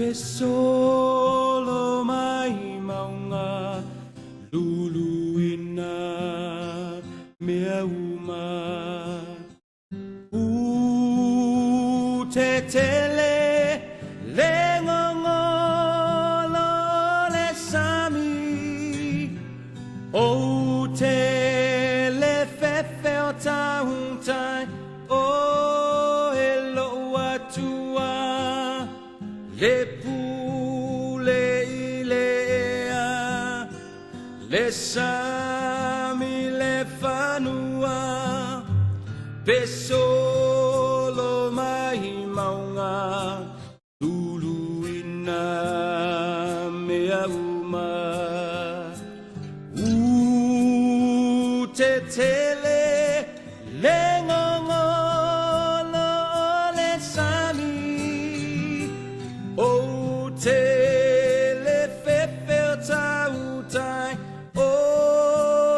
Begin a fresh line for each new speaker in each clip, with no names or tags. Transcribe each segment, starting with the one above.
Pe solo mai mauga luluina mea uma. U tetele le gogolo o le sami, Ou te le fefe o tautai o e lou Atua, Le pule i le ea, le sami le fanua, Pe solo mai mauga, luluina mea uma. U tetele le gogolo o le sami, Ou te le fefe o tautai o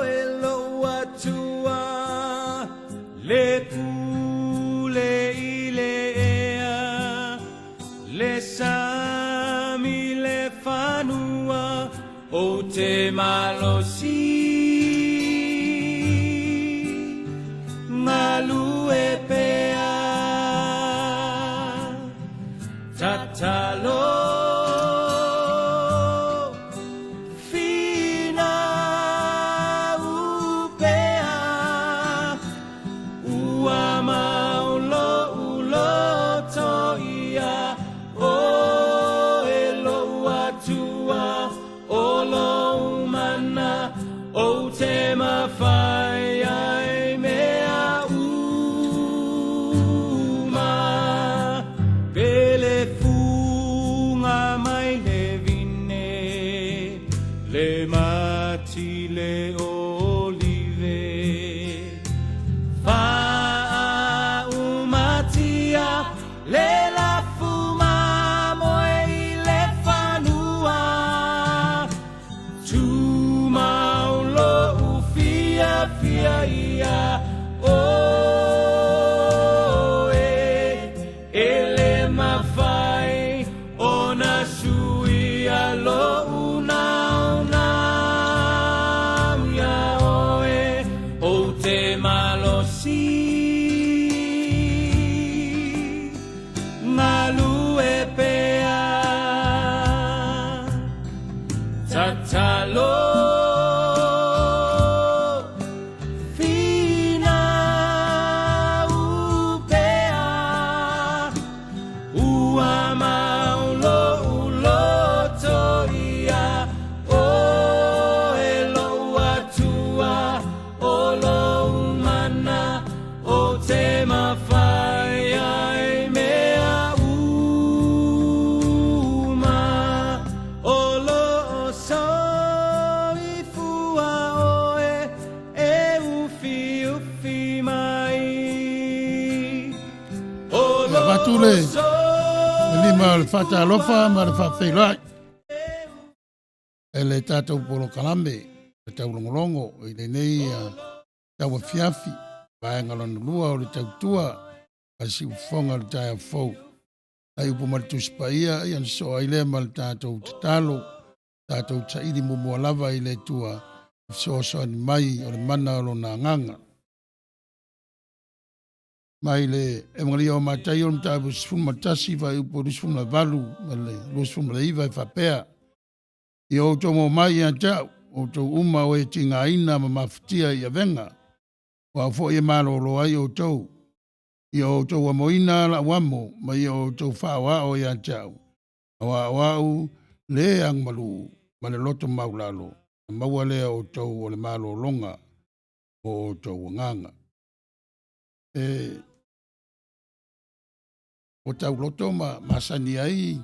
e lou Atua, Le pule i le ea, le sami le fanua, Ou te malosi galue pea. Tatalo finau pea, Ua mau lou loto ia oe lou Atua, O lou mana ou te mafai ai mea uma. Pe le fuga mai le vine, le mati le olive, Faaumatia le lafu mamoe i le fanua, Tumau lou fiafia ia oe, E le mafai ona suia lou naunau ia oe, Ou te malosi galue pea. Tatalo finau pea, Ua mau lou loto ia oe lou Atua, O lou mana ou te mafai ai mea uma. O loo soifua oe e ufiufi mai. O
Ia avatu
loo
le lima o le faatalofa ma le faafeiloai e le tatou polokalame le taulogologo i lenei tauafiafi vaega lona lua o le tautua a le siufofoga o le taeao fou. Ai upu ma le Tusi Paia, ia na sosoo ai lea ma le tatou tatalo, tatou saili muamua lava i le Atua i fesoasoani mai o le mana o lona agaga. Mai le Evagalio o Mataio le mataupu 11 fuaiupu 28 ma le 29 e faapea, Ia outou maua mai ia te au, outou uma o e tigaina ma mafatia i avega, o au foi e malolo ai outou. Ia outou amoina lau amo ma ia outou faaoao ia te au, aua o au le agamalu ma le loto maulalo, na maua lea o outou o le malologa o outou agaga. E ua tauloto ma masani ai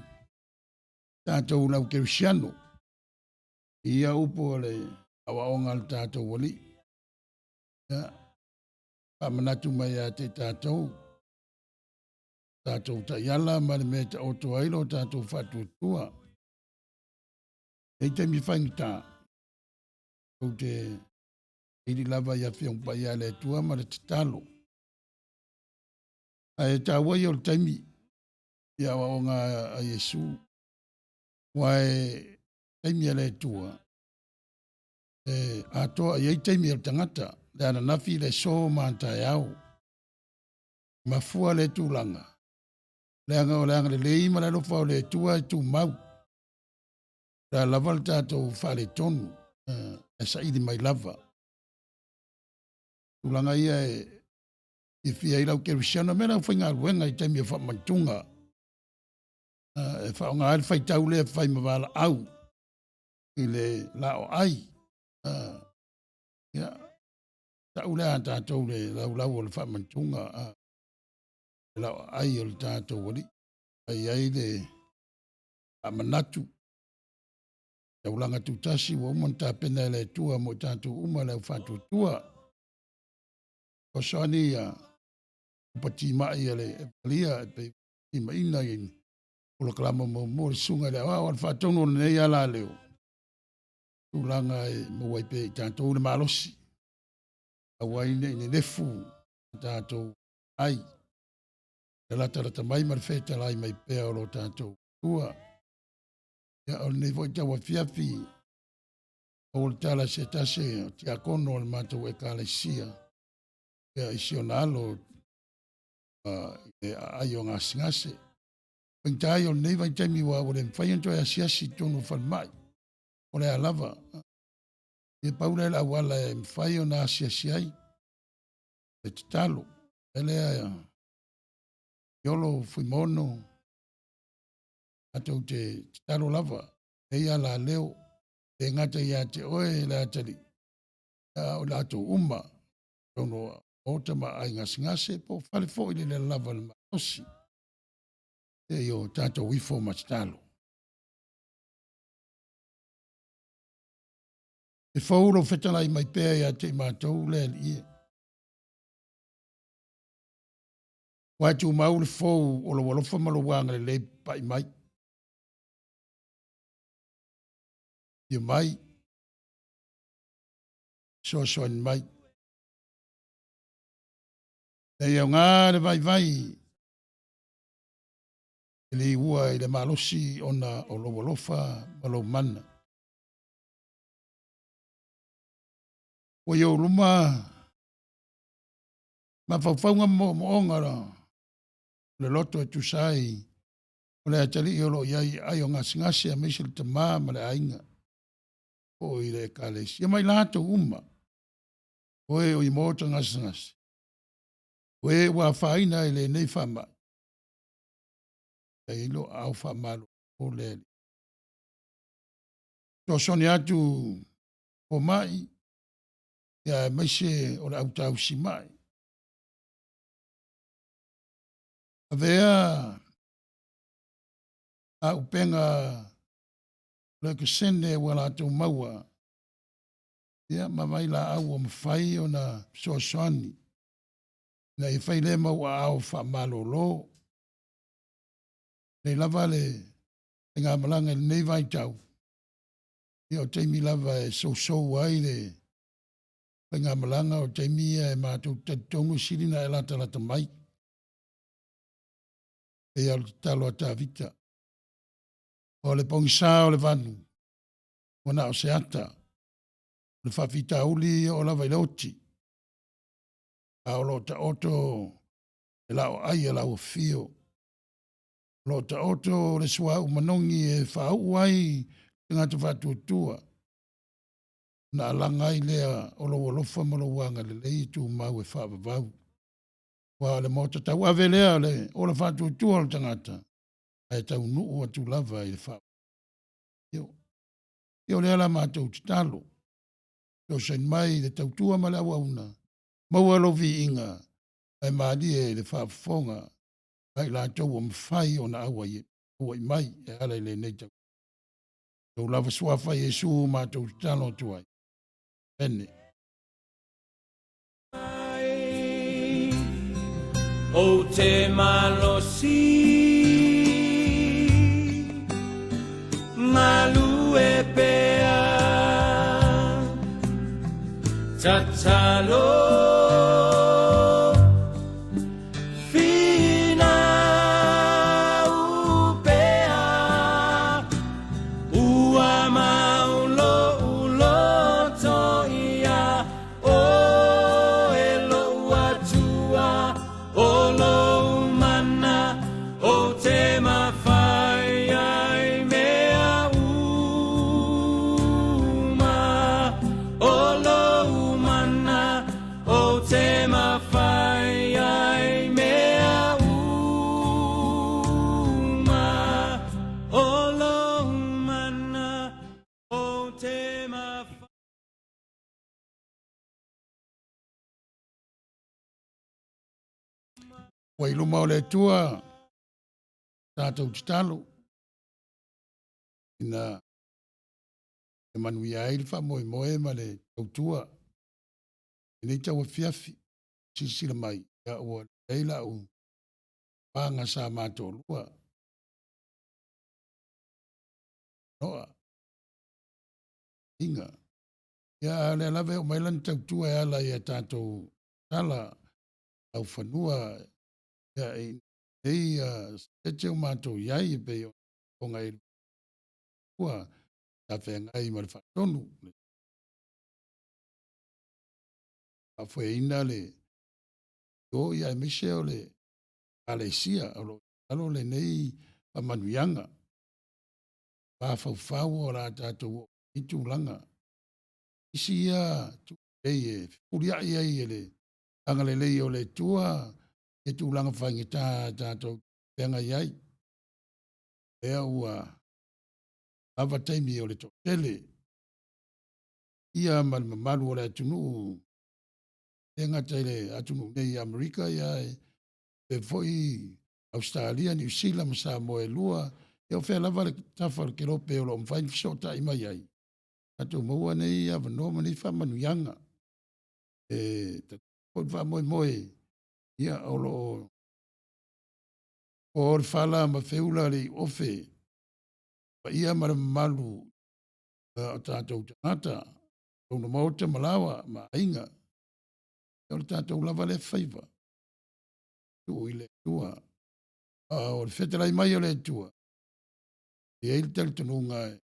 tatou lau kerisiano i ia upu o le aoaoga a le tatou Alii. Ia, faamanatu mai ia te tatou, tatou taiala ma le mea e taoto ai lo tatou faatuatua. E i taimi faigata, ou te ili lava i Afioga Paia a le Atua ma le tatalo. Ae taua ia o le taimi i aoaoga a Iesu. Ua e taimi a le Atua, e atoa i ai taimi o le tagata, le ananafi, le aso ma a taeao. Mafua le tulaga, leaga o le agalelei ma le alofa o le Atua e tumau. O le a lava le tatou faaletonu, e saili mai lava. Tulaga ia e fiafia ai lau kerisiano me lau faigaluega i taimi o faamantuga. E faaaoga ai le faitau lea e fai ma valaau i le laoai. Ia, tau lea a tatou le laulau o le faamantuga, le laoai o le tatou Alii. Ai ai le faamanatu, taulaga tutasi ua uma ona tapena e le Atua mo i tatou uma le au faatuatua. Fesoasoani ia upatimai a le Evalia e pei timaina i polokalama muamua le susuga i le aoao a le faatonu o lenei alaleo, tulaga e maua ai pea i tatou le malosi, aua ai ne i nenefu tatou ai, le latalata mai ma le fetalai mai pea o lo tatou Atua. Ia, o lenei foi tauafiafi, o le tala se tasi o tiakono o le matou ekalesia, ia i si ona alo i le aai o gasegase. Faigata ai o lenei vaitaimi ua le mafai ona toe asiasi i totonu o falemai. O le a lava. Ia pau lea le auala e mafai ona asiasi ai. Le tatalo. E lea Iolo Fuimaono, tatou te tatalo lava. E ia la leo, e gata ia te oe le atalii, a o latou uma, totonu o maota ma aai gasegase po o fale foi le lava le malosi. E i o tatou ifo ma tatalo. E fou lou fetalai mai pea ia te i matou le Alii e. Ua e tumau le fou o lou alofa ma lou agalelei papai mai. Ia mai, fesoasoani mai. E aoga le vaivai e le iua i le malosi ona o lou alofa ma lou mana. Ua i ou luma mafaufauga ma moomooga o le loto e tusa ai o le atalii o lo o i ai i aai o gasegase aemaise le tama ma le aiga o i le ekalesia ma i latou uma o e o i maota gasegase o e ua afaina i lenei faamai e i lo aao faamalolo le Alii. Fesoasoani atu fomai ia aemaise o le au tausimai. Avea auupega o le okesene ua latou maua ia ma vailaau ua mafai ona fesoasoani ina ia fai lea mau aao faamalolo. Nei lava le faigamalaga i lenei vaitau, ia o taimi lava e sousou ai le faigamalaga, o taimi ia e matou te talitonu e sili ona e latalata mai. E pei o le tatalo a Tavita, o le pogisa o le vanu, ua na o se ata, o le faafitauli e oo lava i le oti, a o lo o taoto le laoai a lau afio. O lo o taoto le suauu manogi e faauu ai tagata faatuatua, ona alaga ai lea o lou alofa ma lou agalelei e tumau e faavavau. Aua o le maota tauave lea o le ola faatuatua o le tagata, ae taunuu atu lava i le faa. Ia o lea la matou tatalo, fesoasoani mai i le tautua ma le auauna, maua lou viiga, ae malie i le faafofoga a i latou ua mafai ona auai mai e ala i lenei tau. Lou lava suafa Iesu matou tatalo atu ai. Amene.
Ou te malosi galue pea tatalo finau pea.
Ua i luma o le Atua tatou tatalo ina e manuia ai le faamoemoe ma le tautua i lenei tauafiafi. Silasila mai, ia ua lelei lau paga sa matolua. Noa. Inga. Ia, a o lea lava e oo mai lana tautua e ala i a tatou tala laufanua ia, i nei sete o matou i ai e pei ona i ua sa feagai ma le faatonu, le faafoeina le o ia aemaise o le Ekalesia o lo o i lalo lenei faamanuiaga. Mafaufau o la tatou oo i tulaga. Isi ia lelei e fefuliai ai e le agalelei o le Atua i tulaga faigata tatou feagai ai. Lea ua lava taimi o le toatele ia ma le mamalu o le atunuu, e gata i le atunuu nei i Amerika, ia e foi Ausetalia, Niu Sila ma Samoa e lua, ia o fea lava le tafa o le kelope o lo o mafai ona fesootai mai ai, tatou maua nei avanoa ma nei faamanuiaga. E foi le faamoemoe, ia o lo o le fala ma feula le iuofe, paia ma le mamalu o tatou tagata, lona maota ma laoa ma aiga, o le tatou lava lea faiva, tuu i le Atua. A o le fetalai mai o le Atua, e i ai le talitonuga e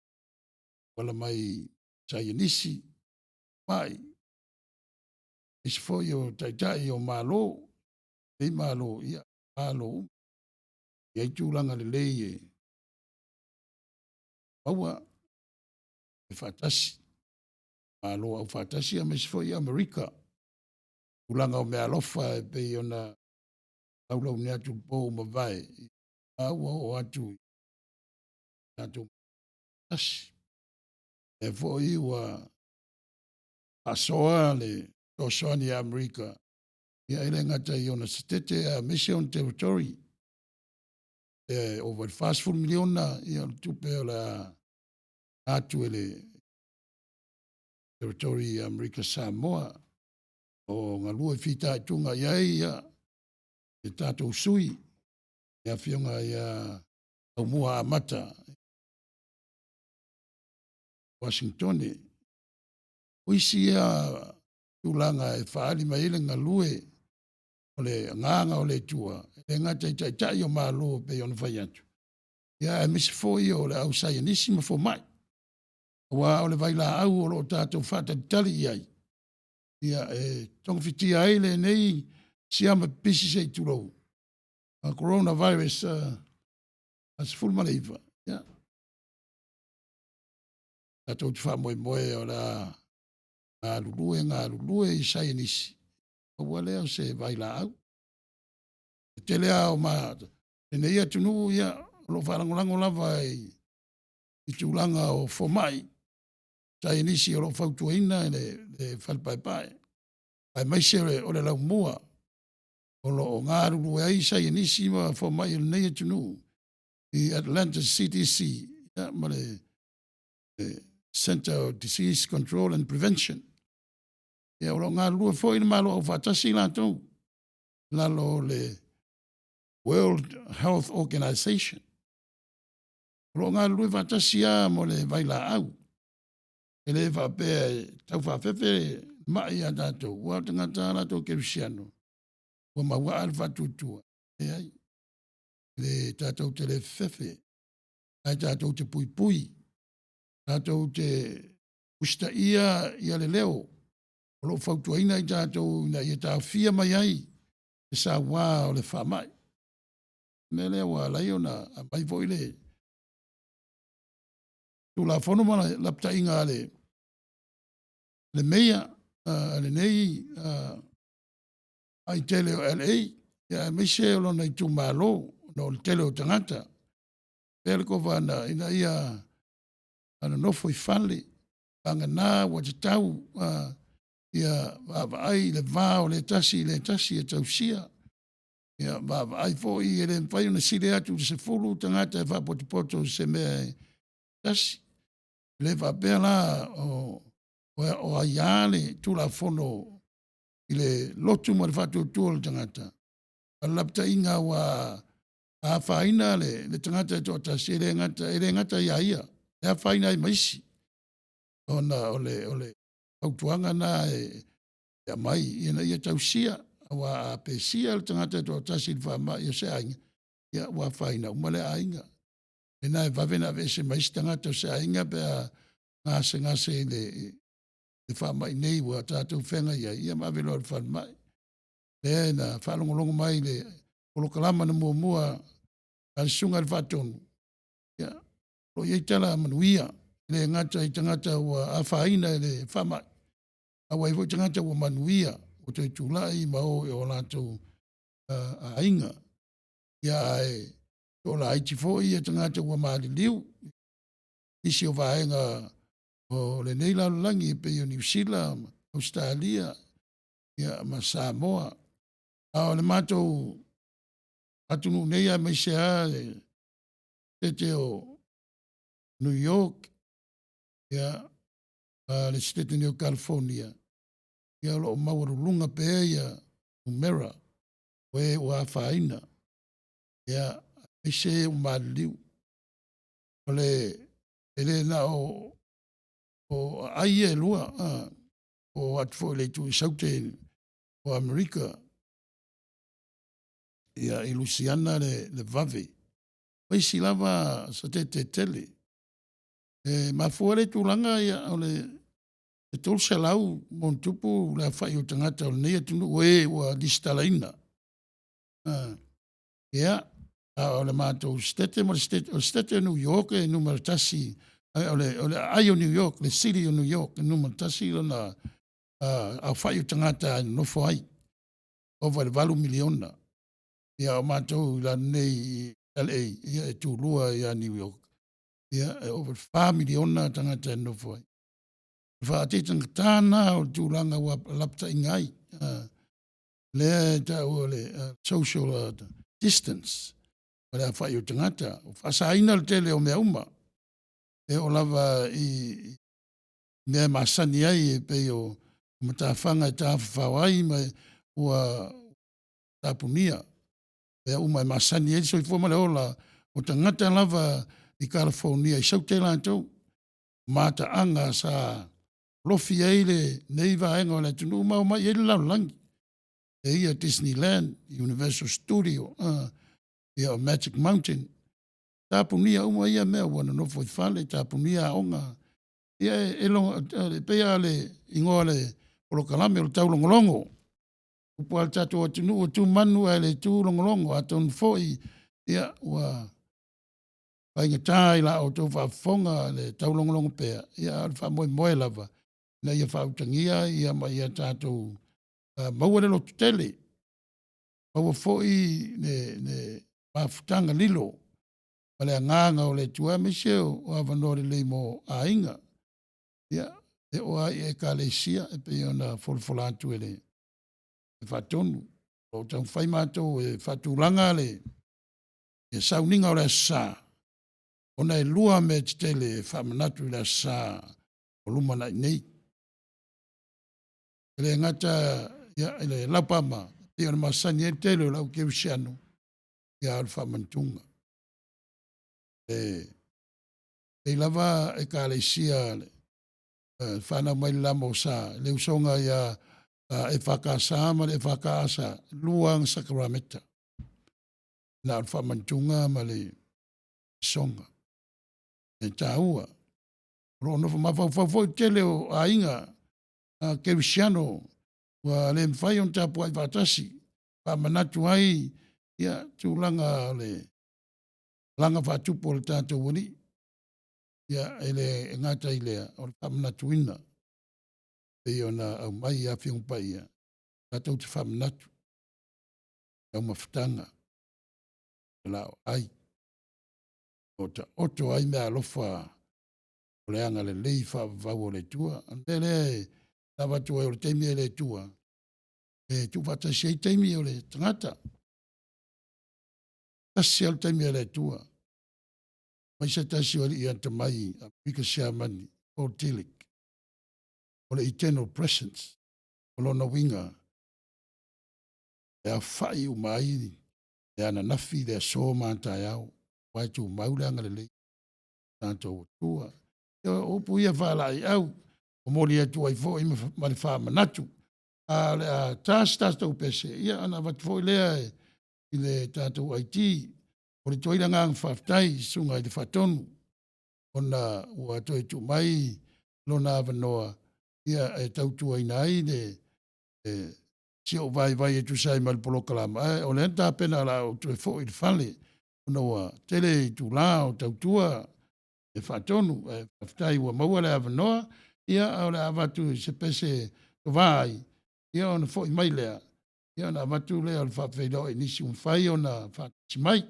wala mai saienisi, mai, isi foi o taitai o Malo, nei Malo, ia, Malo uma. E i ai tulaga lelei e maua e faatasi, Malo aufaatasi aemaise foi Amerika. Tulaga o meaalofa e pei ona laulauni atu po ua mavae, a ua oo atu i tatou tasi. E foi ua faasoa le fesoasoani a Amerika, ia e le gata i ona setete aemaise ona territory. E ova i le 40 miliona ia o le tupe o le a atu e le territory Amerika Samoa o galue fitaituga i ai ia e tatou sui le afioga ia Aumua Amata Washingtone. O isi ia tulaga e faaali mai ai le galue o le agaga o le Atua, e le gata i taitai o Malo pei ona fai atu, ia aemaise foi o le au saienisi ma fomai. Aua o le vailaau o lo o tatou faatalitali i ai, ia e togafitia ai lenei siama pipisi se i tulou, a coronavirus a 19, ia tatou te faamoemoe o le a galulue i saienisi, aua lea o se vailaau. E tele lava o ma lenei atunuu, ia, o lo o faalagolago lava i tulaga o fomai, saienisi o lo o fautuaina e le fale paepae, aemaise o le laumua o lo o galulue ai saienisi ma fomai o lenei atunuu i Atlanta CDC, ia, ma le Center of Disease Control and Prevention. Ia, o lo o galulue foi le Malo Aufaatasi latou, lalo o le World Health Organization. O lo o galulue faatasi lava mo le vailaau. E le faapea e taufaafefe mai ia tatou, ua o tagata latou kerisiano, ua mauaa le faatuatua. Leai, le tatou te le fefefe, ae tatou te puipui, tatou te usitaia ia le leo o lo o fautuaina i tatou ina ia taofia mai ai le sauā o le faamai. O le mea lea ua ala ai ona aumai foi le Tulafono ma le lapataiga a le meia a lenei ai tele o LA, ia aemaise o lona itumalo, ona o le tele o tagata. Pea le kovana ina ia nonofo i fale, vagana ua tatau ia vaavaai i le va o le tasi i le tasi e tausia. Ia, vaavaai foi, e le mafai ona sili atu i le 10 tagata e faapotopoto i se mea e tasi. E le faapea la o, o aiā le Tulafono i le lotu ma le faatuatua o le tagata. A o le lapataiga ua afaina le, le tagata e toatasi, e le gata, e le gata ia ia, e afaina ai ma isi. Ona o le, o le fautuaga na e, e aumai ina ia tausia, aua a pesia le tagata e toatasi i le faamai o se aiga, ia ua afaina uma le aiga. Lena e vave ona aveese ma isi tagata o se aiga pe a gasegase i le, le faamai nei ua tatou feagai ai, ia ma ave loa i le falemai. Lea na faalogologo mai i le polokalama na muamua a le Susuga i le Faatonu, ia, o lo o i ai tala manuia, e le gata i tagata ua afaina i le faamai, a ua i ai foi tagata ua manuia, ua toe tulai ma o i o latou uh, aiga. Ia ae toalaiti foi ia tagata ua maliliu, nisi o vaega o lenei lalolagi e pei o Niu Sila, Ausetalia, ia, ma Samoa. A o le matou atunuu nei aemaise lava le sitete o New York, ia, ma le sitete nei o California, ia o lo o maualuluga pea ia numera o e ua afaina, ia, aemaise e ua maliliu. O le, e le na o, o aai ia e lua, o atu foi i le itu i Saute o Amerika, ia, i Lusiana le, le vave. O isi lava sa tete tele. E mafua le tulaga ia, o le 300 ma le aofai o tagata o lenei atunuu e ua lesitalaina. Ia, a o le matou sitete ma le sitete, o le sitete o New York e numera tasi, o le, o le aai o New York, le city o New York e numera tasi lona uh, aofai o tagata e nonofo ai, ova i le 8 miliona. Ia, o matou i lalo nei i LA, ia e tulua ia New York. Ia, e ova i le 4 miliona tagata e nonofo ai. O le faateitagata na o le tulaga ua lapataiga ai. Uh, lea e taua le uh, social uh, distance, o le aofai o tagata. O faasaina le tele o mea uma. E oo lava i mea e masani ai e pei o matafaga e tafafao ai ma ua tapunia mea uma e masani ai le soifua ma le ola o tagata lava i Kalafonia i Saute latou. Mataaga sa lofi ai lenei vaega o le atunuu ma omai i ai le lalolagi. E ia Disneyland, Universal Studio, uh, ia o Magic Mountain. Tapunia uma ia mea ua nonofo i fale, tapunia aoga. Ia e, e, longo, e pei lava le igoa o le polokalame o le taulogologo. Upu a le tatou atunuu e tu manu ae le tu logologo. Atonu foi, ia, ua faigata i la outou faafofoga le taulogologo pea, ia, a o le faamoemoe lava ina ia faautagia ia ma ia tatou uh, maua le lototele, maua foi le, le mafutaga lilo ma le agaga o le Atua aemaise o avanoa lelei mo aiga. Ia, e oo lava i ekalesia e pei ona folafola atu e le Faatonu. O lo o taumafai matou e faatulaga le sauniga o le Aso Sa, ona e lua mea tetele e faamanatu i le Aso Sa o lumanai nei. E le gata ia, i le laupama, pei ona masani ai le tele o le au kerisiano, ia o le faamanatuga. E pei lava ekalesia le fanau mai le Lamosa, le usoga ia EFKS ma le EFKS, lua aga sakarameta. Na o le faamanatuga ma le soga. E taua. O lo o nofo mafaufau foi le tele o aiga a kerisiano ua le mafai ona tapuai faatasi, faamanatu ai ia tulaga o le laga faatupu o le tatou Alii. Ia, e le gata i lea, o le faamanatuina pei ona aumai i Afioga Paia, tatou te faamanatu taumafataga, ai, o taoto ai meaalofa o le agalelei faavavau o le Atua. O le mea lea e avatu ai o le taimi e le Atua, e tuufaatasi ai taimi o le tagata. Tasi lava le taimi a le Atua. Mai se tasi o alii atamai Amerika Siamani, Paul Tillich, o le eternal presence, o lona uiga, e aofai uma ai le ananafi, le aso ma a taeao, aua e tumau le agalelei o tatou Atua. O upu ia faalaeiau, momoli atu ai foi ma le faamanatu. A o le a ta se tatou pese, ia ona avatu foi lea i le tatou IT. Momoli atu ai le agaga faafetai i Susuga i le Faatonu ona ua toe tuu mai lona avanoa ia e tautuaina ai le si ou vaivai e tusa ai ma le polokalama, ae o lea na tapena o le a ou toe foi i le fale ona ua tele itula o tautua e faatonu. Ae faafetai ua maua le avanoa, ia ae o le a avatu i se pese tova ai, ia ona foi mai lea, ia ona avatu lea o le faafeiloai i nisi ua mafai ona faatasi mai.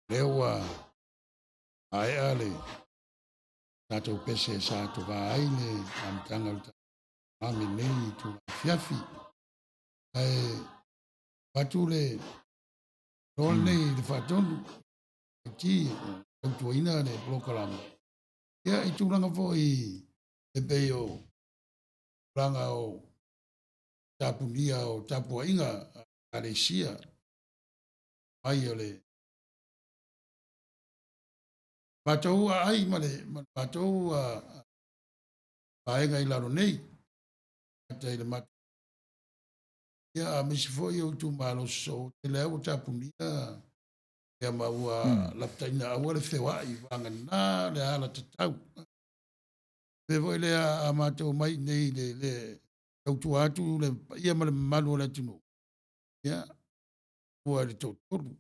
Lea ua maea le tatou pese sa tovā ai le amataga o le tatou lenei itula afiafi. Ae avatu le loa lenei i le faatonu ti tautuaina le polokalame. Ia, i tulaga foi e pei o tulaga o tapunia o tapuaiga a Ekalesia mai o le matou aai ma le matou vaega i lalo nei, gata i le matou ia aemaise foi o itumalo sosoo tele lava ua tapunia ia ma ua lapataiga aua le feoai vagana le alatatau. Mea foi lea a matou omai i inei i le tautua atu le paia ma le mamalu o le atunuu, ia, ua i le toatolu,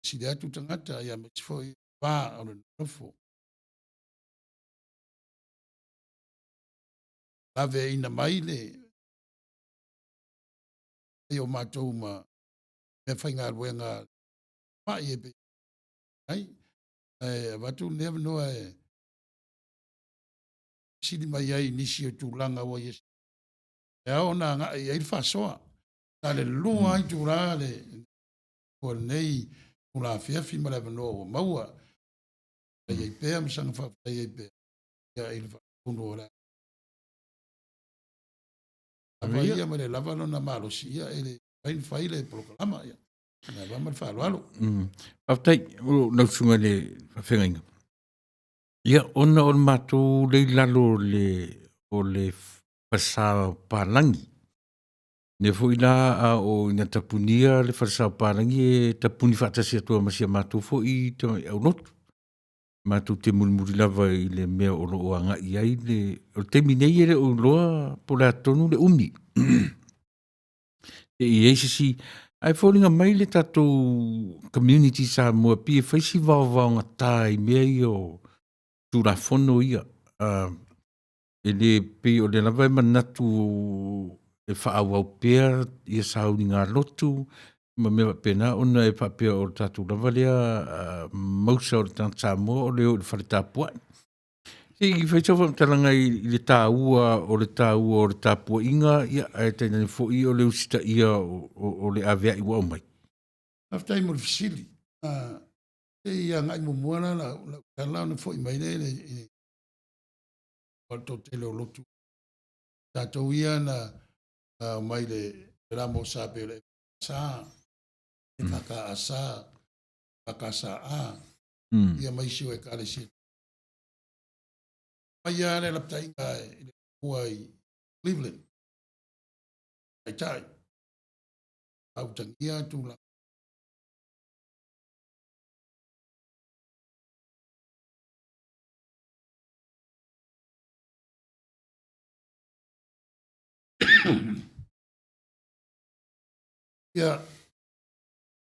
sili atu tagata, ia aemaise foi va o le nonofo. Laveaiina mai le ai o matou ma meafaigaluega mai e pei ai. Ae avatu lenei avanoa e sili mai ai i nisi o tulaga ua ia e ao ona agai i ai le faasoa. Na o le 2 lava itula le o lenei itula afiafi ma le avanoa ua maua. Faafetai ai pea ma saga faafetai ai pea ia i le faatonu o le lava ia ma le lava lona malosi ia e le mafai ona fai le polokalama. Ia, le ava ma le faaaloalo.
Faafetai i lau susuga i le faafeagaiga. Ia, ona o le matou lea i lalo o le falesa o papalagi, lea foi la a oo ina tapunia le falesa o papalagi, e tapuni faatasi atu ai ma si a matou foi aulotu. Matou te mulimuli lava i le mea o lo o agai i ai le… O le taimi nei e le o iloa po o le a tonu le umi se i i ai se isi… Ae foliga mai le tatou community i Samoa pei e fai si vaovaogata i mea ia o Tulafono ia. E le pei o lea lava e manatu e faaauau pea sauniga lotu ma mea faapena ona e faapea o le tatou lava lea mausa o le tagata Samoa o le o i le fale tapuai. Se i fai sau faamatalaga i le taua o le tapuaiga ae tainane foi o le usitaia o le aveai ua aumai.
Faafetai mo le fesili. Se i agai muamua la lau tala ona foi mai lea i le toatele o lotu. Tatou ia na omai i le LMS pei o le EFKS, EKKS, EKSA, ia ma isi o ekalesia. Mai lava le lapataiga i le matua i Cleveland, Taitai, faautagia tulaga. Ia,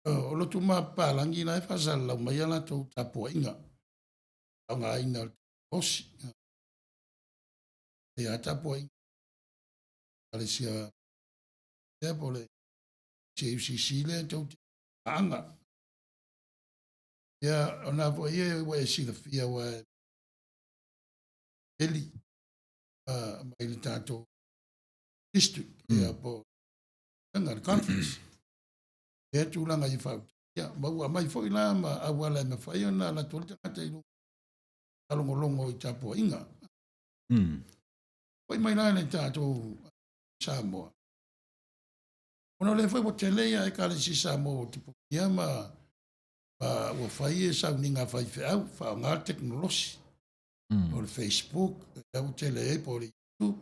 o lotu ma papalagi la e faasalalau mai a latou tapuaiga, faaaogaina o le tekonolosi. Ia tapuaiga ekalesia lea po o le JUCC lea tou te paaga. Ia, o na foi ia ua e silafia aua e eli mai le tatou district ia po o le conference. Lea tulaga i faautagia ma ua aumai foi la ma auala e mafai ona alu atu ai le tagata i luga faalogologo i tapuaiga. Foi mai la i le tatou Samoa. Ona o lea foi ua tele ia ekalesia Samoa ua tapunia ma ua fai e sauniga a faifeau, faaaoga le tekonolosi. O le Facebook, lea ua tele ai po o le YouTube.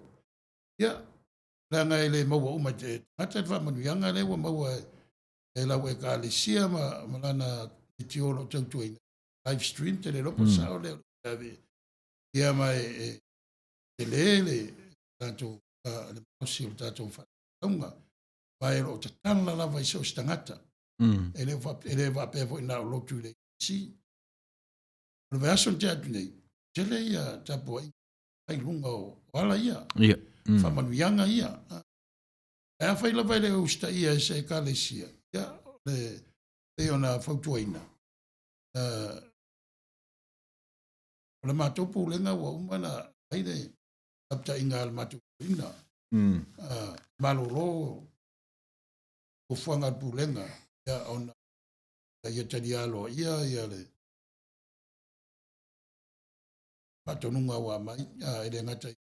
Ia, leaga e le maua uma e te tagata le faamanuiaga lea ua maua e lau ekalesia ma lana leitio o lo o tautuaina. Live stream, te le iloa po o le sao lea o le ave. Ia ma e tele le tatou le malosi o le tatou faasalalauga. Ma e o lo o tatala lava i so o se tagata. E le faapea foi na o lotu i le ACC. O le vaiaso na tea atu nei, tele ia tapuaiga i luga o ala ia, faamanuiaga ia. Ae afai lava e le o usitaia e se ekalesia, ia, le pei ona fautuaina, o le matou pulega ua uma ona fai le lapataiga a le matou toeaina. Malolo fuafuaga a le pulega, ia, ona ia talia aloaia ia le faatonuga ua aumai, e le gata i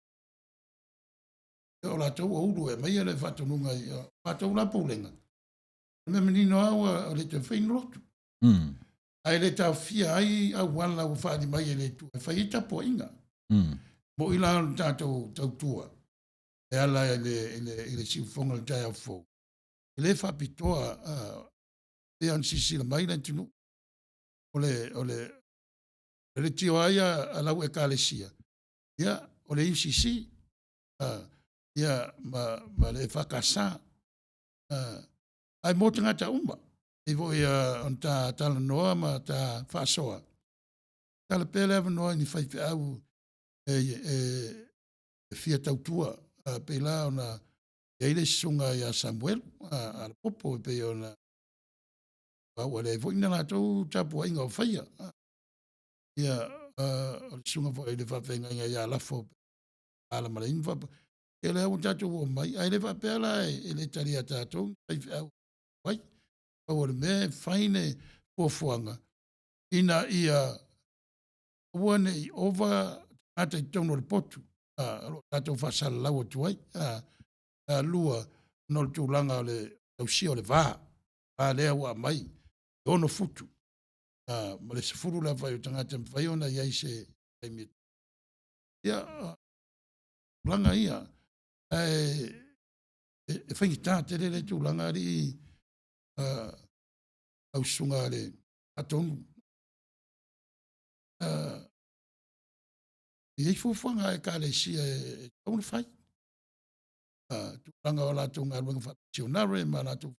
O latou ua ulu e aumaia le faatonuga i matou la pulega. O le mea manino lava ua le toe faia ni lotu. Ae le taofia ai auala ua faaali mai e le Atua e fai ai tapuaiga. Mo'i la o le tatou tautua e ala i le siufofoga i le taeao fou, e le faapitoa pei ona silasila mai le atunuu. O le leitio lava ia a lau ekalesia, ia, o le UCC, ia, ma le EFKS, ae mo tagata uma. E pei foi ona ta talanoa ma ta faasoa, tatala pea le avanoa i ni faifeau e fia tautua, pei la ona i ai le susuga ia Samuelu Alapopo e pei ona ua leai foi ni latou tapuaiga o faia. Ia, o le susuga foi i le faafeagaiga ia Lafo Alamalaini faapea, ia lea ua tatou oo mai, ae le faapea la e le talia tatou ni faifeau ai. Pau o le mea e fai le fuafuaga ina ia aua ne i ova tagata i totonu o le potu, o lo o tatou faasalalau atu ai. Lua, ona o le tulaga o le tausia o le va, va lea ua aumai, e 6 futu ma le 10 le aofai o tagata e mafai ona i ai i se taimi. Ia, o tulaga ia, ae e faigata tele lea tulaga alii lau susuga i le Faatonu. E i ai fuafuaga a Ekalesia e tatau ona fai, tulaga o latou galuega faamisionare ma latou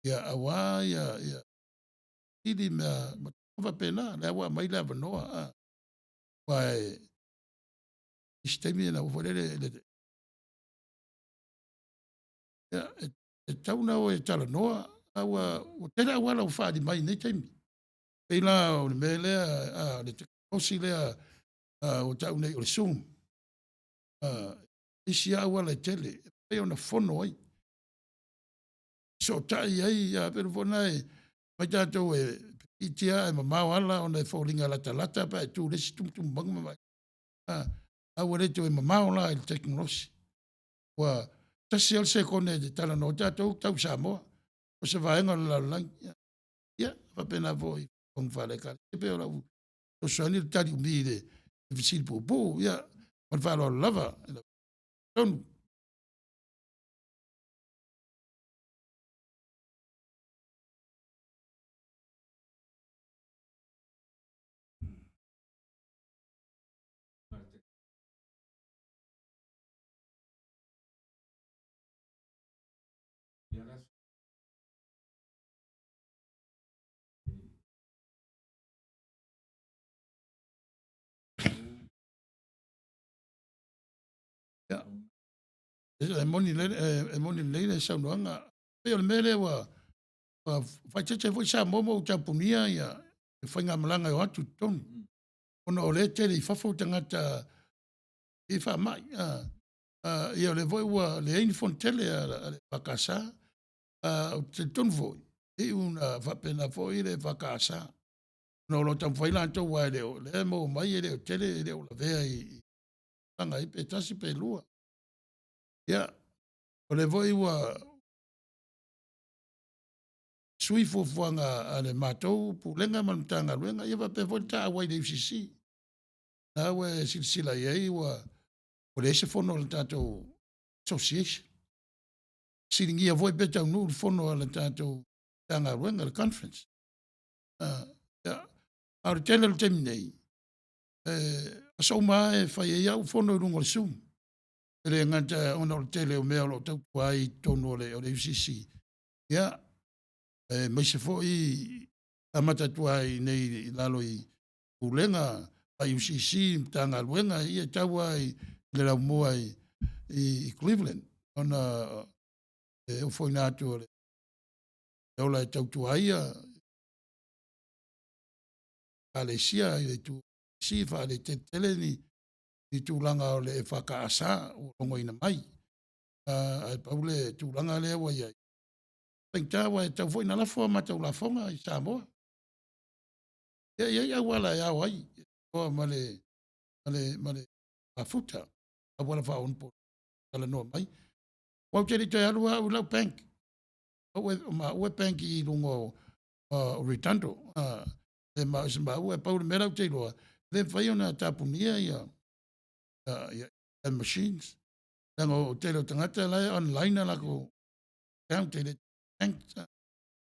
ia aua ia ili mea ma faapena, lea ua aumai le avanoa. Aua i isi taimi ona oo foi lea e tatau ona o e talanoa, a ua tele auala ua faaali mai i nei taimi. Pei la o le mea lea, le tekonolosi lea ua tau nei o le Zoom, isi lava auala e tele e mafai ona fono ai, fesootai ai, a pei foi lena e omai tatou e pipiitia ae mamao ala ona e foliga e latalata pe a e tu i le isi tumutumu mauga ma vaai. A ua le toe mamao la i le tekonolosi. Ua tasi lava le sekone e talanoa ai tatou tau i Samoa, o se vaega o le lalolagi. Ia, faapena foi i fono faale-Ekalesia. Pei o lau fesoasoani i le tali umi i le fesili puupuu. Ia, ma le faaaloalo lava. Tonu. Ia, e moni lelei le saunoaga. Pei o le mea lea ua faaeteete foi Samoa ma ou tapunia le faigamalaga e o atu i totonu, ona o lea e tele i fafo tagata e i ai faamai. Ia o lea foi ua leai ni fonotele a le EFKS. Ou te talitonu foi, e iu ina faapena foi le EFKS, ona o lo o taumafai latou aua e le o, o lea e maua mai e le o tele, e le o lavea i tulaga e pe tasi pe lua. Ia, o lea foi ua sui fuafuaga a le matou Pulega ma le Matagaluega, ia faapea foi le ta auai i le UCC. Na ua e silasila i ai ua leai se fono a le tatou association. Fesiligia foi pe taunuu le fono a le tatou Matagaluega, le conference. Ia, a o le tele o le taimi nei, aso uma lava e fai ai au fono i luga o le Zoom. E le gata ona o le tele o mea o lo o tautua ai i totonu o le UCC, ia, aemaise foi amata atu lava i inei i lalo i Pulega a UCC, Matagaluega, ia e tau lava i le laumua i Cleveland, ona e ofoina atu o le ola e tautua ai Ekalesia i le itu UCC, faaletele ni tulaga o le EFKS ua logoina mai. Ae pau le tulaga lea ua i ai, faigata aua e tatau foi ona lafo a matou lafoga i Samoa. Ia e i ai auala e ao ai, e ma le mafuta, auala faaonaponei. talanoa mai. Aua ou te le i toe alu au i lau bank. O maua e bank i luga o Redondo. E ma o se maua e pau le mea la ou te iloa, e le mafai ona tapunia ia machines. Leaga o le tele o tagata la e online a latou account e le bank.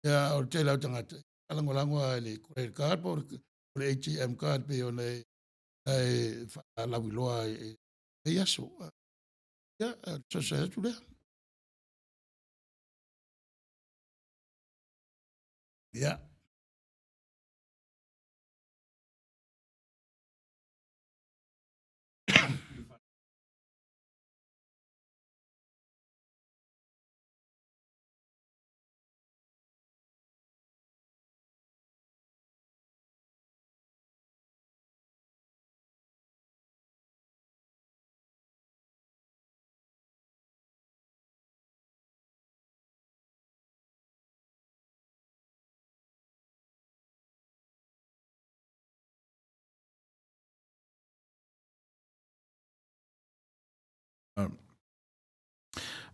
Ia o le tele o tagata, e faalagolago lava i le credit card po o le ATM card pei ona e faalauiloa i lenei aso. Ia, o le fesoasoani atu lea. Ia.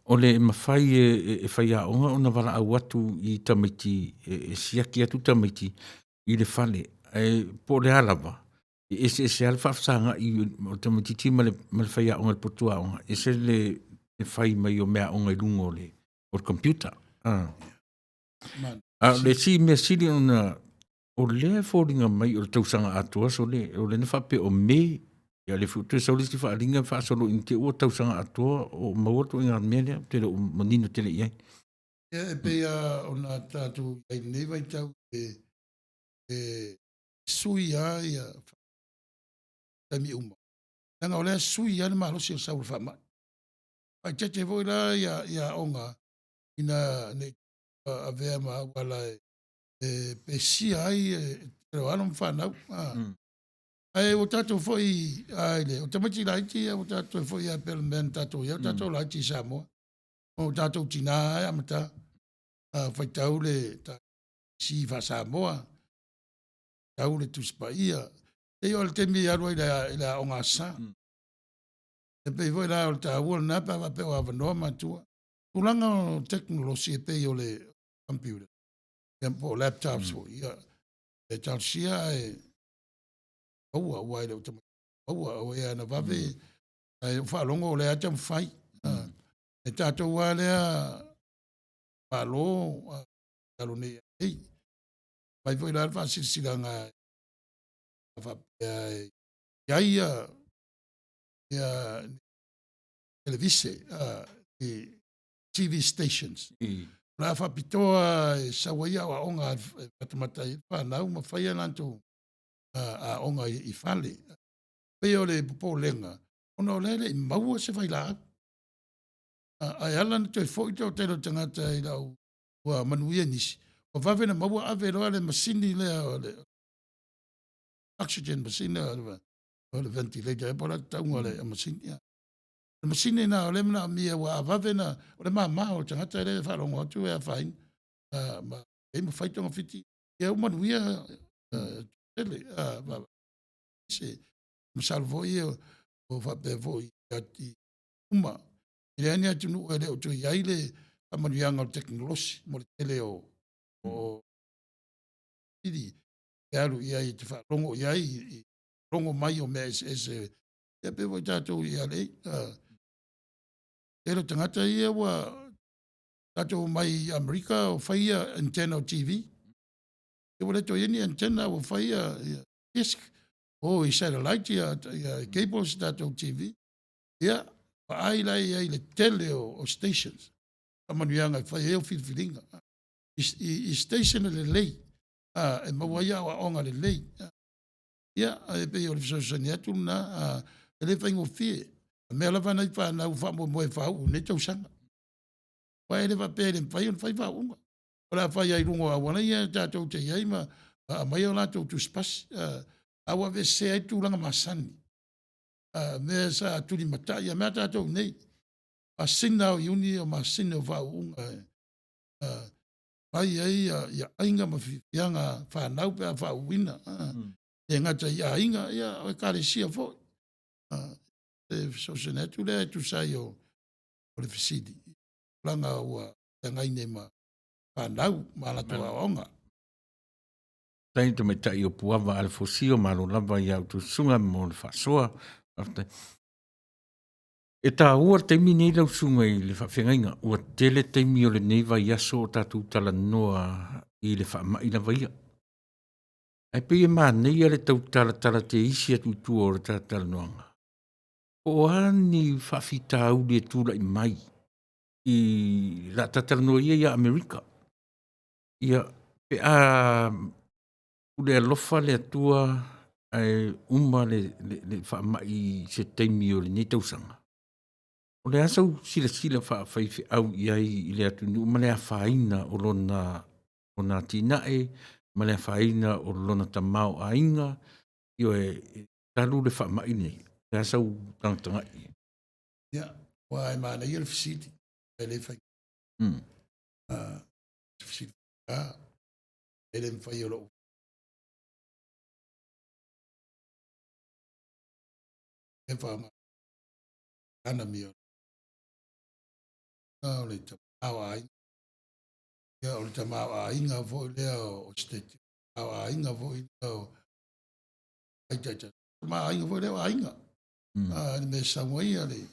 O le mafai e faiaoga ona valaau atu i tamaiti e siaki atu tamaiti i le fale, ae po o le a lava, e eseese lava le faafesagai o le tamaitiiti ma le faiaoga i le potu aoga, ese le fai mai o meaaoga i luga o le computer. A o le isi mea sili ona, o lea e foliga mai o le tausaga atoa sole, o lea na faapea o Me, ia o lea foi ua toe sau le isi faaaliga faasolo ina te i ua tausaga atoa o maua le ituaiga mea lea, ou te le o manino tele i ai.
Ia e pei lava ona tatou i ai i lenei vaitau e sui lava ia taimi uma, leaga o lea e sui lava le malosi o le sau o le faamai. Faaeteete foi la ia aoga ina ne i avea ma auala e pesia ai le tele o alo ma fanau. Ae ua tatou foi lava i le, o tamaiti laiti ia ua tatou foi lava pei o le mea na tatou i ai a o tatou laiti i Samoa. O tatou tina lava e amata, faitau le ABC faa-Samoa, faitau le Tusi Paia, seia oo i le taimi e alu ai i le Aoga Aso Sa. E pei foi la o le taua lena pe a faapea o avanoa matua. O tulaga o tekonolosi e pei o le computer ia po o laptops foi, ia e talosia ae maua aua e le o tamaiti maua, o e lava na vave, ae ou faalogo o lea lava e taumafai. E tatou lava lea Malo i lalo nei e aumai foi la le faasilasilaga faapea e i ai ia televise, TV stations. O le a faapitoa e sau ai aoaoga e matamata ai fanau ma fai a latou aoga i fale. Pei o le popolega, ona o lea e le i maua se vailaau. Ae ala ona toe foi le toatele o tagata i lau ua manuia nisi, ua vave ona maua ave loa le masini lea o le oxygen machine o le ventilator po o le a le tauga o le masini. O le masini lena o lea e manaomia aua a vave ona, o le mama o le tagata lea e faalogo atu e afaina ma e mafai togafiti, ia ua manuia tele. Masalo foi o faapea foi i uma. E leai ni atunuu e le o toe i ai le faamanuiaga o le tekonolosi mo le tele o pili e alu i ai e te faalogo i ai i logo mai o mea eseese. Ia pei foi tatou i LA, tele o tagata ia ua tatou omai i Amerika o fai ia antenna o TV. Ia ua le toe i ai ni antenna ua fai ia disc o i satellite ia cables tatou TV. Ia, vaai la i ai i le tele o stations, faamanuiaga e fai ai au filifiliga. I station lelei e maua ai aoaoga lelei. Ia, e pei o le fesoasoani atu lena, e le faigofie. O mea lava na i fanau faamoemoe e faauu i lenei tausaga. Aua e le faapea e le mafai ona fai faauuga. O le a fai lava i luga o auala ia tatou te i ai ma aumai a latou tusipasi. A ua aveesea ai le tulaga masani, mea sa tulimatai, a mea a tatou i inei, masina o Iuni o masina o faauuga e fai ai ia aiga ma fiafiaga fanau pe a faauuina. E le gata i aiga, ia o ekalesia foi. E fesoasoani atu lea e tusa ai o O le fesili, tulaga ua feagai nei ma fanau ma a latou aoaoga.
Faafetai i tamaitai o Puava Alefosio, malo lava i a outou susuga mo le faasoa. Faafetai. E taua le taimi nei lau susuga i le faafeagaiga, ua tele taimi o lenei vaiaso o tatou talanoa i le faamai lava ia. Ae pei e manaia le tau talatala teisi atu i tua o le talatalanoaga, po o a ni faafitauli e tulai mai i o le a talatalanoa ia ia Amerika, ia pe a pule alofa le Atua ae uma le faamai i se taimi o lenei tausaga, o le a sau silasila faafaifeau i ai i le atunuu ma le afaina o lona atinae ma le afaina o lona tamaoaiga, ioe, talu le faamai lenei, o le a sau tagatagai i ai?
Ia, aua e manaia le fesili, e le fai se fesili e le mafai o lou economy o le tamaoaiga, ia o le tamaoaiga foi lea o Setete, tamaoaiga foi lea o taitai, tamaoaiga foi lea o aiga. A le mea e sau ai le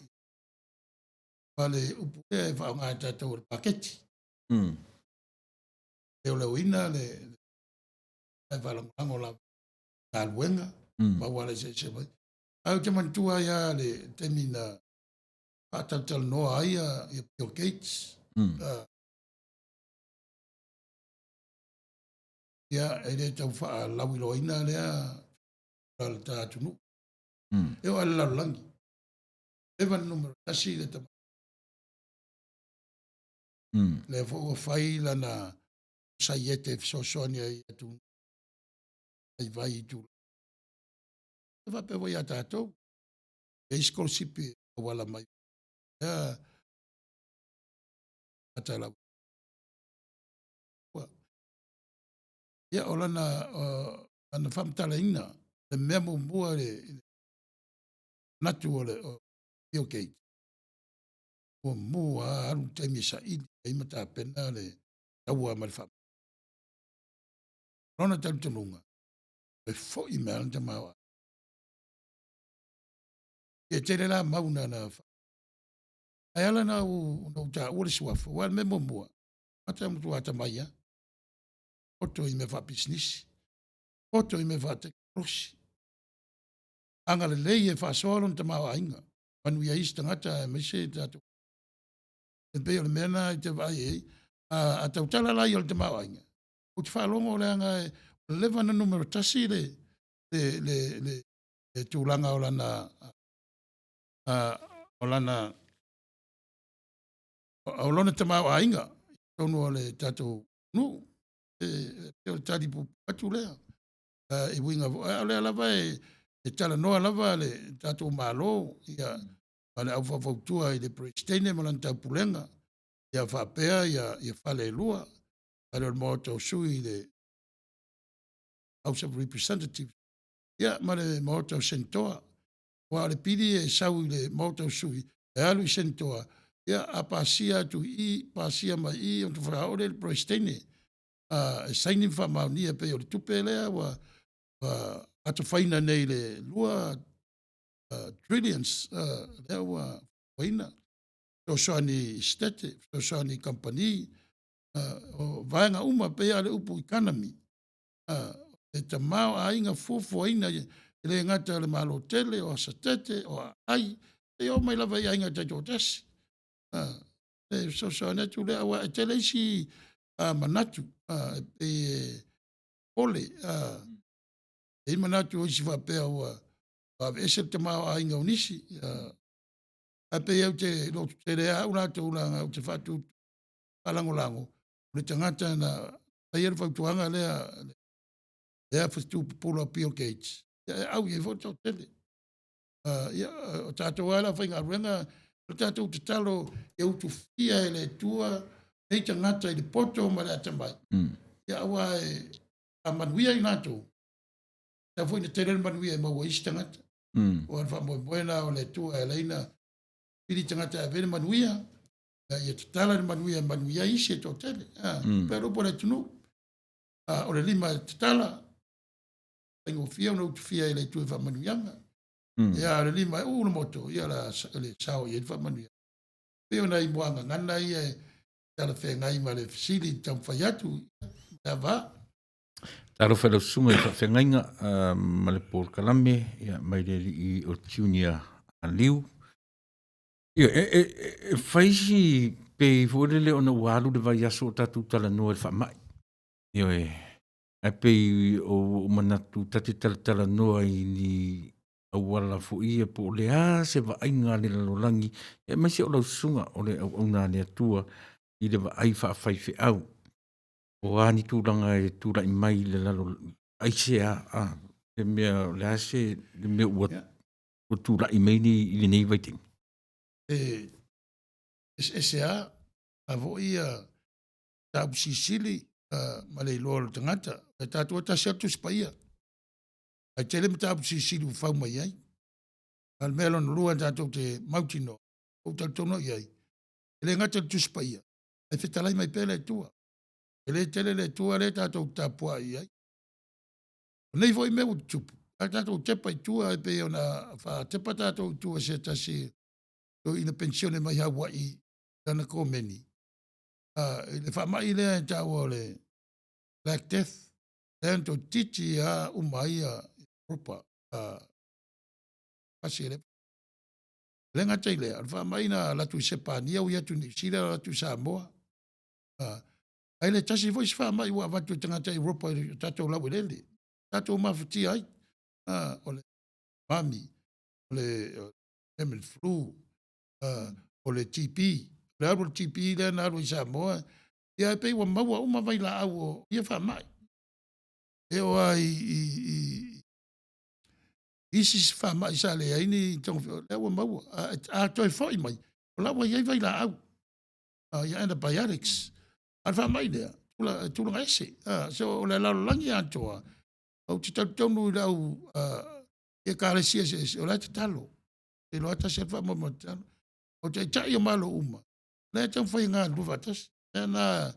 le upu lea e faaaoga e tatou o le paketi. Leoleoina le e faalagolago lava galuega ma auala eseese mai. Ae ou te manatua ai lava le taimi na faatalatalanoa ai ia Bill Gates. Ia, e le tau faalauiloaina lea la ta atunuu. E oo lava i le lalolagi. Leva na numera tasi le tama. Lea foi ua fai lana saiete e fesoasoani ai i atunuu vaivai i tulaga. E faapea foi ia tatou, e i ai sikolasipi e auala mai lea tagata Ia, o lana faamatalaina, le mea muamua le manatu o le Bill Gates, muamua lava alu le taimi e saili ai ma tapena le taua ma le faamai. O lona talitonuga, e foi mai lava lona tamaoaiga. E tele la mau na na ae ala ona ou taua le suafa, aua o le mea muamua, tagata e matua atamai lava, poto i mea faapisinisi, poto i mea faatekonolosi, agalelei e faasoa lona tamaoaiga, manuia ai isi tagata aemaise le tatou. E pei o le mea lena e te vaai i ai. A tautala la i ai o le tamaoaiga, ou te faalogo leaga ua leva ona numera tasi le tulaga o lana o lana o lona tamaoaiga i totonu o le tatou atunuu. E pei o le tali puupuu atu lea. E uiga foi, a o lea lava e talanoa lava le tatou Malo ma le au faufautua i le Peresetene ma lana taupulega, ia faapea ia fale e lua, fale o le Maota o Sui, le House of Representatives, ia ma le Maota o Senetoa. Aua o le pili e sau i le Maota o Sui e alu i Senetoa, ia a pasia atu i i, pasia mai i i, ona faatoa oo lea i le Peresetene e saini ma faamaonia e pei o le tupe lea ua atofaina nei le 2 trillions lea ua fuafuaina, fesoasoani i Setete, fesoasoani i kamupani, o vaega uma, e pei lava o le upu economy, e tamaoaiga fuafuaina e le gata o le Malo tele, o Satete, o aai, seia oo mai lava i aiga taitoatasi. E fesoasoani atu lea, aua e tele isi manatu e pei e popole. E i ai manatu o isi faapea ua aveese le tamaoaiga o nisi, ae pei ou te lototele lava au latou leaga ou te faalagolago, o le tagata na faia le fautuaga lea, lea fetu pupula o Bill Gates, ia e au i ai foi le toatele. Ia, o tatou lava le aufaigaluega, o le tatou tatalo ia utufia e le Atua nei tagata i le poto ma le atamai, ia aua a manuia i latou, e tatau foi ona tele le manuia e maua e isi tagata. Aua o le faamoemoe lena o le Atua e ala ai ona Pili tagata e ave le manuia, ia tatala le manuia e manuia ai isi e toatele. Pei o le upu a le atunuu, o le lima e tatala, faigofie ona utufia e le Atua i faamanuiaga. Ia, a o le lima e uu le moto, ia o le sao i ai le faamanuiaga. Pei o nai muagagana ia e talafeagai ma le fesili i taumafai atu, le ava.
Talofa i lau susuga i faafeagaiga ma le polokalame mai le alii o Junior Aliu. Ia, e fai si pei foi lele ona ua alu le vaiaso o tatou talanoa i le faamai. Ioe, ae pei o ua ou manatu ta te talatalanoa i ni auala foi ia po o le a se vaaiga a le lalolagi, aemaise o lau susuga o le auauna a le Atua i le vaai faafaifeau. O a ni tulaga e tulai mai i le lalolagi, aisea, le mea, o le a se mea ua tulai mai nei i lenei vaitaimi?
E eseese lava foi mataupu silisili ma le iloa o le tagata. E tatou e tasi lava le Tusi Paia, ae tele mataupu silisili ua fau mai ai. A o le mea lona lua tatou te mautinoa, ou talitonu i ai, e le gata i le Tusi Paia, ae fetalai mai pea le Atua. E le tele le Atua lea tatou te tapuai i ai. O nei foi mea ua tutupu, a tatou tepa i tua e pei ona faatepa tatou i tua i se tasi toeaina penisione mai Hawaii i lana komeni, i le faamai lea e taua o le Black Death, lea na toeitiiti lava uma ai Europa, pasi e le le gata i lea, o le faamai na alu atu i Sepania, ui atu i Niu Sila, alu atu i Samoa. Ae le tasi foi se faamai ua avatu e tagata Europa i o tatou laueleele, tatou mafatia ai. O le mami, o le German flu, o le TB. O le alu o le TB lea na alu ai i Samoa, ia ae pei ua maua uma vailaau o ia faamai. E oo lava i isi faamai sa leai ni togafitiga, lea ua maua. A toe foi mai, o la ua i ai vailaau, ia antibiotics. A o le faamai lea, e tulaga ese. So o le lalolagi atoa, ou te talitonu i le au ekalesia eseese, o la e tatalo. Ou te iloa lava e tasi lava le faamoemoe tatalo. O taitai o Malo uma, o la e taumafai e galulue faatasi. O le mea lena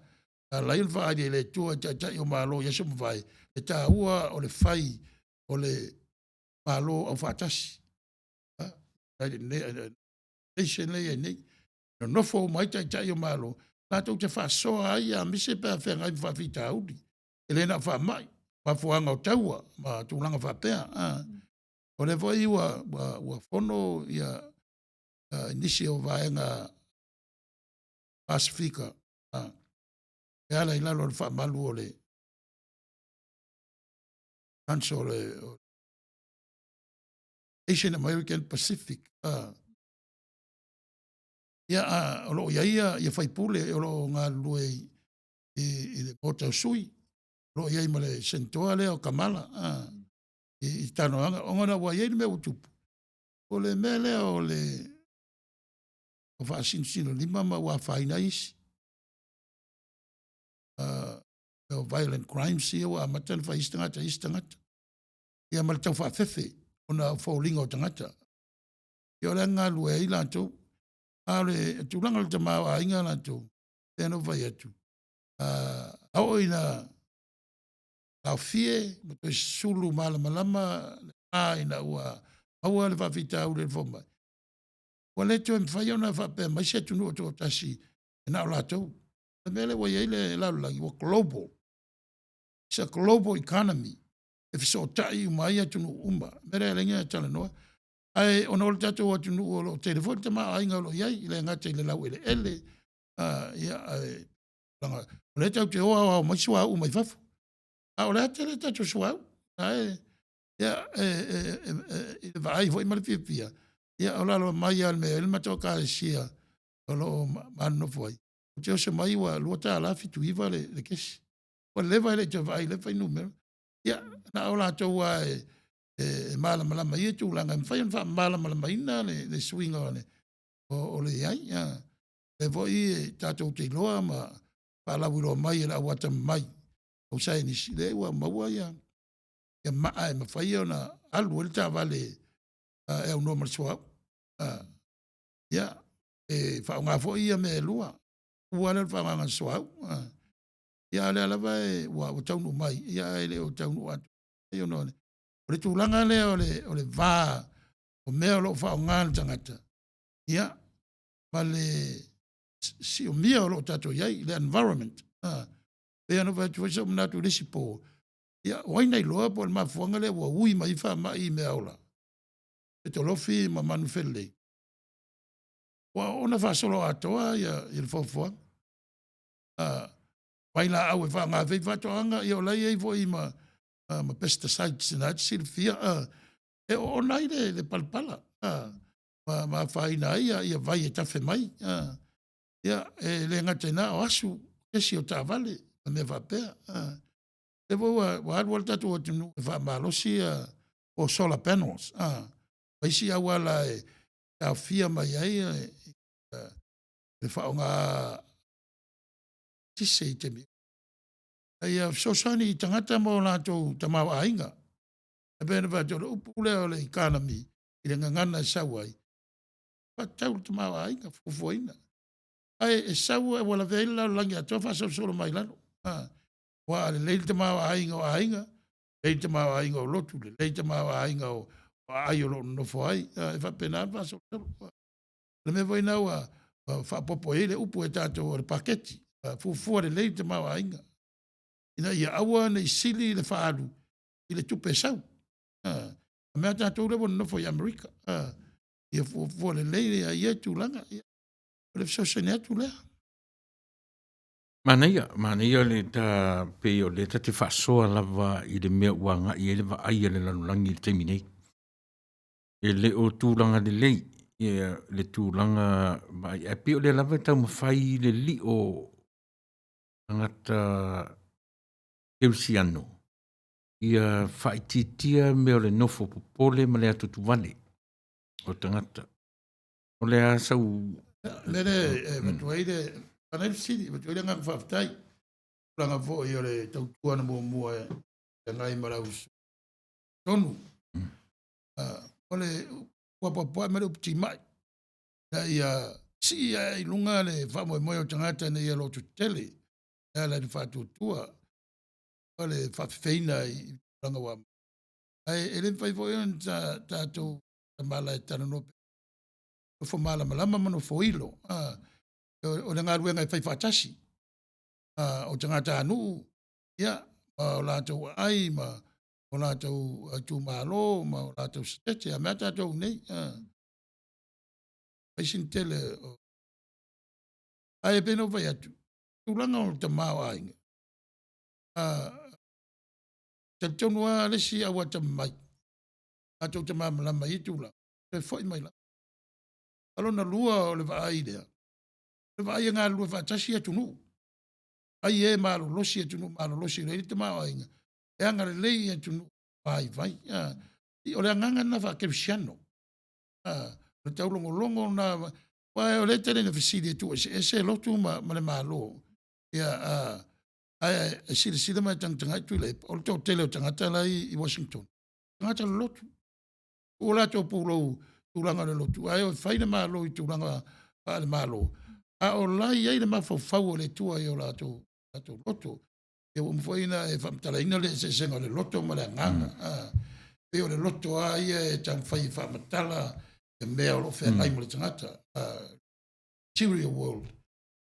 na ala ai ona faaali e le Atua i taitai o Malo i aso ua mavae, le taua o le fai o le Malo Aufaatasi, United Nation lea e i ai nei. Nonofo uma ai taitai o Malo latou te faasoa ai aemaise pe a feagai ma faafitauli. E le na o faamai, mafuaaga o taua ma tulaga faapea. O lea foi ua fono nisi o vaega Pasefika e ala i lalo o le faamalu o le Council o le Asian American Pacific. Ia, o lo o i ai sui usufono o lo o galulue i le Maota o Sui, o lo o i ai ma le Senatoa lea o Kamala i talanoaga, ona ua i ai le mea ua tupu, o le mea lea o le faasinosinolima ma ua afaina ai isi. O violent crimes ia ua amata ona fai isi tagata i isi tagata. Ia ma le tau faafefe ona o foliga o tagata. Ia o le a galulue ai latou. A o le tulaga o le tamaoaiga latou, pei ona ou fai atu, a oo ina taofie ma toe susulu malamalama le va ina ua maua le faafitauli e le fomai, ua le toe mafai ona faapea mai se atunuu e toatasi e na o latou. O le mea lea ua i ai le lalolagi, ua global. It's a global economy. E fesootai uma ai atunuu uma. O le mea lea e ala ai ona talanoa. Ae ona o le tatou atunuu o lo o tele foi le tamaoaiga o lo o i ai, e le gata i le laueleele, ia, ae o lea tatou te o aoao mai suauu mai fafo. A o lea e tele tatou suauu. Ae, ia, i le vaai foi ma le fiafia, ia o lalo mai lava o le mea e i ai le matou ekalesia o lo o ma nonofo ai, ou te oso mai ua $2.79 le kesi. Ua leva e le i toe vaai i lea fuainumera. Ia, na o latou lava e malamalama i ia tulaga e mafai ona faamalamalamaina le suiga o le i ai. O lea foi tatou te iloa ma faalauiloa mai e le au atamamai, au saienisi, lea ua maua ia maa e mafai ona alu ai le taavale e aunoa ma le suauu. Ia, e faaaoga foi ia mea e lua. Ua lea o le faaaogaina o le suauu. Ia a o lea lava e, ua taunuu mai, ia ae le o taunuu atoa mai ona o le tulaga lea o le va o mea o lo o faaaoga e le tagata, ia, ma le siomia o lo o tatou i ai, le environment. E pei ona fai atu foi sou manatu i le isi po, ia, o ai na iloa po o le mafuaaga lea ua ui mai ai faamai i meaola, fetolofi ma manufelelei, ua oona faasoloatoa le fuafuaga. Vailaau e faaaoga e faifaatoaga, ia o la e i ai foi ma pesticides na e te silafia, e oona ai le palapala, ma afaina ai vai e tafe mai. Ia, e le gata i lena o asu, kesi o taavale ma mea faapea. O lea foi ua alu lava le tatou atunuu e faamalosi po o solar panels, ma isi auala e taofia mai ai le faaaoga eletise i taimi uma. Ia fesoasoani i tagata ma o latou tamaoaiga. E pei ona fai atu, o le upu lea o le economy i le gagana e sau ai, faatatau i le tamaoaiga fuafuaina. Ae e sau ua lavea ai le lalolagi atoa faasolosolo mai lalo. Aua a lelei le tamaoaiga o aiga, lelei le tamaoaiga o lotu, lelei le tamaoaiga o aai o lo o nonofo ai, e faapena ona faasolosolo. O le mea foi lena ua faaopoopo i ai le upu e tatou o le paketi, fuafua lelei le tamaoaiga ina ia aua ne i sili le faaalu i le tupe e sau. O mea a tatou lea ua nonofo i Amerika, ia fuafua lelei ia tulaga. O le fesoasoani atu lea.
Manaia, manaia le ta pei o lea ta te faasoa lava i le mea ua agai i ai le vaai a le lalolagi i le taimi nei. E le o tulaga lelei le tulaga vaai, ae pei o lea lava e taumafai le lio tagata kerisiano ia faaitiitia mea o le nofo popole ma le atuatuvale o tagata. O le a sau
mea lea e avatu ai le ana le fesili, avatu ai le agaga faafetai. Tulaga foi o le tautua na muamua e feagai ma le au tonu. O le upu apoapoai ma le upu timai, ina ia sii ae i luga le faamoemoe o tagata ina ia lototetele e ala i le faatuatua o le faafefeina i tulaga ua ae e le mafai foi ona tatou tamala e talanoa nofo malamalama ma nofo ilo. O le galuega e fai faatasi o tagatanuu, ia, ma o latou aai ma o latou itumalo ma o latou setete a mea tatou nei. Fai sina tele o ae pei ona ou fai atu, tulaga o le tamaoaiga, talitonu lava le isi au atamamai latou te malamalama i ia tulaga, toe foi mai lava. A lona lua o le vaai lea, o le vaai e galulue faatasi atunuu. Ai e malolosi atunuu malolosi o lo o i ai le tamaoaiga, e agalelei i atunuu vaivai. O le agaga lena faakerisiano, o le taulogologo lena, aua o lea e tele ina fesili e tuueseese lotu ma le Malo, ia, ae silasila ma e tagatagai Tuilaepa, o le toatele o tagata la e i Washington, tagata lolotu. Tuu o latou pulou i tulaga o le lotu, ae o e fai le Malo i tulaga faale-Malo, a o la e i ai le mafaufau o le Atua i o latou loto. Ia ua uma foi ona e faamatalaina le eseesega o le loto ma le agaga. E pei o le loto lava ia e taumafai e faamatala le mea o lo o feagai ma le tagata, material world.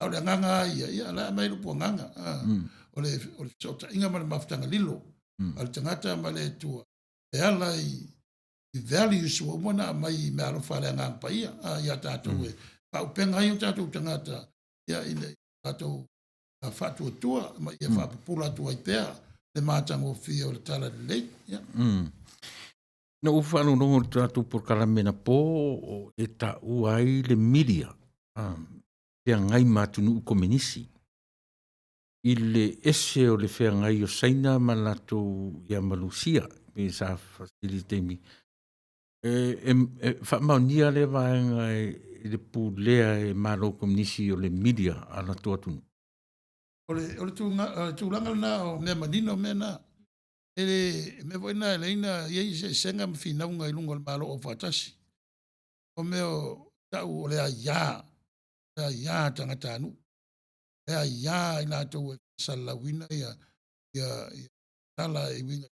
A o le agaga lava ia, ia o la e aumai le upu agaga, o le fesootaiga ma le mafutaga lilo a le tagata ma le Atua e ala i values ua uma ona aumai i meaalofa a le Agaga Paia ia tatou e faaupega ai o tatou tagata ia ina ia tatou faatuatua ma ia faapupula atu ai pea le matagofie o le Talalelei. Ia.
Na ou faalogologo i le tatou polokalame anapo e taua ai le media feagai ma atunuu komenisi i le ese o le feagai o Saina ma latou ia ma Lusia pei sa fesili i le taimi e faamaonia lea vaega i le pulea e Malo Komenisi o le media a latou atunuu.
O le tulaga lena o mea manino mea na. E le mea foi lena e ala ai ona i ai eseesega ma finauga i luga o le Malo Aufaatasi. O mea o Tau o le aia, le aia tagatanuu, le aia i latou e faasalalauina ia ia ia tala e uiga i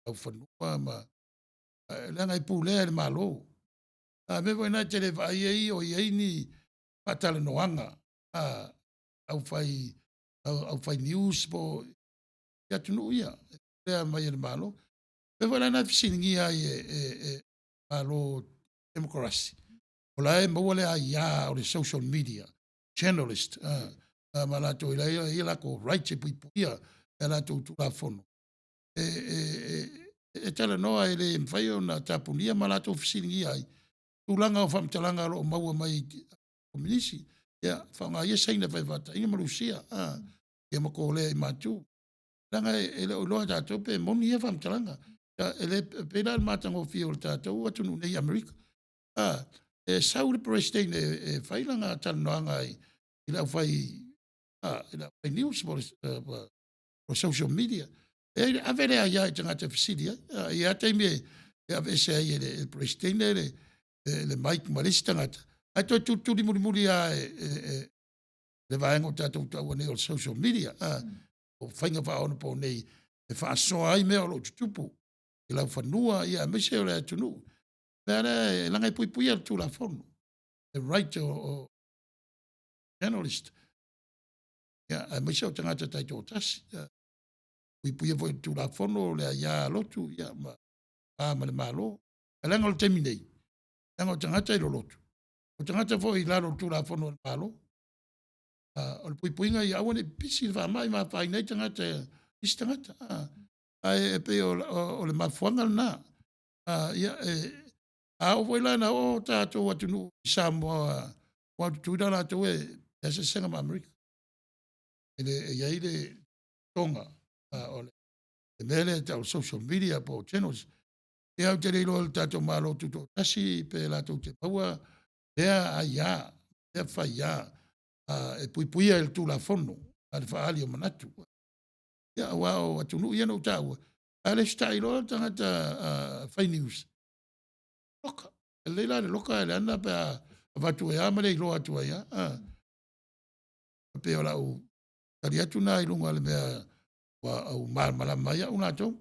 laufanua ma leaga e pulea e le Malo. A mea foi na e te le vaai ai o i ai ni faatalanoaga a aufai aufai news po o i atunuu ia e pulea mai e le Malo. Mea foi la na e fesiligia ai e e e Malo Temokarasi, o la e maua le aia o le social media journalist ma latou e i ai latou rights e puipuia e latou Tulafono e e e talanoa e le mafai ona tapunia ma latou fesiligia ai tulaga o faamatalaga o lo o maua mai i Kominisi. Ia, faaaoga ia Saina e fai faataitaiga ma Rusia, ia ma Kolea i Matu. Leaga e le o iloa e tatou pe moni ia faamatalaga. E le pei la o le matagofie o le tatou atunuu nei i Amerika. E sau le Peresetene e fai lana talanoaga i le aufai i le aufai news po o social media. E ave le aia i tagata e fesili ai. E i ai lava taimi e aveese ai e le Peresetene le mic ma le isi tagata, ae toe tulituli mulimuli lava e le vaega o tatou taua nei o le social media, o faiga faaonaponei e faasoa ai mea o lo o tutupu i laufanua aemaise o le atunuu. Mea lea e leaga e puipuia e le Tulafono le right o journalist, ia aemaise o tagata taitoatasi. Ia, puipuia foi e le Tulafono le aia lotu ia ma va ma le Malo. Ae leaga o le taimi nei, leaga o tagata e lolotu, o tagata foi i lalo o le Tulafono a le Malo. O le puipuiga ia aua ne i pipisi le faamai ma afaina ai tagata isi tagata. Ae e pei o le mafuaaga lena. Ia, e a oo foi la ina oo tatou atunuu i Samoa aua o Tutuila latou e leai se eseesega ma Amerika. E le e i ai le toga o le mea lea e tau o le social media po o channels. Ia ou te le iloa i le tatou Malo Tutoatasi pe latou te maua lea aia, lea faia e puipuia i le Tulafono a le faaali o manatu. Ia aua o atunuu ia na ou taua, a resitala loa le tagata fai news, loka. E lelei la le loka ae leaga pe a avatu ai lava ma le iloa atu ai lava. E pei o lau tali atu lena i luga o le mea ua au malamalama ai au latou.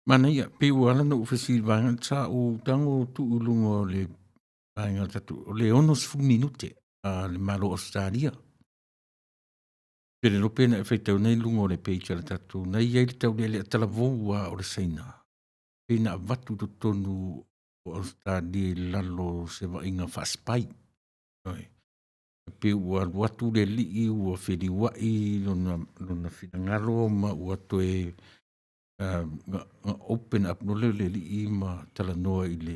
Manaia, pei ua ala ona ou fesili i le vaega lea, sa ou tago tuu i luga o le vaega o le tatou, o le 60 minute a le Malo o Ausetalia. Pe le iloa pe na e faitauina i luga o le page a le tatou, na i ai le taulealea talavou lava o le Saina, pei na avatu i totonu o Ausetalia i lalo o se vaaiga faa-spy. Ioe. E pei ua alu atu le alii ua feliuai lona, lona finagalo ma ua toe uh, na open up loa le alii ma talanoa i le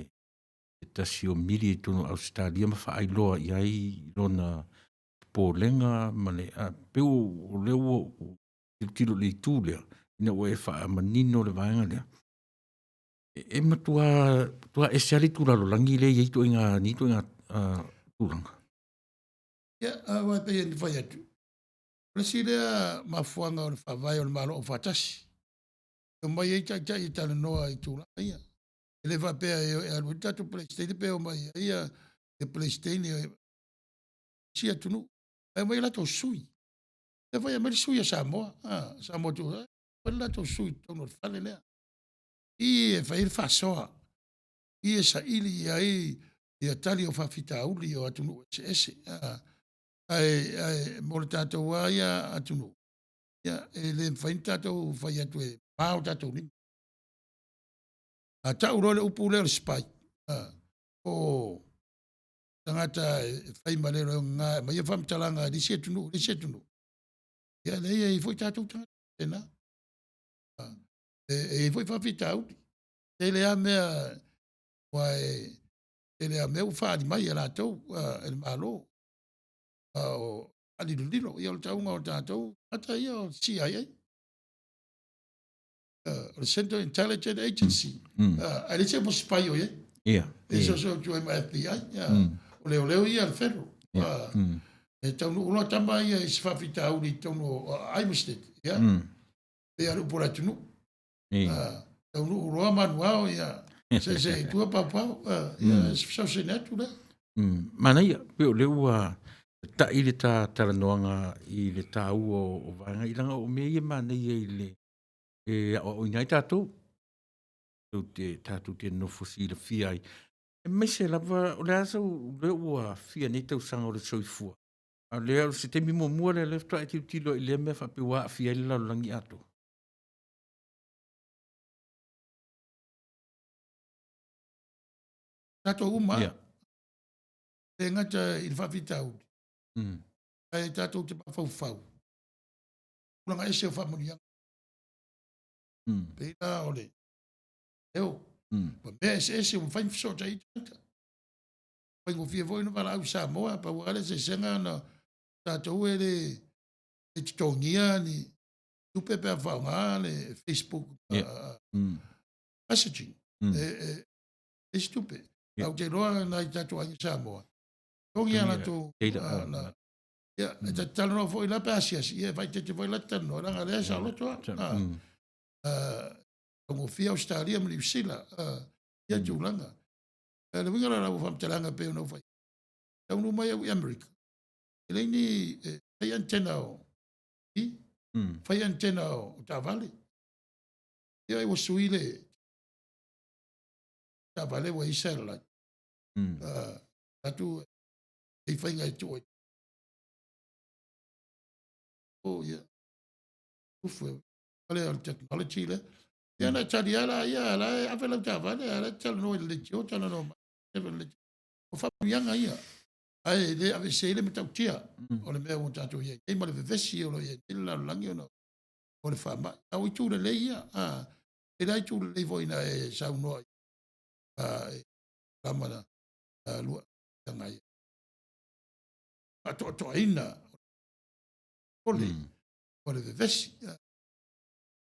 se tasi o mili i totonu o Ausetalia ma faailoa i ai lona popolega ma le a pei o lea ua tilotilo i le itu lea ina ua e faamanino le vaega lea e matua matua ese lava le itu lalolagi lea e i ai ituaiga nei ituaiga tulaga.
Ia, aua e pei ona fai atu, o le isi lea mafuaaga o le faavae o le Malo Aufaatasi, e omai ai taitai e talanoa i tulaga ia. E le faapea e alu ai le tatou Peresetene pe omai ai ia Peresetene o isi atunuu, ae omai o latou sui. Lea foi e aumai le sui a Samoa, Samoa tu, aumai le latou sui i totonu o le fale lea. I e fai ai le faasoa, i e saili i ai ia tali o faafitauli o atunuu eseese. Ae, ae mo le tatou lava ia atunuu, ia, e le mafai ona tatou fai atu e ma o tatou lima. A tau loa le upu lea o le spy, po o tagata e fai ma le logoga e aumaia faamatalaga i le isi atunuu i le isi atunuu, ia leai e i ai foi tatou tagata faapena. E i ai foi faafitauli. Tele lava mea aua e tele lava mea ua faaali mai e latou e le Malo. A o faalilolilo, ia o le tauga o tatou tagata ia o le CIA. O le Central Intelligence Agency. Ae leai se upu spy o i ai. E soso atu ai ma FBI. O leoleo ia a le federal. E taunuu loa tama ia i se faafitauli i totonu o Iowa State. Ia. Pei lava o le upu a le atunuu. Taunuu loa manuao ia, seesee i tua paopao. Ia, se fesoasoani atu lea.
Manaia, pei o lea ua ta'i le ta talanoaga i le taua o vaega ia, leaga o mea ia e manaia i le e aoaoina ai tatou, tatou te nonofo silafia ai, aemaise lava, o le a sau, o lea ua fia nei tausaga o le soifua, a o lea o se taimi muamua lea o lea faatoa e tilotilo i lea mea faapea ua aafia ai le lalolagi atoa?
Tatou uma lava. E le gata i le faafitauli, ae tatou te mafaufau i tulaga ese o faamanuiaga. Pei la o le leo, ma mea eseese ua mafai ona fesootai ai tagata. Faigofie foi ona valaau i Samoa, pau lava le eseesega na tatou e le totogia ni tupe pe a faaaoga le Facebook messaging. E leai se tupe. Ae ou te iloa nai o tatou aiga Samoa, totogi a latou ia, e ta te talanoa foi la pe asiasi, ia e faaeteete foi la te talanoa, leaga o lea e saoloto lava. Taugofie Ausetalia ma Niu Sila, ia tulaga. O le uiga la o lau faamatalaga pei ona ou fai atu, taunuu mai au i Amerika, e leai ni, e fai antenna o i, fai antenna o taavale. Ia ua sui le taavale ua i ai satellite. Atu e i faiga e tuu ai. Oh ia. Ufu e le o le technology lea. Ia na tali lava la ia, la e ave lau taavale, a la e talanoa i le leitio, talanoa mai. Ave le leitio. O faamanuiaga ia, ae le aveese ai le matautia o le mea ua tatou i ai nei ma le vevesi o lo o i ai nei le lalolagi ona o le faamai. A o itu lelei ia, e le itu lelei foi na e saunoa i lama na lua tanga ia. Faatoatoaina o le o le vevesi.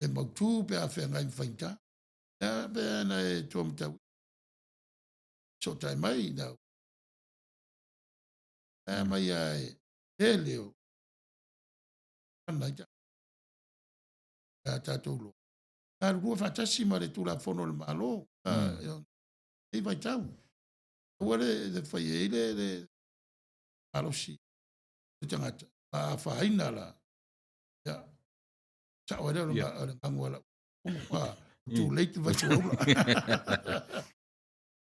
E mautu pe a feagai ma faigata. Ia pe ana e tua matau fesootai mai na e mai lava e tele o ana i a tatou loa galulue faatasi ma le Tulafono a le Malo i vaitau. Aua le fai ai le malosi o le tagata ma afaina la. Ia, sao ai lea o le gagu a lau too late vai tuaula.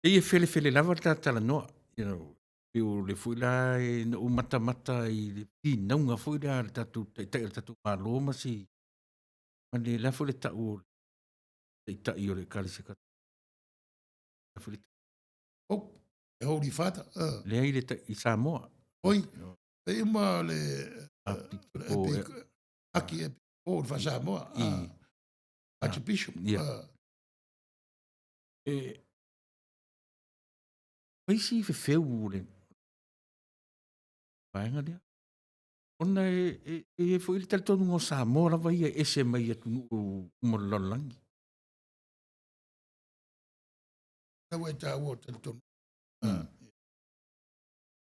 E ia felefele lava le ta talanoa, you know, pei o le foi la e na ou matamata i le finauga foi lea a le tatou taitai o le tatou Malo ma si ma le la foi le tau o le taitai o le Ekalesia Katoliko. La foi le
Pope, the Holy Father.
Leai le i Samoa.
Oi, e uma le Aki e o le Faa-Samoa. Archbishop.
E fai si fefeu o le vaega lea. Ona e i ai foi le talitonuga o Samoa lava ia e ese mai atunuu uma o le lalolagi.
Ua e taua o talitonuga.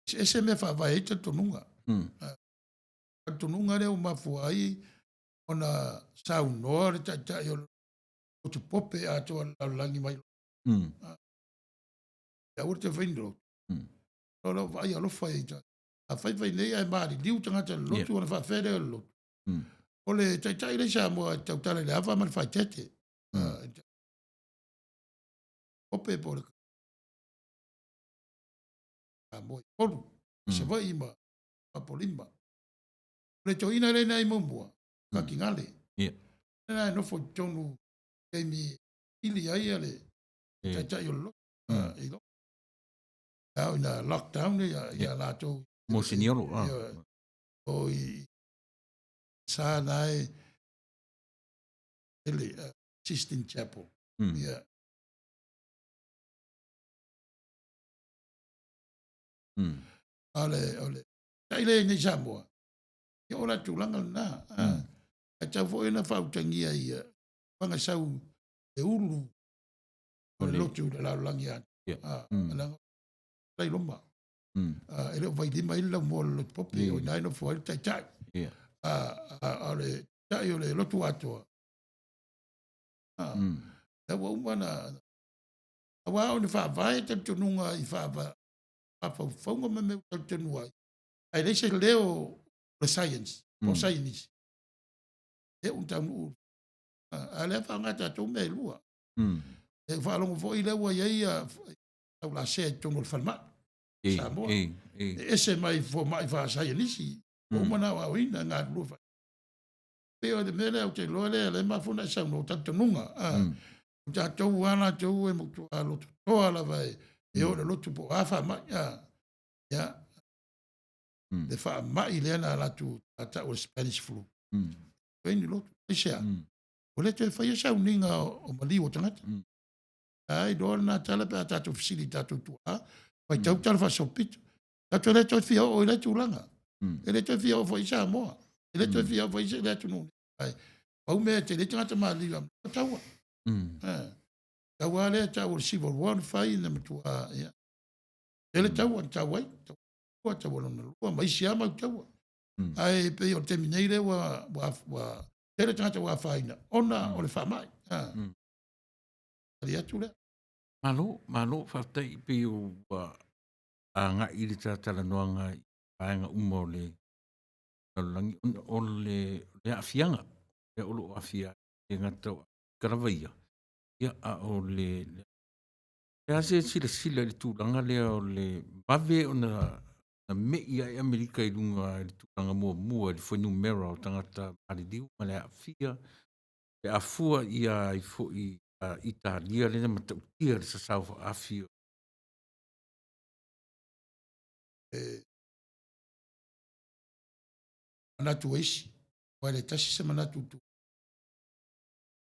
Eseese mea faavae ai talitonuga. Talitonuga lea ua mafua ai ona saunoa le taitai o le motu pope atoa o le lalolagi mai. Aua le toe fai ni lotu. O lau vaai alofa i ta. A fai fai nei ae maliliu tagata i le lotu ona faafefea lea o le lotu. O le taitai lea i Samoa e tautala i le ava ma le faaeteete. Pope po o le Samoa i Upolu, Savaii ma Apolima. O le toeaina lea na i muamua, Kakinale. Na e nofo i totonu taimi ili ai le taitai o le lotu. I lo. Ao ina lockdown ia latou.
Mo Siniolo.
O i sa na e ele Sistine Chapel. Ia. A o le tai le nei Samoa, ia o la tulaga lena. Ae tau foi ona faautagia ia wanga sau e ulu o le lotu i le lalolagi atoa. Leaga la i Roma. E le o vailima ai le laumua o le lotu pope, o ina e nofo ai le taitai. A o le taitai o le lotu atoa. La ua uma na aua o ni faavae talitonuga i mafaufauga ma mea ua talitonu ai, ae leai se leo o le science, po o saienisi, e ua taunuu. A lea faaaoga tatou mea e lua. E faalogo foi lea ua i ai taulasea i totonu o le falemai. Samoa. E ese mai fomai faasaienisi, ua uma ona aoaoina e galulue fa. Pei o le mea lea ou te iloa lea, lea e mafua ona e saunoa, o talitonuga. O tatou lava latou e matua lototoa lava e o i le lotu po o a faamai. Ia, le faamai lea na alu atu tau o le Spanish flu. Fai ni lotu. Aisea? Ua le toe faia sauniga o maliu o tagata. Ai loa lena tala pe a tatou fesili i tatou tuaa, faitau tala faasolopito. Tatou le toe fia oo i lea tulaga. E le toe fia oo foi i Samoa. E le toe fia oo foi i le atunuu. Ai, pau mea e tele ai tagata maliliu o taua. Taua lea tau o le Civil War na fai na matua, ia. Tele taua na tau ai, taua, taua lona lua, ma isi lava mau taua. Ae pei o le taimi nei lea ua, ua, ua tele tagata ua afaina ona o le faamai. Tali atu lea.
Malo, malo, faafetai pei ua agai le ta talanoaga i vaega uma o le lalolagi ona o le aafiaga lea o lo o aafia ai, e le gata o Aferika lava ia, ia a o le le a se silasila i le tulaga lea o le vave ona me'i ae Amerika i luga i le tulaga muamua i le fuainumera o tagata maliliu ma le aafia pe a fua i ai foi ia Italia lea na matautia le sasao faaafi o
E manatu o isi, aua e le tasi se manatu i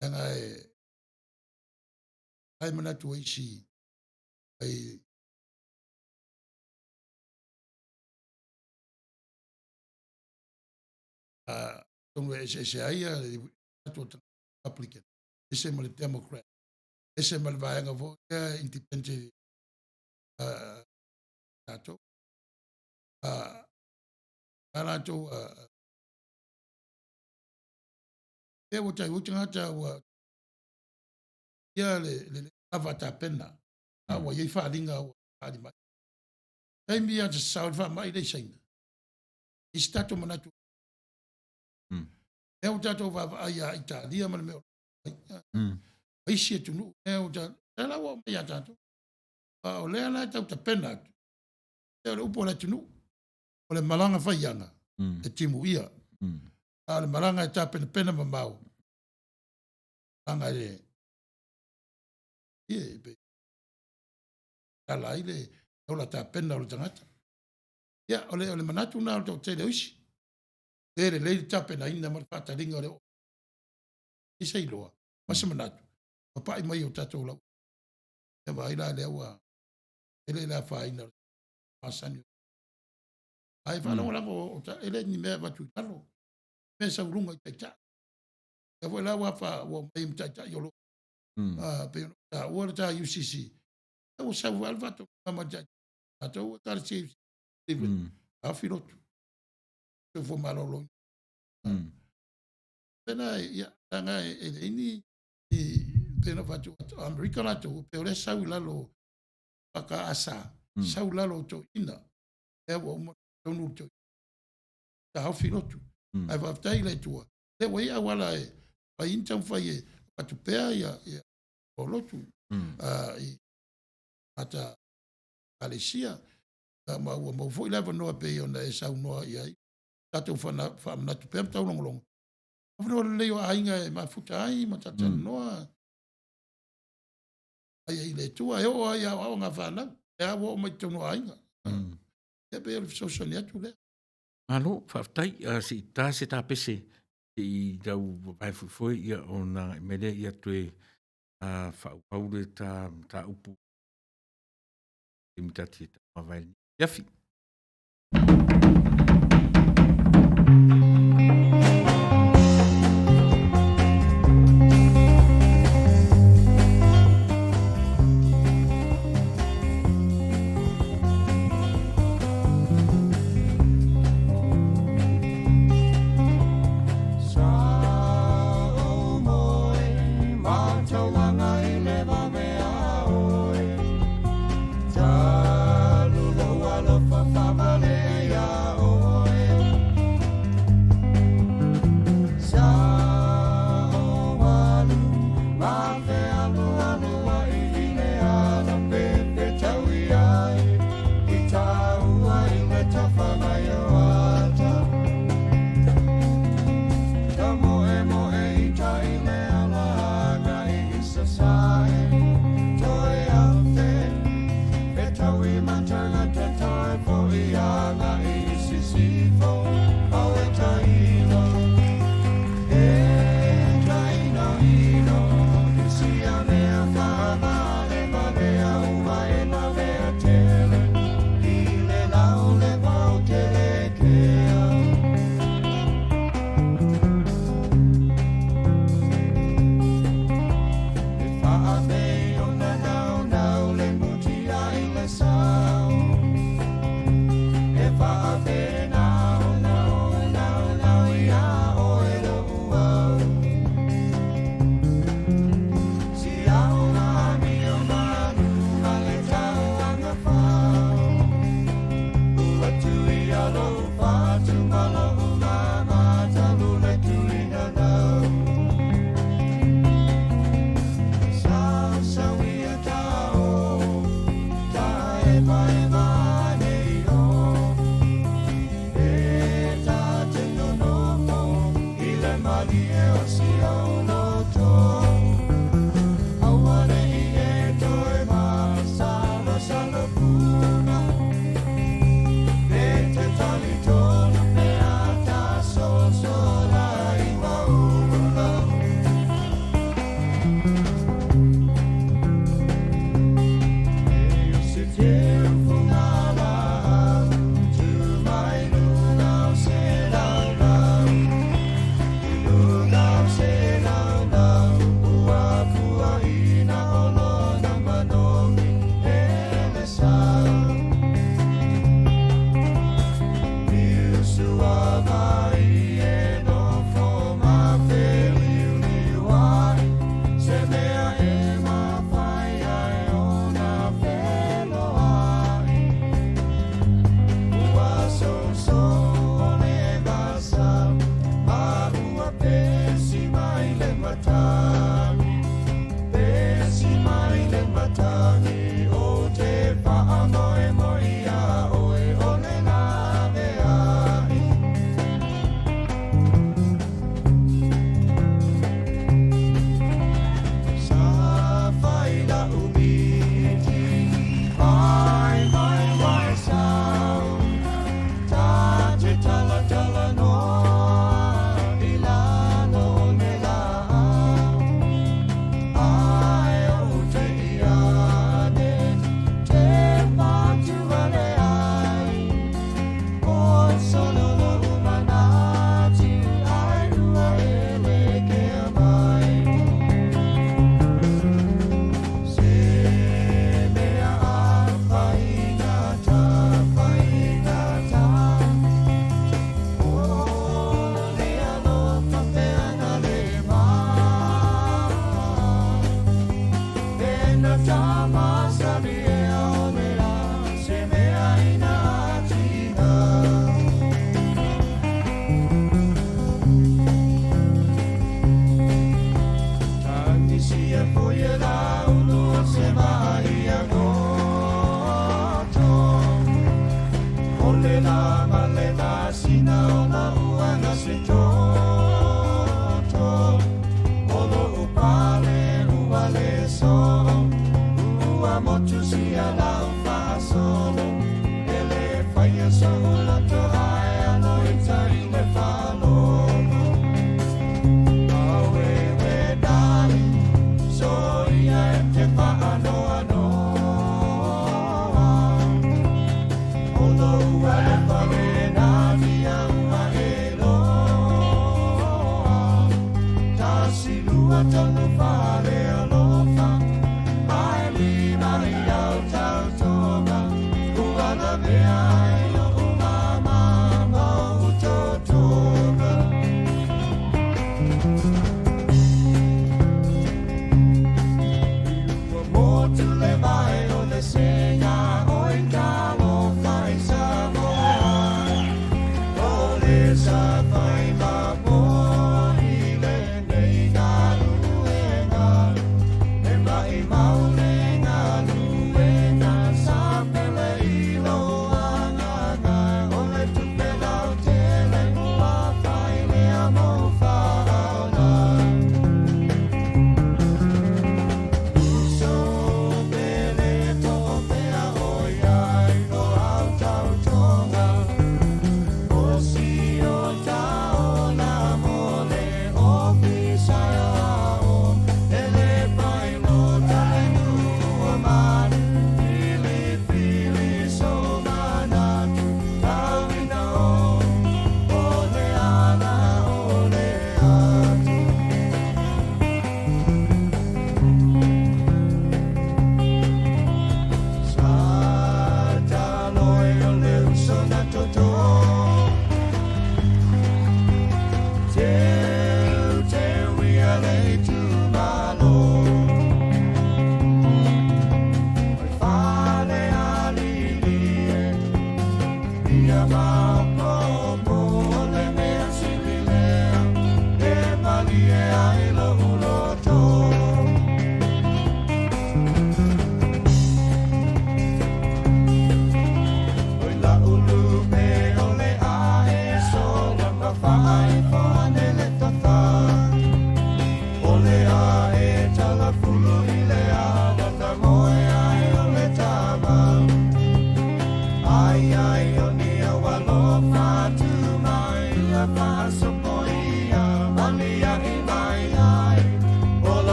leaga e ai manatu o isi ai atonu e eseese ai le manatu o le Republican, ese ma le Democrat, ese ma le vaega foi lea Independent tatou. A latou pea ua tai ua tagata ua ia le le lava tapena, a ua i ai faaaliga ua faaali mai. Taimi lava na sasao ai le faamai lea i Saina, i se tatou manatu. Lea ua tatou vaavaai ia Italia ma le mea o ma isi atunuu, lea ua lea la ua oo mai ia tatou. A o lea la e tau tapena atu, o le upu a le atunuu, o le malaga faiaga e timuia, a o le malaga e tapenapena mamao, malaga e e pe ala ai le ola tapena o le tagata. Ia, o le manatu lena o le toatele o isi. E lelei le tapenaina ma le faataliga o le oo. I se iloa, ma se manatu, papai mai o tatou lau. Ia vaai la lea ua tele le afaina o le masani. Ae faalagolago, e le ni mea e avatu i lalo. Mea sau luga i taitai. Lea foi la ua ua omai ma taitai o lo. Pei ona taua le ta UCC. Ua sau lava le faatonuga mai taitai. Tatou ekalesia UCC. Taofi lotu. Soifua maloloina. Pena, ia, leaga e leai ni, pei ona fai atu, o Amerika latou, pei o lea sau i lalo EFKS, sau i lalo o toeaiina, lea ua uma tonu le toeaina, taofi lotu. Ae faafetai i le Atua, lea ua i ai auala e fai ai ni taumafai e avatu pea ia o lotu i tagata ekalesia, ma ua maua foi le avanoa pei ona e saunoa i ai, tatou faamanatu pea ma taulogologo, avanoa lelei o aiga e mafuta ai ma talatalanoa ai i le Atua, e oo ai i aoaoga a fanau, e a ua oo mai i totonu o aiga. Ia pei o le fesoasoani atu lea.
Malo, faafetai. Se i ta se tapese, se i tau vavae foefoe, ia ona agai mai lea, ia toe faaauau le ta mataupu taimi ta te mavae i lenei afiafi.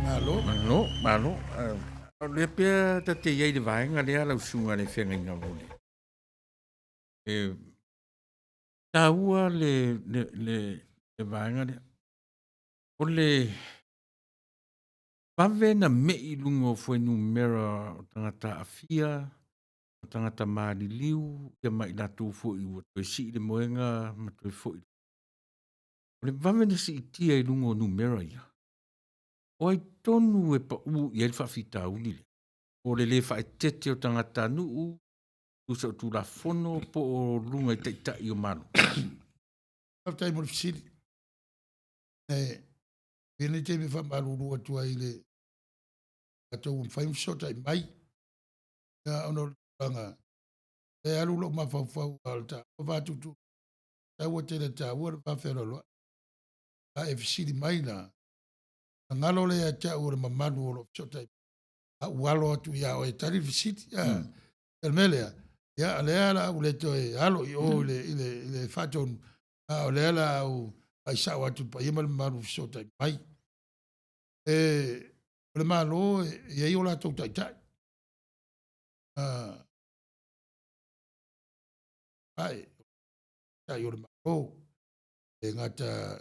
Malo.
Malo, malo. O lea pea ta te iai le vaega lea lau susuga i le feagaiga o le. E taua le, le, le, le vaega lea. O le vave na mei i luga o fuainumera o tagata aafia, o tagata maliliu, ia ma i latou foi ua toe sii le moega ma toe foi. O le vave na siitia i luga o numera ia, o ai tonu e pau i ai le faafitauli lea? Po o le le faaeteete o tagatanuu, tusa o Tulafono po o luga i Taitai o Malo?
Faafetai mo le fesili. E i lenei taimi e faamalulu atu ai i le tatou ua mafai ona fesootai mai. Ia, ona o le tulaga, e alu lou mafaufau a o le taua va tutu, taua tele taua le va fealoaloai. A e fesili mai la, ona galo lea ia te au o le mamalu o lo o fesootai mai, a ou alo atu ia oe e tali le fesili. O le mea lea, ia, o lea o le a ou le toe alo i o i le faatonu, a o lea o le a ou faisao atu i le paia ma le mamalu o fesootai mai. O le Malo e i ai o latou taitai, taitai o le Malo. E gata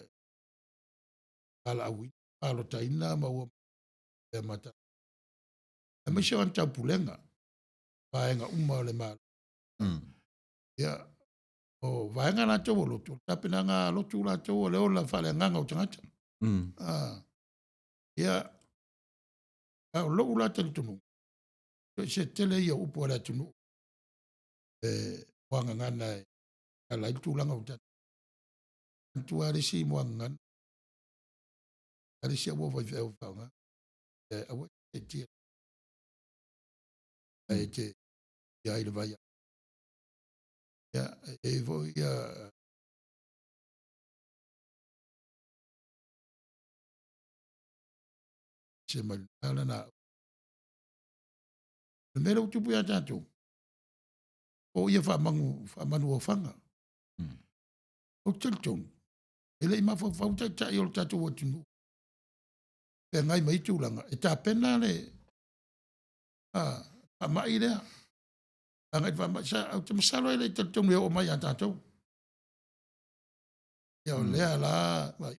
valaauina, palotaina ma ua pea mata. Aemaise o ana taupulega, vaega uma o le Malo. Ia, o vaega latou o lotu, o le tapenaga a lotu latou o le ola faaleagaga o tagata. Ia, a o lou la talitonuga, so o se tele ia o upu a le atunuu e muagagana e ala ai le tulaga o tatou. Manatua lava le isi muagagana, a le isi aua faifeau e faaaoga. Aua e te seetia ae te ia ai le vai. Ia, e i ai foi ia se mai lena lana. O le mea lea ua tupu ia tatou, o ia faamanu, faamanuaofaga. Ou te talitonu, e le i mafaufau taitai o le tatou atunuu feagai ma ia tulaga, e tapena le faamai lea. Agai i le faamai, sa, ou te masalo e le i talitonu e oo mai ia tatou. Ia o lea la,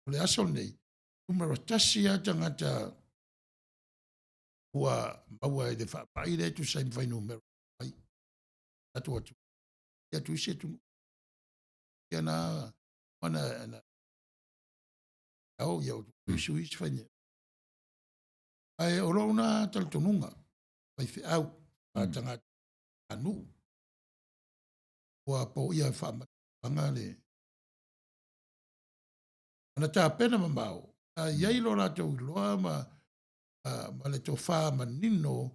o le aso lenei, numera 1 lava tagata ua maua i le faamai lea e tusa ai ma fuainumera mai tatou atunuu. Ia atu isi atunuu. Ia na, na, na, ao ia o isi fai. Ae o lou na talitonuga, faifeau, tagata nuu, ua poia faamatuaga le ana tapena mamao, a i ai lo latou iloa ma, ma le tofa manino, o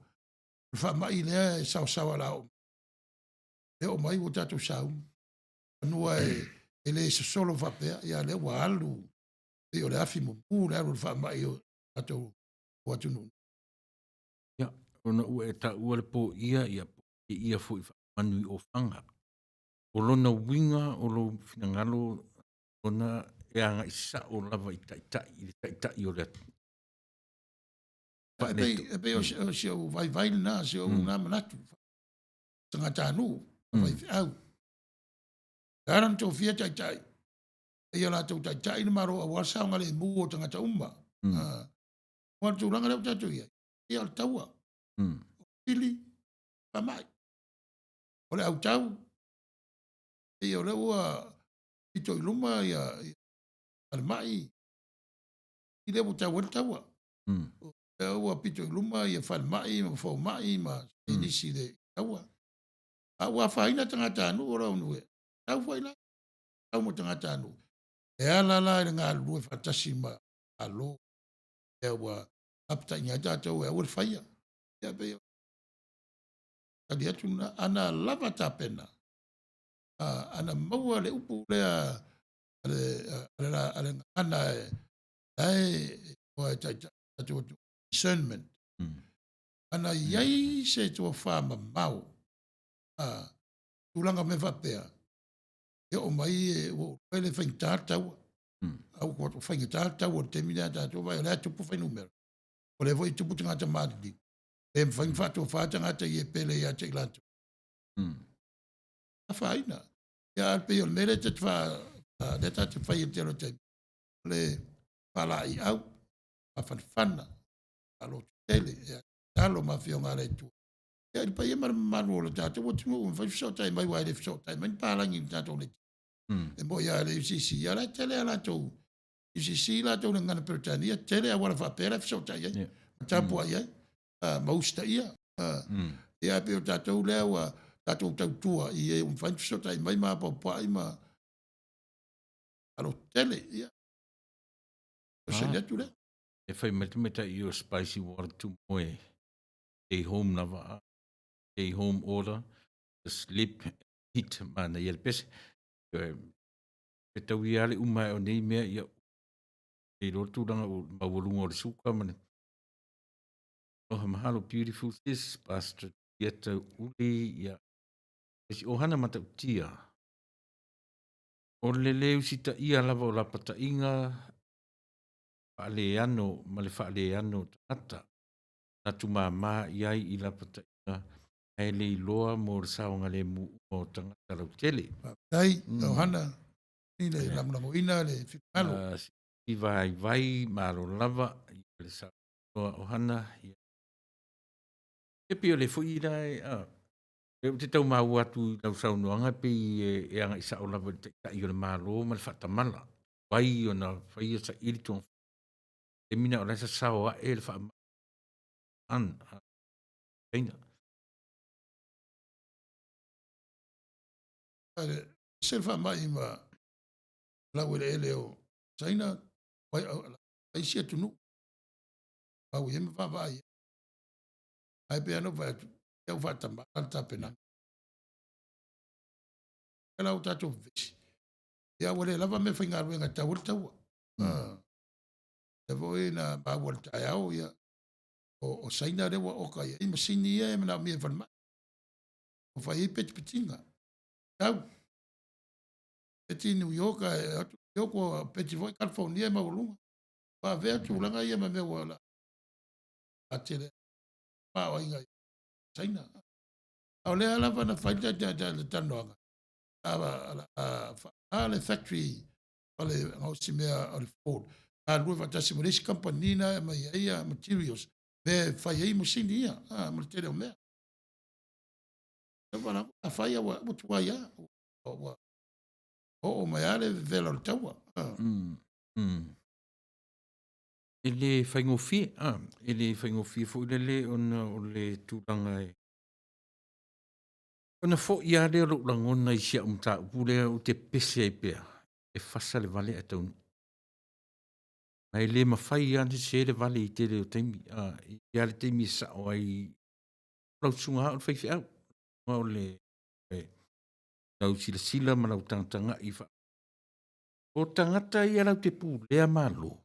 le faamai lea e saosaoa la o e oo mai ua tatou sauni. Fanua e le sosolo faapea, ia lea ua alu, pei o le afi mumu le alu o le faamai o tatou atunuu.
Ia, ona ua e taua le poia, ia po o ia foi faamanu i ofaga. O lona uiga o lou finagalo ona e agai sao lava i taitai, i le taitai o le atunuu.
E pei o si ou vaivai lena, si ou na manatu. Tagatanuu, faifeau. E ala ona tofia taitai, ia latou taitai le Malo aua le saogalemu o tagata uma. O le tulaga lea ua tatou i ai, ia o le taua, o pili, faamai. O le autau, ia o lea ua pito i luma ia falemai, i lea ua tau ai le taua. O lea ua pito i luma ia falemai ma fomai ma nisi i le taua. A ua afaina tagatanuu o lau nuu, tau foi la, tau mo tagatanuu. E ala la i le galulue faatasi ma Malo, lea ua lapataiga ai tatou e aua le faia. Ia pei o tali atu lena, ana lava tapena, ana maua le upu lea a le gagana e la e iloa e taitai tatou atunuu, discernment. Ana iai se tofa mamao, tulaga o mea faapea, e oo mai e ua ou iloa e le faigata le taua. A ua faigata le taua i le taimi lea a tatou, vaai o lea e tupu fuainumera. O lea foi e tupu tagata maliliu. E mafai ona faatofa tagata i e pele ia te i latou. Afaina. Ia a pei o le mea lea ta te lea ta te fai i le tele o taimi, o le faalaeiau, fafanafana, faalototele, ia tatalo ma afioga a le Atua. Ia i le paia ma le mamalu o le tatou atunuu, e mafai ona fesootai mai, aua e le fesootai mai ni palagi i le tatou leitio. E moni lava i le UCC, a o la e tele a latou UCC latou le gagana Peretania, tele auala faapea la e fesootai ai, ma tapuai ai, ma usitaia. Ia pei o tatou lea ua tatou tautua i e ua mafai ona fesootai mai ma apoapoai ma alototele. Ia, o se atu lea.
E fai mai le tamaitai i o Spicy Water Tumoe, stay home lava, stay home order, the sleep heat, manaia le pese. Fetaui lava le uma o nei mea, ia, e iloa le tulaga o le maualuga o le suka ma le aloha. Mahalo, beautiful sis, Pastor Julieta Uli, ia, isi ohana matautia. O le le usitaia lava o lapataiga faaleano ma le faaleano o tagata natu mama i ai i lapataiga ae le iloa mo le saogalemu uma o tagata lautele.
Faafetai, ohana. I le lagolagoina le finagalo.
Si vaivai malo lava i le saunoa ohana. E pei o le foi la e, e ou te tau maua atu i lau saunoaga pei e, e agai sao lava i le taitai o le Malo ma le faatamala. Wai ona faia saili tonga. Taimi na o la e sasao ae le faamai an China.
Se le faamai ma laueleele o Saina, isi atunuu, au i ai ma vaavaai ai. Ae pei lava ona ou fai atu, ia ua faatamala le tapenaga. O la ua tatou vevesi, ia ua le lava meafaigaluega e tau ai le taua. Lea foi na maua i le taeao, ia, o Saina lea ua oka i ai masini ia e manaomia i falemai. Ua fai ai petipetiga. Tau. Peti New York, e atu New York, ua peti foi California e maualuga. Ua avea tulaga ia ma mea ua la tele paoaiga i Saina. A o lea lava na fai le talanoaga, a le factory o le gaosimea o le Ford, galulue faatasi ma le isi kamupani na e aumai ai materials, mea e fai ai masini ia, ma le tele o mea. Afai ua tuai lava, ua oo mai lava le vevela o le taua.
E le faigofie, e le faigofie foi lele ona o le tulaga e ona foi lava lea o lou lagona i si au mataupu lea ou te pepese ai pea, e fasa le vale ae taunuu. Ma e le mafai lava ona sese le vale i le tele o taimi. E i ai lava le taimi e sao ai lau susuga lava o le faifeau, o le lau silasila ma lau tagatagai o tagata ia latou te pulea Malo,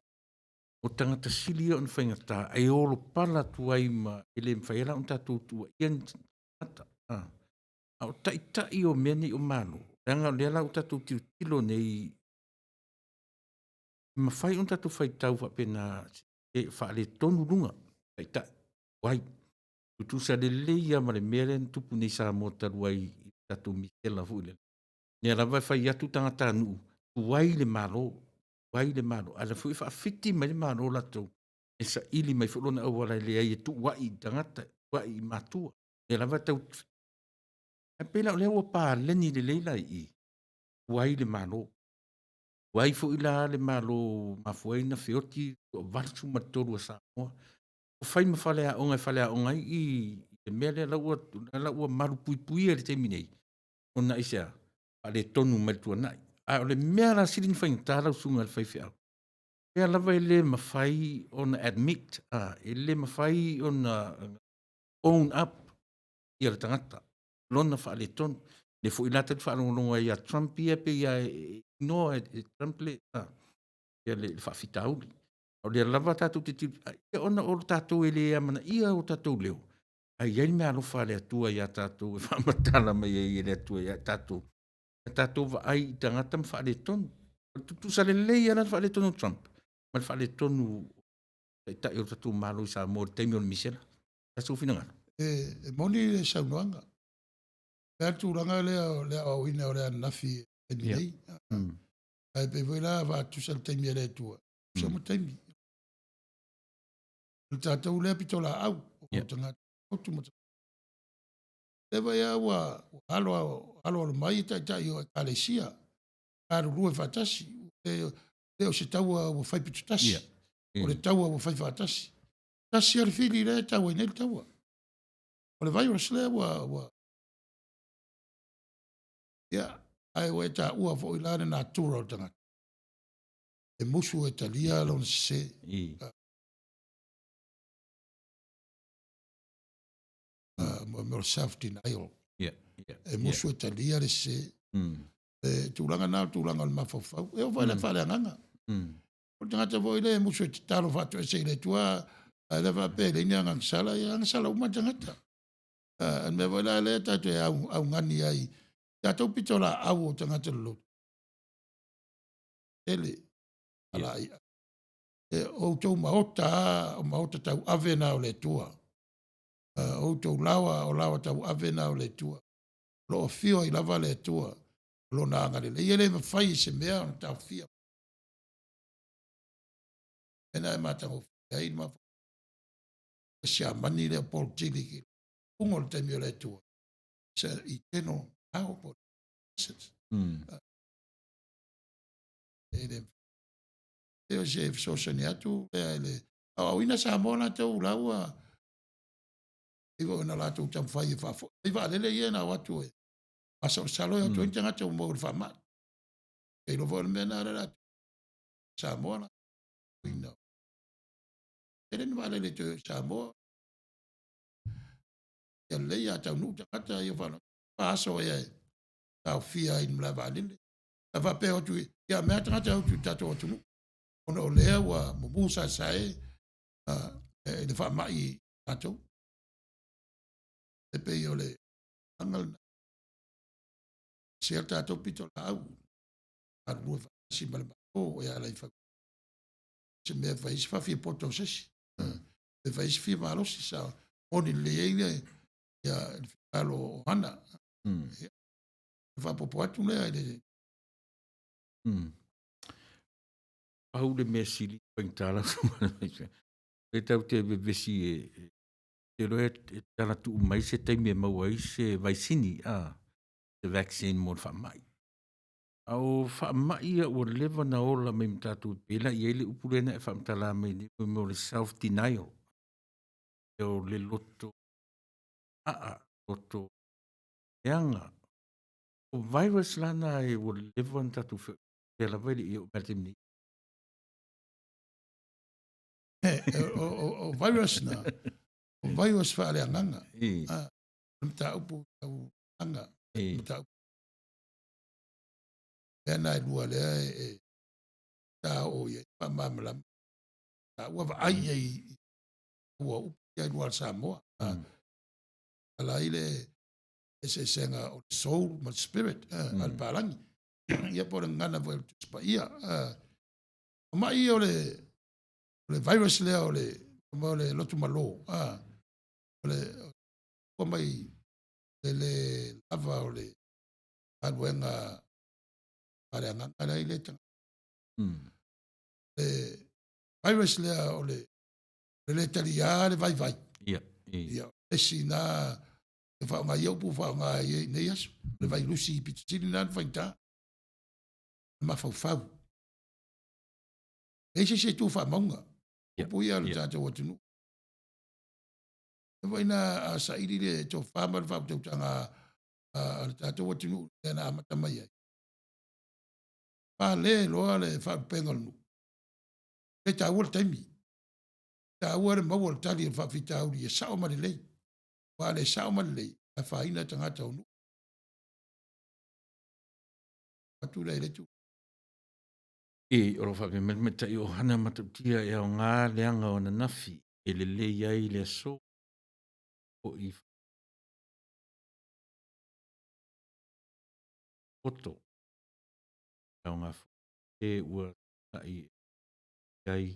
o tagata sili ia ona faigata e olopala atu ai ma e le mafai lava la ona tatou tuuaia ni tagata. A o taitai o mea nei o Malo, leaga o lea la ua tatou tilotilo nei, e mafai ona tatou faitau faapena, e faaletonu luga, taitai, tuai. Tutusa lelei lava ma le mea lea na tupu nei i Samoa talu ai i le tatou misela foi lea, lea lava e fai atu tagatanuu, tuai le Malo, tuai le Malo, a o lea foi e faafiti mai le Malo latou e saili mai foi lona auala e leai e tuuai i tagata, tuuai i matua. O lea lava e tau… Ae pei la o lea ua paleni lelei la i i, tuai le Malo. Tuai foi la le Malo ua mafua ai ona feoti le toa-83 o Samoa. Ua fai ma faleaoga e faleaoga ai i le mea lea la ua malupuipuia i le taimi nei, ona aisea? Faaletonu mai le tuanai. A o le mea la e sili ona faigata lau Susuga i le faifeau, lea lava e le mafai ona admit, e le mafai ona own up le tagata lona faaletonu. Lea foi la tatou te faalogologo ai ia Trump ia pei lava e igoa e Trump le faafitauli. A o lea lava tatou te tilotilo, ona o tatou e le amanaia o tatou leo, ae i ai le meaalofa a le Atua ia tatou e faamatala mai ai e le Atua ia i tatou, ia tatou vaai i tagata ma faaletonu. E tutusa lelei lava la le faaletonu o Trump ma le faaletonu o Taitai o le tatou Malo i Samoa i le taimi o le misela. O le a sou finagalo?
E moni le saunoaga. O le a le tulaga lea o le aoaoina o le ananafi i le taimi nei. Ae pei foi la faatusa le taimi a le Atua, tusa ma taimi. O le tatou lea pitolaau, o tagata motu ma lea foi lava ua aloalo mai taitai o Ekalesia, galulue faatasi. E le o se taua ua fai pitotasi, o le taua ua fai faatasi. Tasi lava le fili lea e tau ai nei le taua. O le virus lea ua ia, ae ua e taua foi la le natura o le tagata. E musu e talia lona sese. Mo le self denial. E musu e talia le sese. E tulaga na o tulaga o le mafaufau. E oo foi i le faaleagaga. O le tagata foi lea e musu e tatalo faatoese i le Atua, ae le faapea e leai ni agagasala, ia agasala uma le tagata. A mea foi la lea tatou te augani ai, tatou pitolaau o tagata loloto, tele ala ia. E outou maota a, o maota tauave na o le Atua. Outou laoa, o laoa tauave na o le Atua. O lo o afio ai lava le Atua. Lona agalelei e le mafai e se mea ona taofia. Mea na e matagofie ai le mafaufau. Siamani lea o Paul Tillich i le o le taimi o le Atua. It's an eternal now po essence. E le e o se fesoasoani atu lea i le aoaoina Samoa latou la ua iwa ona latou taumafai e faafoi. Ai vaalele ia na o atu e masalosalo e o atu ai ni tagata ua maua i le faamai. E iloa foi o le mea lena lea Samoa la. Ina. E le ni vaalele e toe o i Samoa. Ia lelei a taunuu tagata ia whanau. Aso ea e taofia ai i le malae vaalele. A faapea atu ia mea tagata o atu i tatou atunuu. Ona o lea ua mumu saesae e le faamai tatou. E pei o le aga lena. Se tatou pito laau. Galulue faatasi ma le Malo e ala i fau. Se mea fai se faafia poto o se isi. E fai se fia malosi sa moni lelei ai le ia le finagalo o Hana. Ia, faaopoopo atu lea i le
Pau le mea sili faigata lau e tau te vevesi e te iloa e tala tuu mai se taimi e maua ai se vaisini a se vaccine mo le faamai. A o faamai ia ua leva ona ola mai ma tatou pei la e i ai le upu lea na e faamatala mai nei mo le self denial. O le loto aa, loto leaga. O virus la na e ua leva ona tatou lea lava e le i oo mai i le taimi nei.
O virus na, o virus faaleagaga. O le mataupu tau aga, mataupu. Mea na e lua lea e ta oo i ai faamalamalama. Ta ua vaai ai ua upu ia i lua Samoa. Ala ai le eseesega o le soul ma le spirit a le palagi. Ia po o le gagana foi o le Tusi Paia. O mai o le virus lea o le o le lotu malo, o le ua mai le le lava o le galuega faaleagaga lea i le tagata. Le virus lea o le le taliā le vaivai.
Ia,
Ia, esi na e faaaoga ia upu faaaoga ai i nei aso. Le vailusi pito sili na faigata. Mafaufau. E se se tu faamauga. Upu ia o le tatou atunuu. E foi na a saili le tofa ma le faautautaga a le tatou atunuu lea na amata mai ai. Pale loa le faalupega o le nuu. Le taua le taimi. Taua le maua o le tali o le faafitauli e sao ma lelei. Ua le sao ma lelei, afaina tagata o nuu. Atu lea i le tu.
E, o lo faapea mai le tamaitai o Hana Matautia e aoga leaga o ananafi e lelei ai le aso foi poto. E aoga foi e ua ta'i ai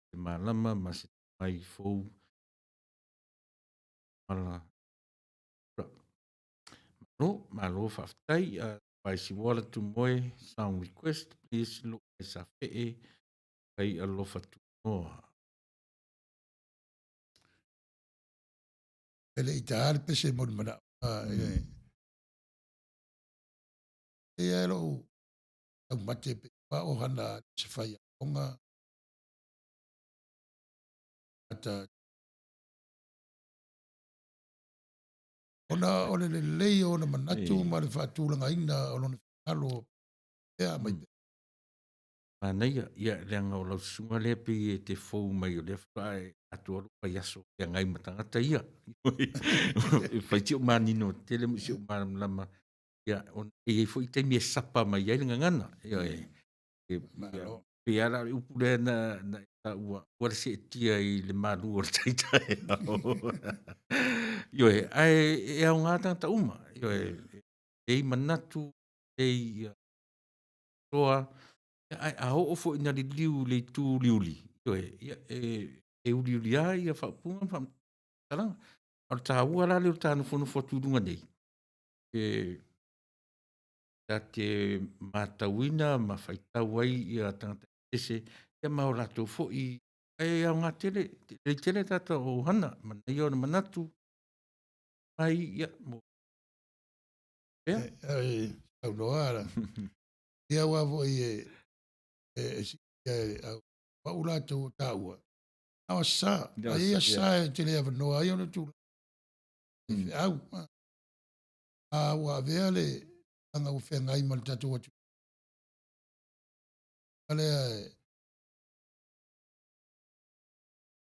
se malama ma se mai fou mala. Malo, malo faafetai. Spicy Wallet Tumoe, song request, please, lo ai sa fee, kai alofa tunoa.
E le i tā le pese mo le manao. E ia lou au mate pe pa o hana se whai onga. Ata ona o le lelei o ona manatu ma le faatulagaina o lona finagalo pea mai pea.
Manaia, ia leaga o lau susuga lea pei e te fou mai o lea faatoa e atoa lou vaiaso feagai ma tagata ia. E fai si ou manino tele ma si ou malamalama. Ia, ona e i ai foi taimi e sapa mai ai le gagana. Ia, e,
Malo.
pei lava la o le upu lea na e taua, ua le seetia i le malu o le taitaeao. Ioe, ae e aoga tagata uma. Ioe, e i manatu, e i toa, ae a oo foi ina liliu i le itu uliuli, ioe, ia, e uliuli lava ia faaupuga ma faamatalaga. A o le taua la lea o le ta nofonofo atu i luga nei, e Ta te matauina ma faitau ai ia tagata ese ia ma o latou foi e aoga tele, lelei tele tatou hana, manaia ona manatu mai ia mo pea.
E saunoa ala. Ia aua foi e e silafia e au au latou o taua, na o aso Sa. A i ai aso Sa e tele avanoa ai ona tulaga i feau. A ua avea le tulaga ua feagai ma le tatou atunuu lea e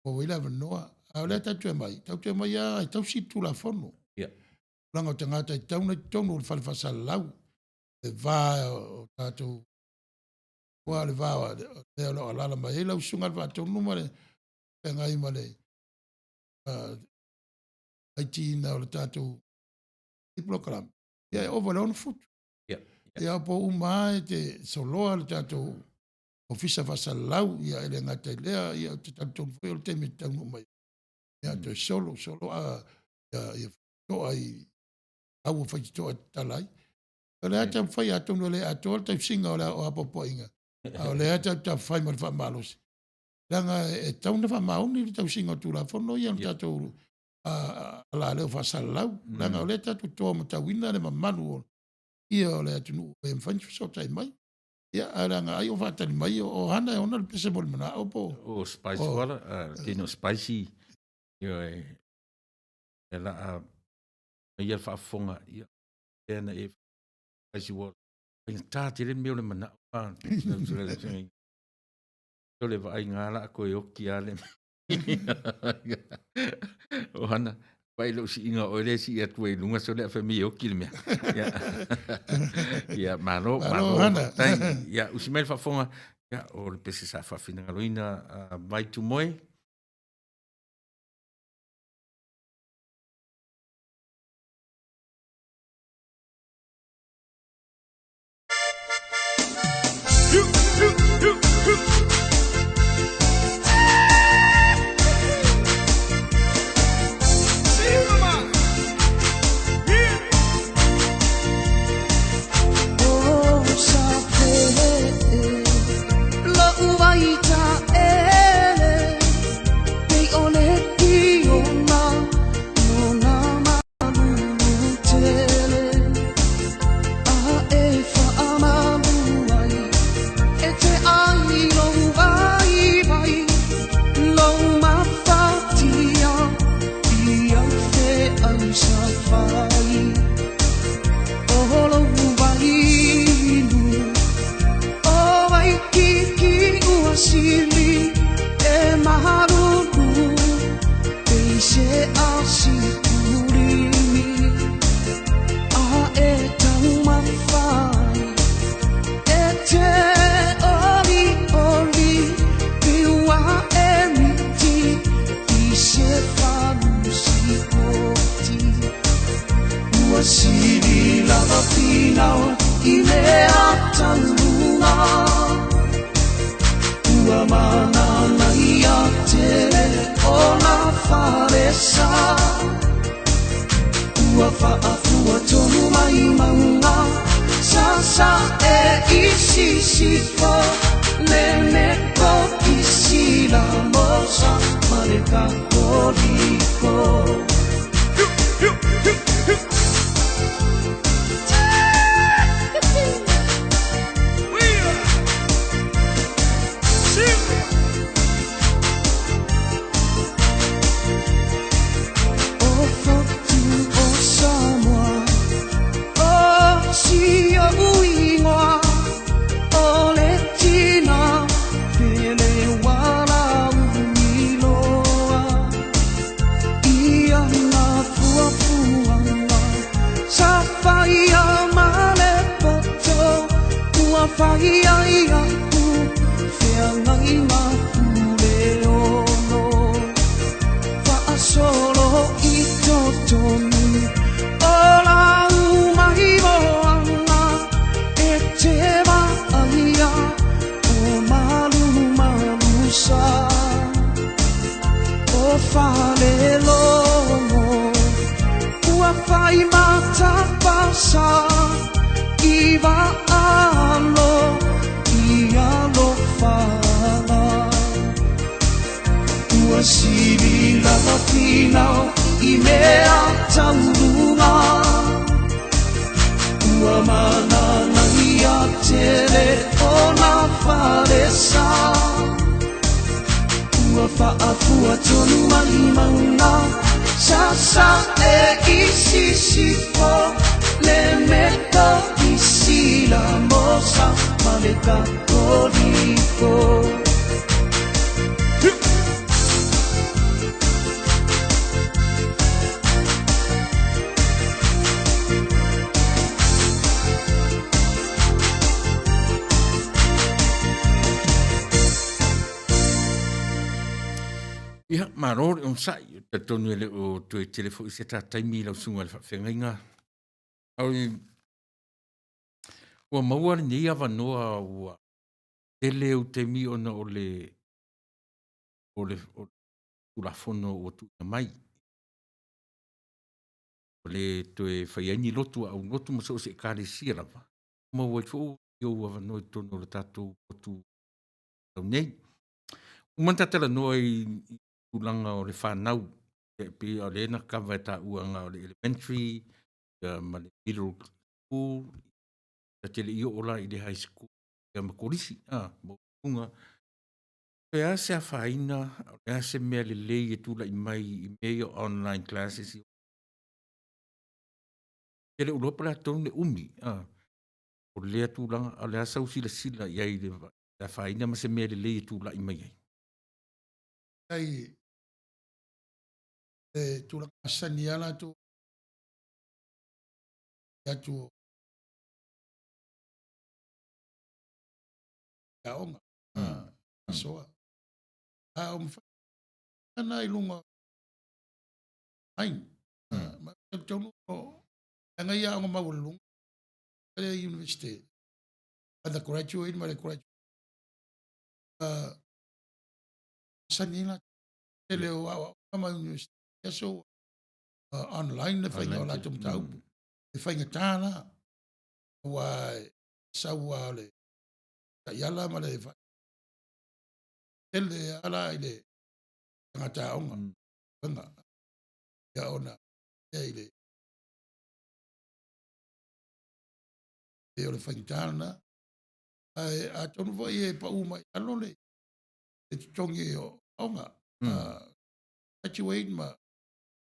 maua ai le avanoa. A o lea tatou te omai, tatou te omai lava e tausi le Tulafono. Tulaga o tagata e tatau ona i totonu o le fale faasalalau, le va o tatou, aua o le va o le o lo o alaala mai ai lau Susuga i le Faatonu ma le feagai ma le IT-ina o le tatou polokalame, ia e ova i le 6 futu. Ia, o po uma lava e te soloa le tatou ofisa faasalalau, ia e le gata i lea, ia ou te talitonu foi o le taimi e taunuu mai ai, ia toe solo, solo a ia toa i au o faitotoa e tatala ai. O lea taumafai, atonu e le atoa le tausiga o le apoapoaiga, a o lea tatou te taumafai ma le faamalosi, leaga e tatau ona faamaoni le tausiga o Tulafono ia o le tatou alaleo faasalalau, leaga o lea tatou te toa matauina le mamalu o ia o le atunuu e mafai ona fesootai mai. Ia, ae leaga ai o faatali mai o Hana e ona le pese mo le manao po
o Spice wala, tino spicy ioe e la a mai ia faafofoga ia pea na e spicy water. Faigata tele le mea o le manao. O le vaaiga lava la a toe oti lava le o hana vai lou siiga o oe lea e sii atu ai i luga sole a fai mai e oti le mea. Ia, ia malo,
Malo, Hana.
faafetai. Ia, usi mai le faafofoga, ia, o le pese sa faafinagaloina mai Tumoe.
Masili lava finau i mea tauluga Ua mananaia tele o na falesa Ua faafua tonu mai mauna Sasae i sisifo Le Metotisi la Mosa ma le Katoliko.
Ia, malo le onosai. Ou te talitonu e le o toe tele foi se ta taimi i lau susuga i le faafeagaiga. Ua maua lenei avanoa ua tele ou taimi ona o le o le Tulafono ua tuuina mai. Ua le toe faia ai ni lotu a aulotu ma so o se Ekalesia lava, maua ai foi ou avanoa i totonu o le tatou motu nei. Ua uma ona ta talanoa i tulaga o le fanau, e pei o lea na kava e taua na o le elementary ma le middle school, ta te le i oo la i le high school ma kolisi maualuluga. O le a se afaina, o le a se mea lelei e tulai mai i mea ia o online classes? Ou te le o iloa po o le a tonu le umi o lea tulaga, a o le a sau silasila i ai i le afaina ma se mea lelei e tulai mai ai?
Ai le tulaga masani lava latou atu o aoga asoa. A o mafai ana i luga ai ma talitonu o aga ia aoga maualuluga le university undergraduate ma le graduate masani ai latou tele o aoaoga ma university aso online le faiga o latou mataupu e faigata la aua sau lava o le taiala ma le tele lava la i le tagata aoga aga ia ona i le e o le faigata lena. Ae atonu foi e pau mai i lalo le totogi o aoga graduate ma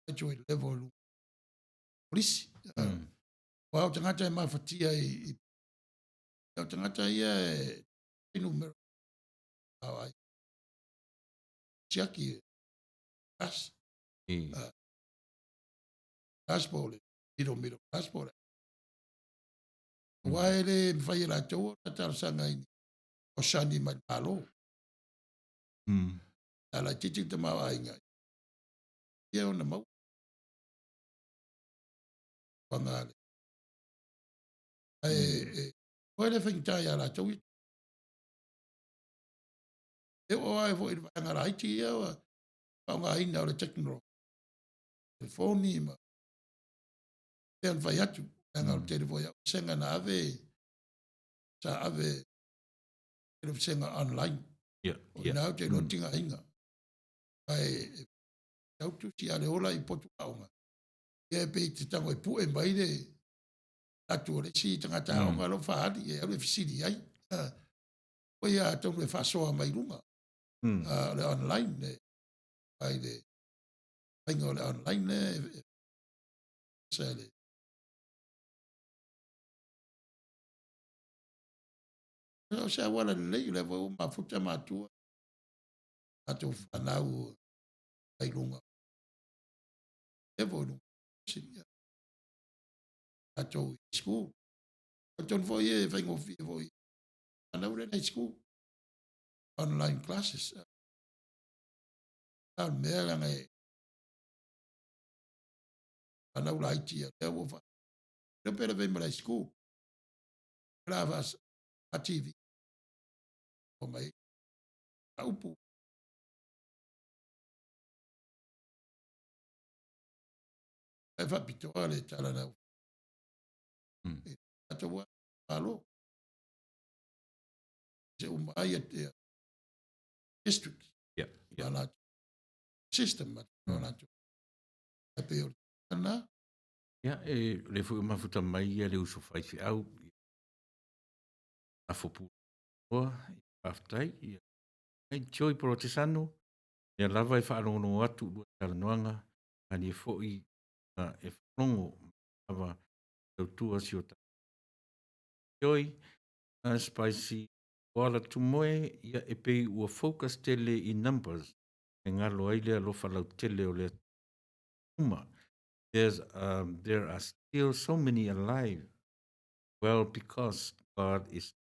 graduate level polisi. Aua o tagata e mafatia i o tagata ia e numera ai siaki class class po o le middle middle class po o le aua e le mafai e latou ona talosaga i fesoasoani mai le Malo. A laitiiti le tamaoaiga ia ona maua paga le ae e le faigata ia latou ia. E oo lava foi i le vaega laiti ia ua faaaogaina o le technology, telefoni ma pei ona fai atu, leaga o le tele foi o vasega na ave, sa ave i le vasega online. O i ina ou te iloa le tigaina. Ae tau tusi a le ola i potu aoga, ia e pei te tago e pue mai le atu o le isi tagata aoga lo faaali e alu e fesili ai. Ko ia atonu e faasoa mai luga o le online le ai le faiga o le online le sa le o se auala lelei o lea foi ua mafuta matua latou fanau ai luga lea foi luga latou i school. Talitonu foi e faigofie foi fanau lea i school online classes. A o le mea leaga e fanau laiti ia lea ua fa lea pe lavea ma le school la fa a TV o mai a upu e faapitoa le tala na tatou malo se uma ai ia district.
Yeah.
La system a o latou. E pei o le na.
Ia, e le foi o mafuta mai ia le uso faifeau, afopu oa, faafetai. Ia, ai Joy Porotesano, ia lava e faalogologo atu lua talanoaga, malie foi e faalogo lava tautua si o Joy, Spicy Koala Tumoe, ia e pei ua focus tele i numbers, e galo ai le alofa lautele o le uma. There are still so many alive. Well, because God is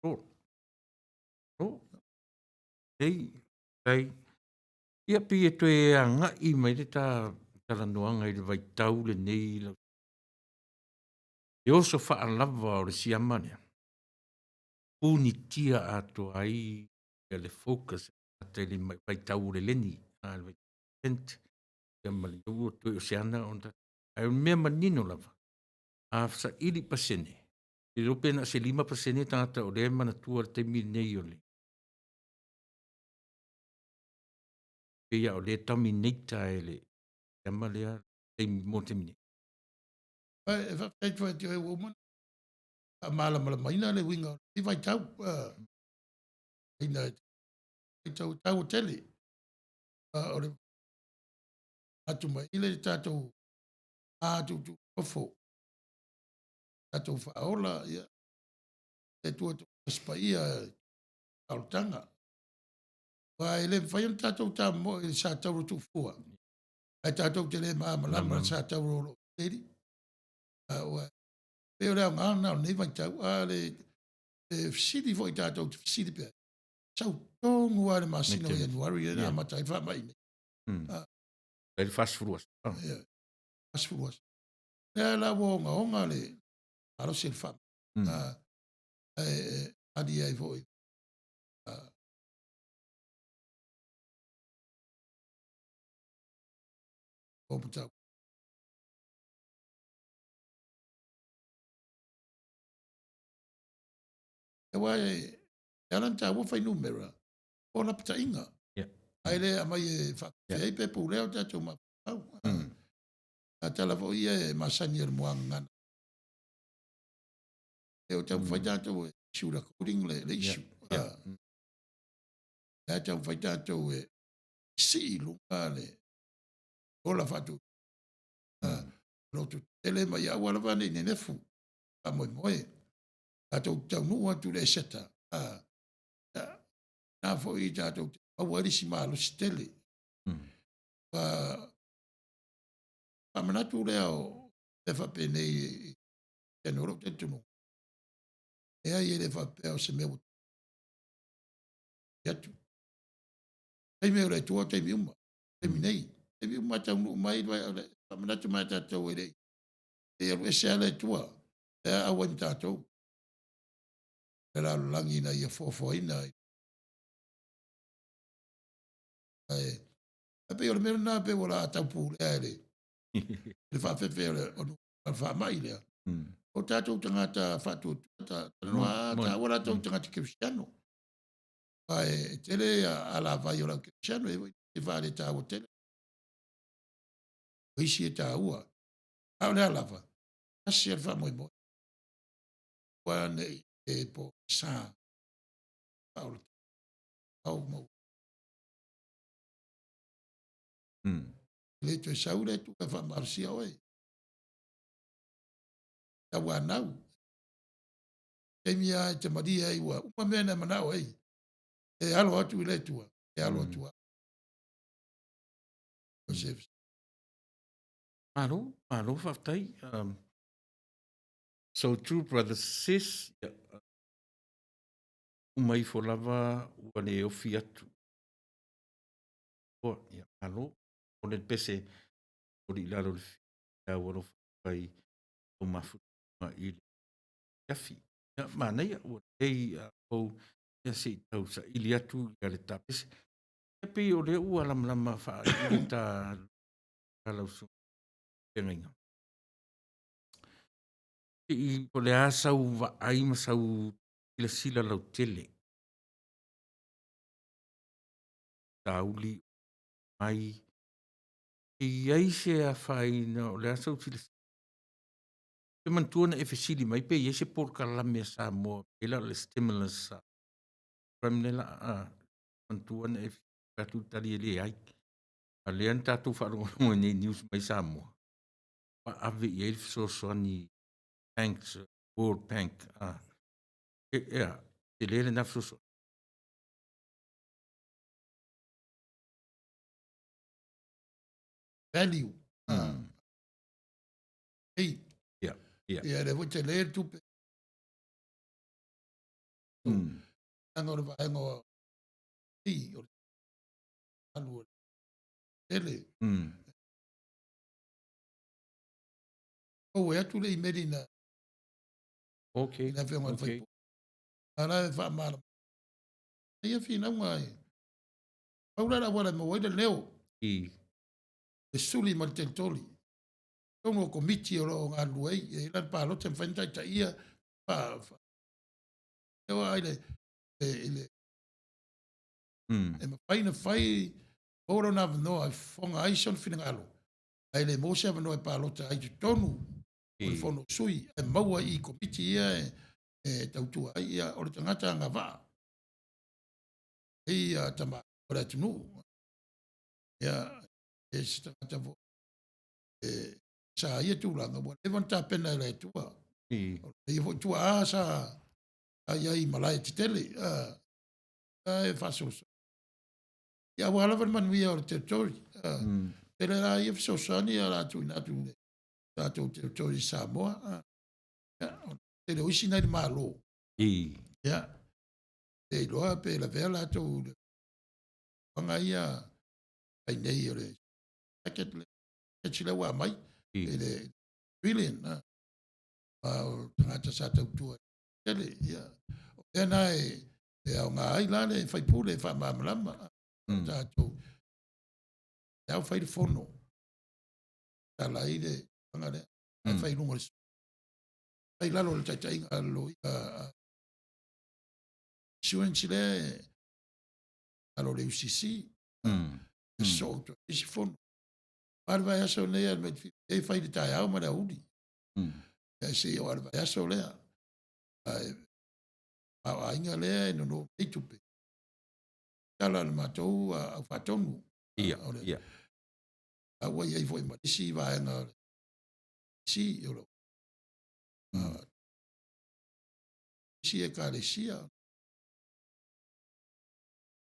control. Oh. Ei, tai. Ia pei e toe agai mai le ta talanoaga i le vaitau lenei lau e oso faalava o le siama lea, punitia atoa ai ia le focus i le vaitau o le leni, a le vaitau ia ma le ua toe o se ana ona ae o le mea manino lava, a saili pasene, e le iloa pe na o se 5% tagata o lea e manatua le taimi lenei o le pei lava o lea e dominate e le siama lea taimi mo le taimi nei.
E faafetai atu ia te oe ua uma ona faamalamalamaina le uiga o lenei vaitau. Ina vaitau taua tele. O le atu mai le tatou a tuutuu nofo, tatou faaola, ia, le Atua Tasi Paia faaolataga. Aua e le mafai ona tatou tamomoe i le satauro tuufua, ae tatou te le malamalama i le satauro o lo o i le alii. Ua pei o le aoga lena o lenei vaitau. A le fesili foi tatou te fesili pea, sau tonu lava i le masina o Ianuari lea na amata ai le faamai nei.
Tai le 40 aso.
Ia, 40 aso. Lea la ua ogaoga le malosi o le faamai. Ae ali ai foi. O mataupu. Aua e ala ona taua fuainumera o lapataiga. Ae le aumai e faapefea ai pe pulea o tatou mafaufau. A tala foi ia e masani e le muagagana. E o taumafai tatou e sugarcoating le issue. E taumafai tatou e sii i luga le ola faatuatua. Loto tele ma ia aua lava ne i nenefu faamoemoe. Tatou taunuu atu i le eseta. Na foi tatou te maua ai le isi malosi tele. Faamanatu lea o mea faapenei i o lou talitonuga. Leai, e le faapea o se mea ua atu. Taimi o le Atua, taimi uma. Taimi nei. Taimi uma taunuu mai, faamanatu mai tatou e le i alu ese lava le Atua. E a auai ma tatou. Le lalolagi ina ia foafoaina. Ae pei o le mea lena, pei ua la taupulea e le faafefe o le faamai lea. O tatou tagata faatuatua, talanoa taua latou tagata kerisiano. Ae tele alavai o lau kerisiano, e faale taua tele. O isi e taua. A o le a lava, tasi le faamoemoe. Ua nei e po sa faaola au mau. Le toe sau le Atua e faamalosia oe. Tauanau. Taimi lava e te malie ai ua uma mea na manao ai. E alo atu i le Atua, e alo atu lava. O se
Malo, malo faafetai. So true, brother sis. Yeah. Uma ifo lava ua le ofi atu. Oa, ia, malo. O le pese o li lalo le fi au alofa ai o mafuta i le afi. Ia, manaia, ua lelei ou ia se i tau saili atu ia le tapese. Ia pei o lea ua lamalama faaili le ta lau feagaiga. I o le a sau vaai ma sau silasila lautele. Tauli. mai, e i ai se afaina o le a sau silasila. Ou te manatua na e fesili mai pe i ai se polokalame a Samoa e pei la o le stimulus program lea la a manatua na e fai atu le tali e leai. A o lea na tatou faalogologo ai nei i news mai Samoa, ua ave i ai le fesoasoani banks, World Bank, e a, tele lena fesoasoani.
Value. Ei.
Ia.
Ia, lea foi tele le tupe. Leaga o le vaega o i, o le alu o le tele. Ou e atu le imeli na i le afioga i le sui usufono. A la e faamalamalama ia finauga e pau la le auala e maua ai le leo. Le suli ma le territory. Totonu o komiti o lo o galulue ai, e i ai la le palota e mafai ona taitaia, leo i le, i le e mafai ona fai maua lona avanoa e fofoga ai sona finagalo, ae le maua se avanoa e palota ai i totonu o le fono a sui, ae maua i komiti ia e tautua ai. Ia, o le tagata agavaa, ei tama o le atunuu, ia, e se tagata foi e sa ia tulaga ua leva ona tapena e le Atua. O ia foi tuaa sa i ai i malae tetele, e faasoaso. Ia, aua lava le manuia o le territory. Tele la ia fesoasoani a la tuuina atu i le tatou territory i Samoa. Ia, o le tele o isi nai le Malo. Ia, pe iloa pe lavea latou i le tulaga ia fai nei o le packet le package lea ua aumai i le trillion. A o tagata sa tautua tele, ia, o mea na e aoga ai la le faipule e faamalamalama. Tatou e ao fai le fono tala ai le tulaga lea. Ae fai i luga o le fai i lalo o le taitaiga a le loia insurance lea e lalo o le UCC. E soo toe isi fono. A le vaiaso nei a le e fai le taeao ma le aoauli. Ia se i oo lava i le vaiaso lea. Ae a o aiga lea e nono mai tupe. Tala a le matou au faatonu.
Ia.
A ua i ai foi ma isi vaega o le si o lo isi ekalesia.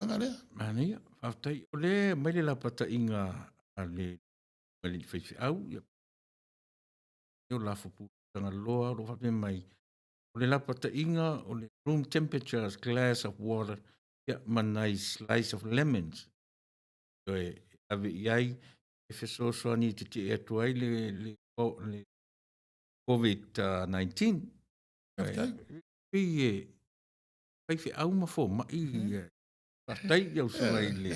Aga lea.
Manaia, faafetai. O lea e aumai le lapataiga a le le faifeau, ia, o Lafo Tagaloa o lo o faapea mai, o le lapataiga o le room temperature glass of water, ia, ma nai slice of lemons. Toe ave i ai e fesoasoani e tetee atu ai le COVID-19.
Faafetai.
Pei e faifeau ma fomai. Faafetai i lau susuga i le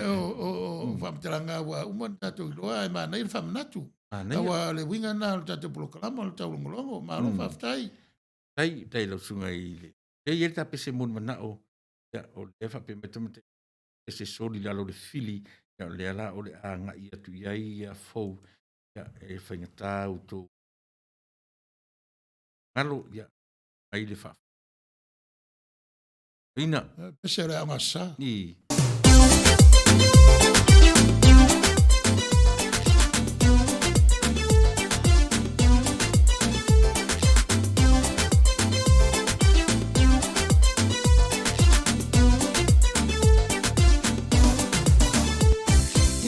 O faamatalaga ua uma ona tatou iloa, ae manaia le faamanatu.
Manaia.
Aua o le uiga lena o le tatou polokalama o le taulogologo. Malo faafetai.
Faafetai, faafetai i lau susuga i le. E i ai le ta pese moni manao, ia, o lea faapea mai tamaitai pese soli i lalo o le fili, ia, o lea la o le a agai atu i ai ia fou, ia, e faigata outou galo, ia, mai le faafofoga. Ina.
Pese o le aoga sa.
I.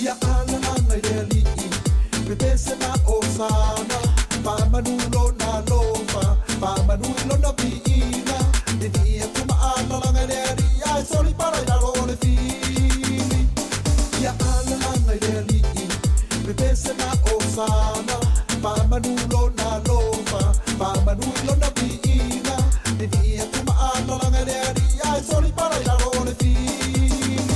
Ia alalaga i le alii, pepese ma osana, faamanu lona alofa, faamanu i lona viiga. Vivii atu ma alalaga i le alii, ae solipala i lalo o le fili. Ia alalaga i le alii, pepese ma osana, faamanu lona alofa, faamanu i lona viiga. Vivii atu ma alalaga i le alii, ae solipala i lalo o le fili.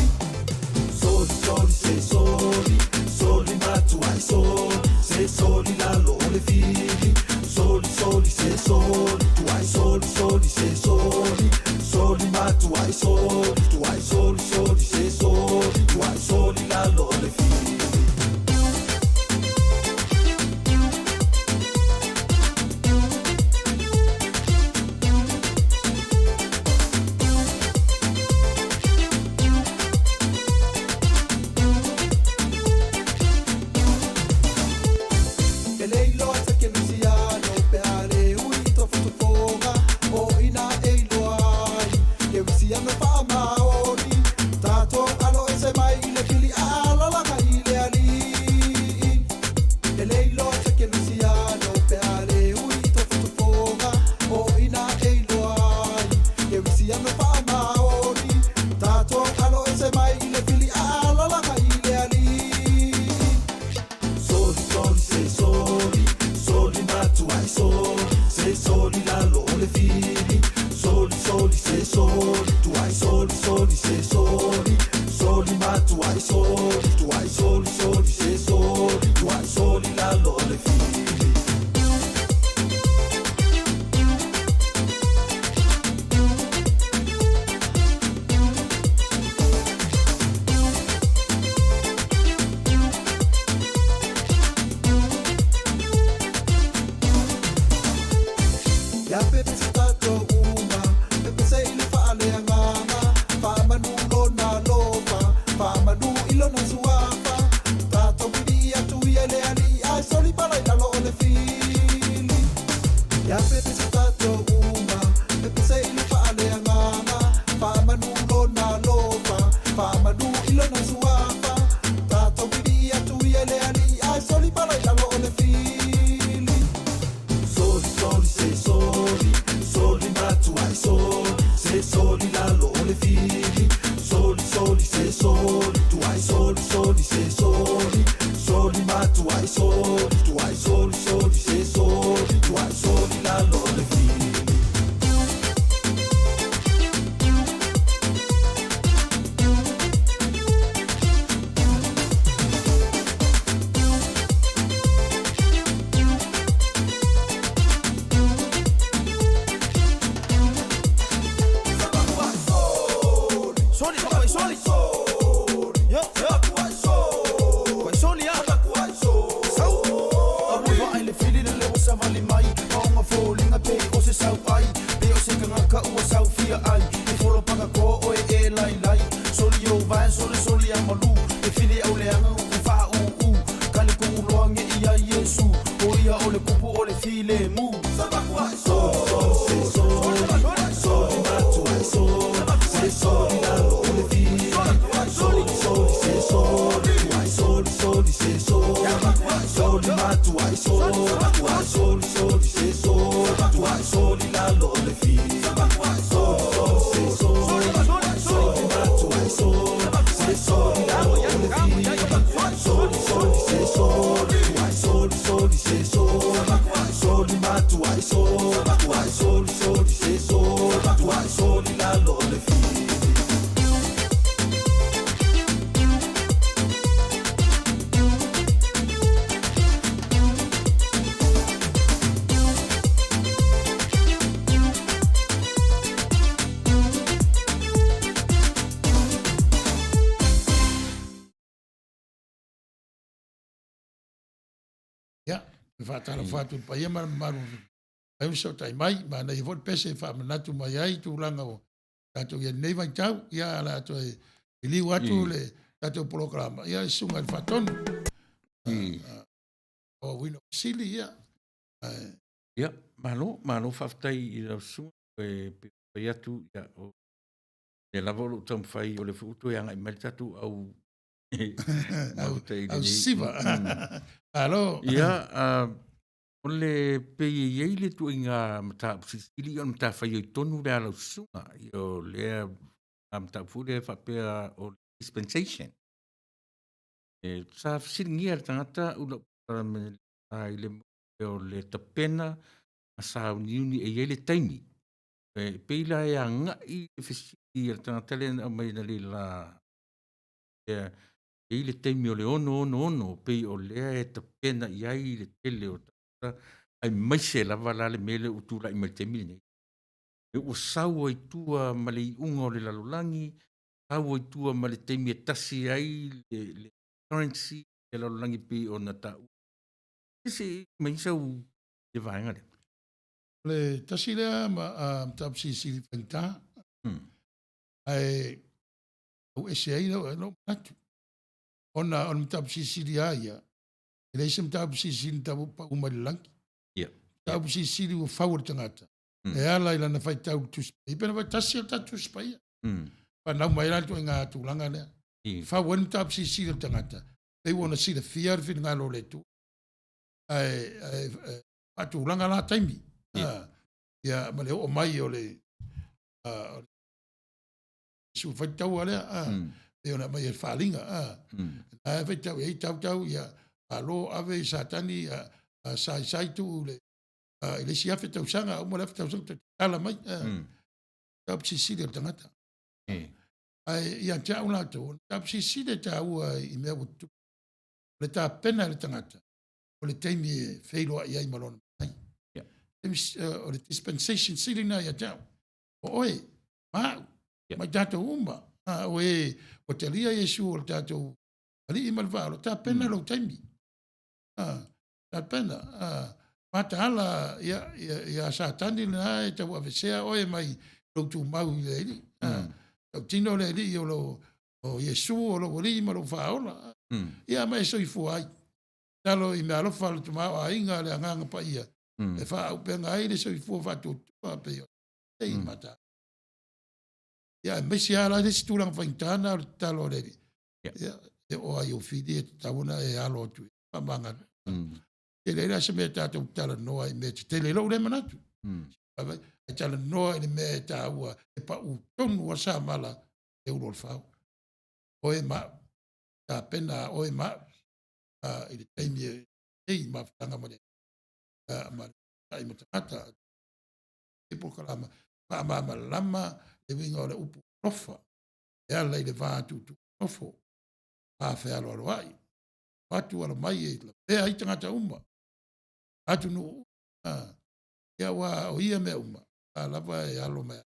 Soli, soli, se soli, soli matuai soli, se soli lalo o le fili. Soli, soli, se soli, tuai soli, soli, se soli, soli matuai soli, tuai soli, soli, se soli, tuai soli lalo. soli se soli soli matuai soli tuai soli soli se soli tuai soli lalo o le fili. Ia pepese tatou uma, pepese i le faaleagaga, faamanu lona alofa, faamanu i lona suafa. Tatou pili atu ia i le Alii, ae soli pala i lalo o le fili. Ia pepese tatou uma, pepese i le faaleagaga, faamanu lona alofa, faamanu i lona suafa. Tatou pili atu ia i le Alii, ae soli pala i lalo o le fili. Soli, soli, se soli, soli matuai soli, se soli lalo o le fili. Soli, soli, se soli, tuai soli, soli, se soli, soli matuai soli, tuai soli, soli, se soli, tuai soli lalo o le fili.
Soli, papai, soli. Yo, yo. Pai soli, ah. Sau. Aua vaai le fili le leo savali mai. Maonga foliga pei o se sau ai. Pei o se kangaka ua sau fia ai. E folo paka ko oe e lai lai. Soli o vae soli soli a malu. E fili au leaga uku faa u u. Kali ku'u loa nge ia Iesu. O ia o le kupu o le filemu.
Soli, soli, se soli, soli matuai soli, se soli lalo o le fili. Soli, soli, se soli, tuai soli, soli, se soli, soli matuai soli, tuai soli, soli, se soli, tuai soli lalo o le fili. Soli, soli, se soli, soli matuai soli, se soli lalo o le fili. Soli, soli, se soli, tuai soli, soli, se soli, soli matuai soli, tuai soli, soli, se soli, tuai soli lalo o le fili.
Ia, e faatalofa atu i le paia ma le mamalu ai o fesootai mai, manaia foi le pese e faamanatu mai ai tulaga o tatou i ai lenei vaitau. Ia, o le a toe liliu atu le tatou polokalama, ia, i susuga i le Faatonu. O uiga o fesili, ia. Ae.
Ia, malo, malo faafetai i lau susuga, e pei ona fai atu, ia, o lea lava o lo o taumafai, o lea foi ua toe agai mai le tatou au
au siva. Malo.
Ia, o le pei e i ai le ituaiga mataupu silisili, o le matafaioi tonu lea a lau susuga, ia o lea mataupu foi lea faapea o le dispensation. E, sa fesiligia le tagata ula i le o le tapena ma sauniuni e i ai le taimi. E pei la e agai le fesili a le tagata lea na aumai analeila e i ai le taimi o le 666, pei o lea e tapena i ai le tele o tagata, aemaise lava la le mea lea ua tulai mai i le taimi lenei, e ua sau ai i tua ma le iuga o le lalolagi, sau ai i tua ma le taimi e tasi ai le, le currency le lalolagi pei ona taua. Se mai sau le vaega lea.
Le tasi lea ma uh, mataupu silisili faigata. Ae au ese ai lou lou manatu. Ona o le mataupu silisili lava ia, e leai se mataupu silisili na tau pau mai le lagi. Mataupu silisili ua fau e le tagata. E ala i lana faitau i le Tusi Paia. Pe na fai tasi o le tatou Tusi Paia. Fanau mai la le ituaiga tulaga lea. Fau ai le mataupu silisili o le tagata. Pei ua ona silafia le finagalo o le Atua. Ae, ae, ae faatulaga la taimi. Ia, ma le oo mai o le, o le Iesu faitaua lea, a, pei ona aumai e le faaaliga, a, na e faitau i ai tautau, ia, malo ave i Satani, a, a saisai tuu le, a, i le isi afe tausaga, uma le afe tausaga, toe tatala mai, a, tau silisili o le tagata. Ae ia te au latou, o le mataupu silisili e taua i mea ua tutupu, o le tapena e le tagata o le taimi e feiloai ai ma lona Matai. O le dispensation sili lena ia te au. O oe, ma au, ma i tatou uma, o e ua talia Iesu o le tatou Alii ma le Faaola, tapena lou taimi. Tapena, mataala ia Satani lena e tauavesea oe mai lou tumau i le Alii. Tautino le Alii o lo o Iesu o lou Alii ma lou Faaola. Ia ma e soifua ai. Tatalo i meaalofa a le tamaoaiga a le Agaga Paia e faaauupega ai le soifua faatuatua pei o nei mataala. Ia aemaise lava la le isi tulaga faigata lena o le tatalo a le Alii. Ia, e oo lava i ou fili e tatau ona e alo atu i faamagalo. E leai la se mea tatou te talanoa i mea tetele i lou lea manatu. Ae talanoa i le mea e taua e pau tonu a samala e ulu o le fao. Oe ma au, tapena a oe ma au i le taimi e nei mafutaga ma le ma le ma tagata. E polokalama faamalamalama le uiga o le upu alofa e ala i le va tuutuu nofo, va fealoaloai, o atu alo mai e lavea ai tagata uma, atunuu uma. Ia aua o ia mea uma, a lava e alo mai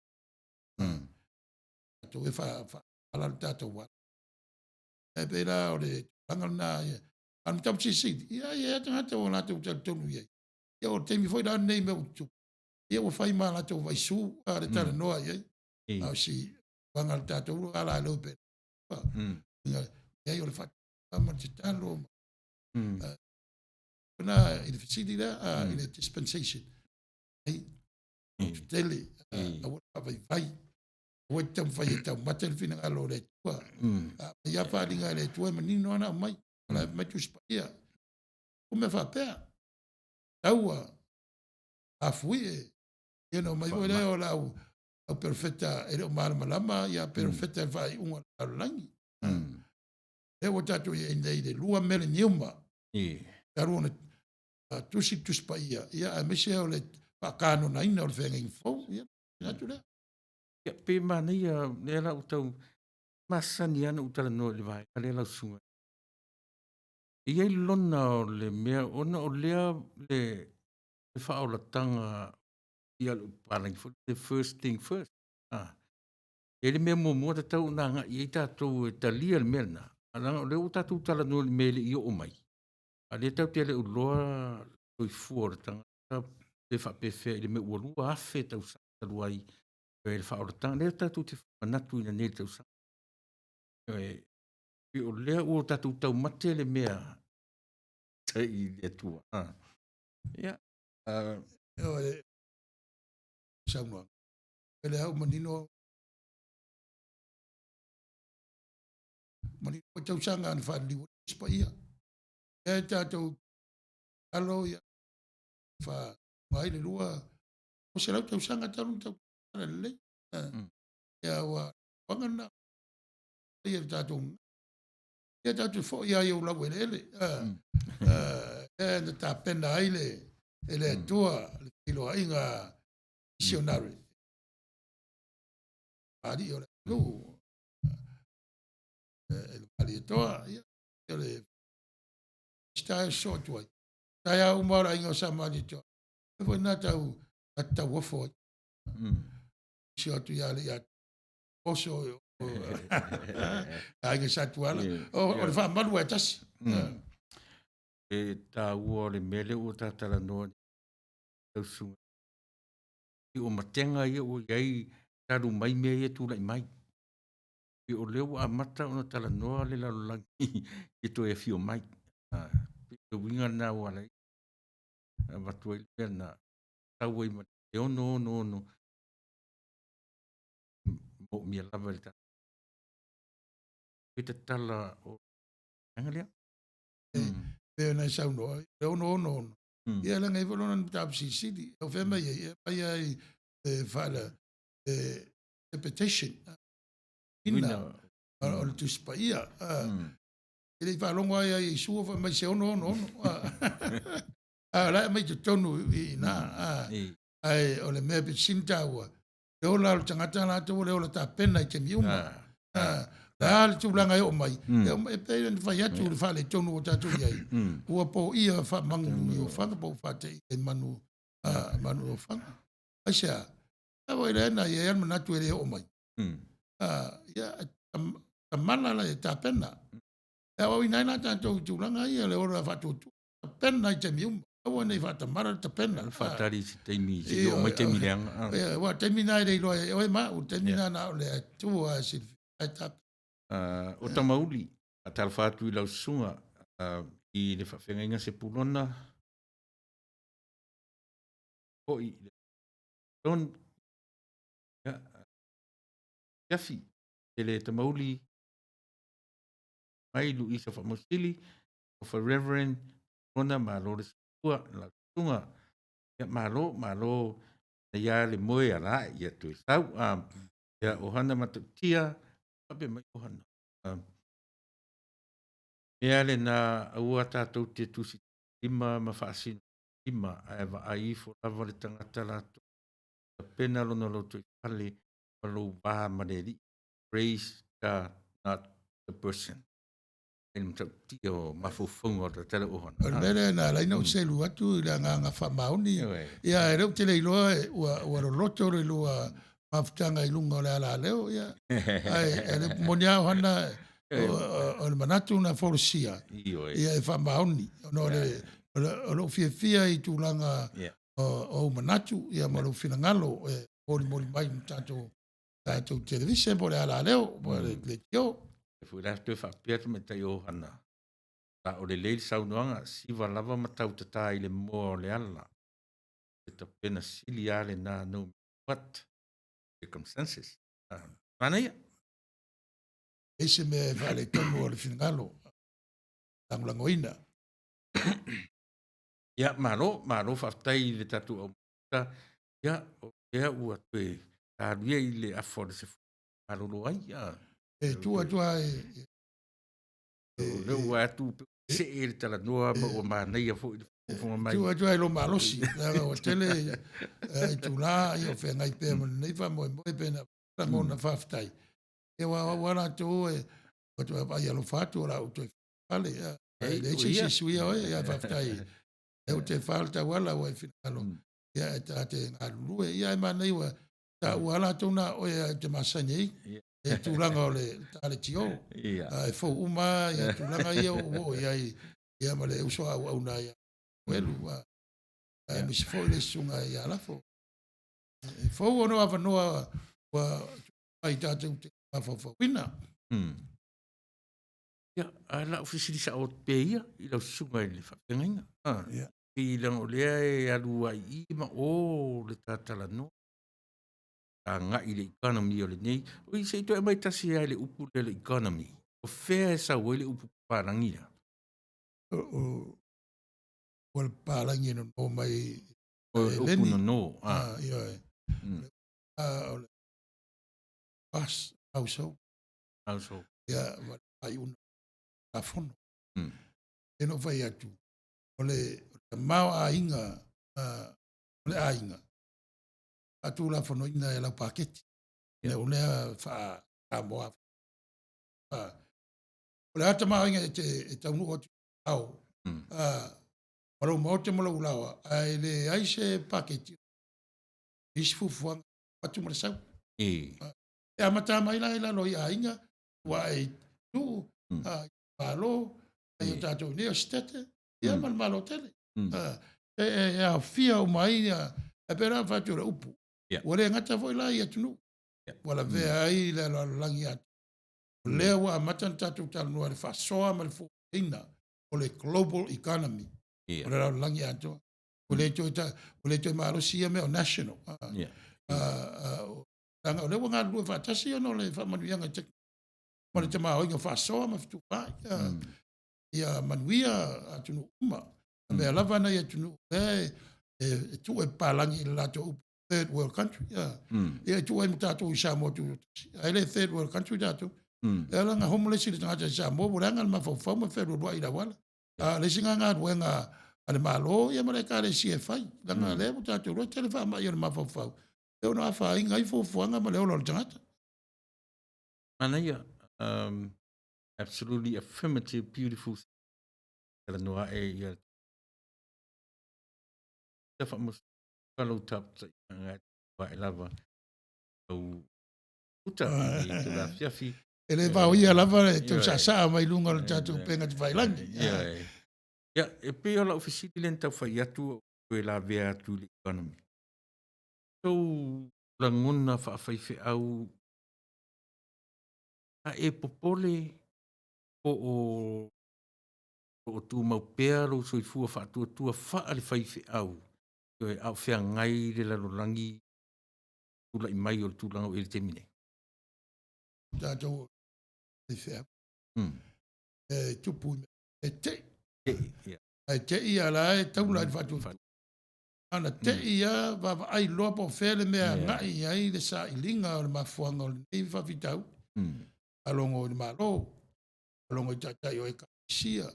tatou e faaala le tatou ala. Ae pei la o le tulaga lena, a o le mataupu silisili, ia e i ai lava tagata ua latou talitonu i ai. Ia o le taimi foi la lenei i mea ua tutupu, ia ua fai ma latou vaisu le talanoa i ai. A o si tulaga o le tatou ala leo pe. Leai o le faatuatua ma le tatalo. Na i le fesili lea, i le dispensation, ai, tele, aua le faavaivai, aua te taumafai e taumate le finagalo o le Atua. A mai lava faaaliga e le Atua e manino lava ona aumai. O la e fai mai Tusi Paia. O mea faapea, taua, afuie, ia ona omai foi lea o le au perofeta e le o malamalama ia perofeta i le faaiuga o le lalolagi. Lea ua tatou i ai nei i le 2 meleniuma. Talu ona tusi le Tusi Paia, ia aemaise o le faakanonaina o le feagaiga fou, ia atu lea.
Ia, pe manaia, lea la ua tau masani lava ona ou talanoa i le vaega lea lau susuga. E i ai lona o le mea, ona o lea le faaolataga ia le palagi foi le first thing first. E i ai le mea muamua tatau ona agai i ai tatou e talia le mea lena, leaga o lea ua tatou talanoa i le mea e le i oo mai, a o lea tatou te le o iloa le soifua o le tagata pe faapefea i le mea ua 2000 tausaga talu ai le faaolataga lea tatou te manatuina nei i le tausaga. Pei o lea ua tatou taumate le mea i le Atua. Ia.
O le saunoaga, o lea ua manino manino foi tausaga na faaliliu ai Tusi Paia. Lea e tatou alo ia faauga ai le 200 tausaga talu ona tau lelei. Ia ua aga lena ia le tatou ia tatou foi lava i ou laueleele lea na tapena ai le e le Atua le feiloaiga misionare alii o le atunuu e le Malietoa, ia o le taeao sosoo atu ai taeao uma o le aiga o Sa Malietoa e foi na tau tauofo ai sio atu ia le ia oso aiga Sa Tuala o le faamalu e tasi.
E taua o le mea lea ua ta talanoa tausuga i o matega ia ua i ai talu mai mea ia tulai mai. E o lea ua amata ona talanoa le lalolagi i toe afio mai. Le uiga lena ua ala ai avatu ai le mea lena, sau ai ma le 666 moomia lava e le tatou e tatala o vaega lea.
Pei ona e saunoa, le 666, ia leaga e i ai foi lona mataupu silisili. O fea mai ai? E aumai ai e faala interpretation ina o le Tusi Paia. E le i faalogo ai ia Iesu o fai mai se 666. A o la e aumai totonu i ina. Ae o le mea pito sili ona taua, le ola o le tagata latou o le ola tapena i taimi uma. Le a le tulaga e oo mai, e pei ona fai atu le faaletonu ua tatou i ai, ua poia faamagu i ofaga po ua faateia i manu, manu i ofaga. Aisea? A foi lea na i ai le manatu e le oo mai. Ia, tamala la e tapena. E aoaoina ai la tatou i tulaga ia, le ola faatuatua, tapena i taimi uma. Aua ne i faatamala le tapena.
Faatali i se taimi, se i oo mai taimi leaga.
Ia, aua o le taimi lena e le iloa e oe ma au, o le taimi lena na o le Atua e silafia ai tapena.
O Tamauli, faatalofa atu i lau susuga i le faafeagaiga Sepulona, foi i le tonu, ia, afiafi, tele Tamauli, mai Luisa Faamausili, Ofa Reverend, Sepulona, malo le soifua, lau susuga. Ia, malo, malo, ia le moe ala, ia toe sau. Ia, Ohana Matautia, faapea mai Ohana. Mea lena aua tatou te tusi lima ma faasino lima, ae vaai ifo lava le tagata latou tapena lona lotoifale ma lou va ma le Alii. Praise God, not the person. E le matautia o mafaufauga o le tala ohana.
O le mea lea na ala ai ona ou selu atu i le agaga faamaoni. Ia, e le ou te le iloa ua loloto le lua mafutaga i luga o le alaleo, ia. Ae e le moni lava Ohana, o le manatu na folasia, ia e faamaoni. Ona o lou fiafia i tulaga o ou manatu, ia ma lou finagalo e molimoli mai i le tatou televise po o le alaleo po o le leitio.
E foi la toe faapea atu tamaitai o Ohana, sa o lelei le saunoaga, siva lava ma tautatā i le moa o le ala. Le tapena sili lava lena no matter what circumstances. Manaia.
E se mea e faaletonu o le finagalo, lagolagoina.
Ia, malo, malo faafetai i le tatou aumaita. Ia, o lea ua toe talu ia i le afa o le sefulu malolo ai. Ia.
E tuu atu lava e
O lea ua atu see le talanoa ma ua manaia foi le faafofoga mai.
Tuu atu ai lo malosi, leaga ua tele itula ia o feagai pea ma lenei faamoemoe pe na lagona faafetai. Ia aua o au lava latou e ua toe vaai alofa atu o la ou toe fale. E leai se isi e suia oe, ia faafetai. E ou te fa le tauala ua e finagalo. Ia e ta te galulue. Ia ae manaia ua taua lava latou na o oe e te masani ai. E tulaga o le taaletio. E fou uma ia tulaga ia ua oo i ai ia ma le uso auauna ia Elu. Aemaise foi le susuga ia Lafo. E fou ona o avanoa ua ai tatou te mafaufauina.
Ia, ae o lau fesili sao atu pea ia i lau susuga i le faafeagaiga.
Ia.
I leaga o lea e alu lava i i ma o le ta talanoa agai i le economy o lenei. Oi, se i toe aumai tasi lava i le upu lea o le economy. O fea e sau ai le upu papalagi lea?
O le papalagi e nono mai
O le upu nono.
Ioe. O le bus, household.
Household.
Ia, ma le faaiuga Tulafono. E no fai atu, o le tamaoaiga o le aiga, faatulafonoina e lau paketi. Ia. O lea faa-Samoa. O le a tamaoaiga e te e taunuu atu ao, ma lou maota ma lou laoa, ae leai se paketi, isi fuafuaga atu ma le sau. E amata mai la i lalo i aiga, ua ai nuu, malo, ai o tatou nei o Setete, ia ma le Malo tele. E aofia uma ai, e pei la ona fai atu o le upu. Ua le gata foi la i atunuu, ua lavea ai le lalolagi atoa. O lea ua amata ona tatou talanoa i le faasoa ma le fuafuaina o le global economy, o le lalolagi atoa. Ua le toe, ua le toe malosi ia mea o national. Leaga o lea ua galulue faatasi ona o le faamanuiaga i ma le tamaoaiga faasoa ma fetufaai. Ia manuia atunuu uma. A mea lava nai atunuu lea e tuu e papalagi i le latou upu third world country. Ia e tuu ai ma tatou i Samoa Tutoatasi. Ae le third world country tatou. E ala ona homeless le tagata i Samoa, ua leaga le mafaufau ma fealualuai i le auala. A o le isi galuega a le Malo ia ma le Ekalesia e fai, leaga lea ua tatou iloa e tele faamai o le mafaufau e ono afaina ai fuafuaga ma le ola o le tagata.
Manaia, absolutely affirmative, beautiful. Talanoa ae ia ta faamoso ka lou taputaʻiga ae lava au uta i te afiafi.
E le vaoia lava le tau saasaa mai luga o le tatou upega tafailagi.
Ia, e pei o lau fesili lea na tau fai atu ua ou toe lavea atu i le economy. Tou lagona faafaifeau, a e popole po o lo o tumau pea lou soifua faatuatua faale-faifeau, ioe, a o feagai le lalolagi tulai mai o le tulaga ua i ai i le taimi nei?
Tatou faifeau. E tupu e tei.
Tei, ia.
Ae tei a la e taula i le faatuatua. Ana tei a vaavaai loa po o fea le mea agai i ai le sailiga o le mafuaaga o lenei faafitauli. Faalogo i le Malo, faalogo i taitai o Ekalesia,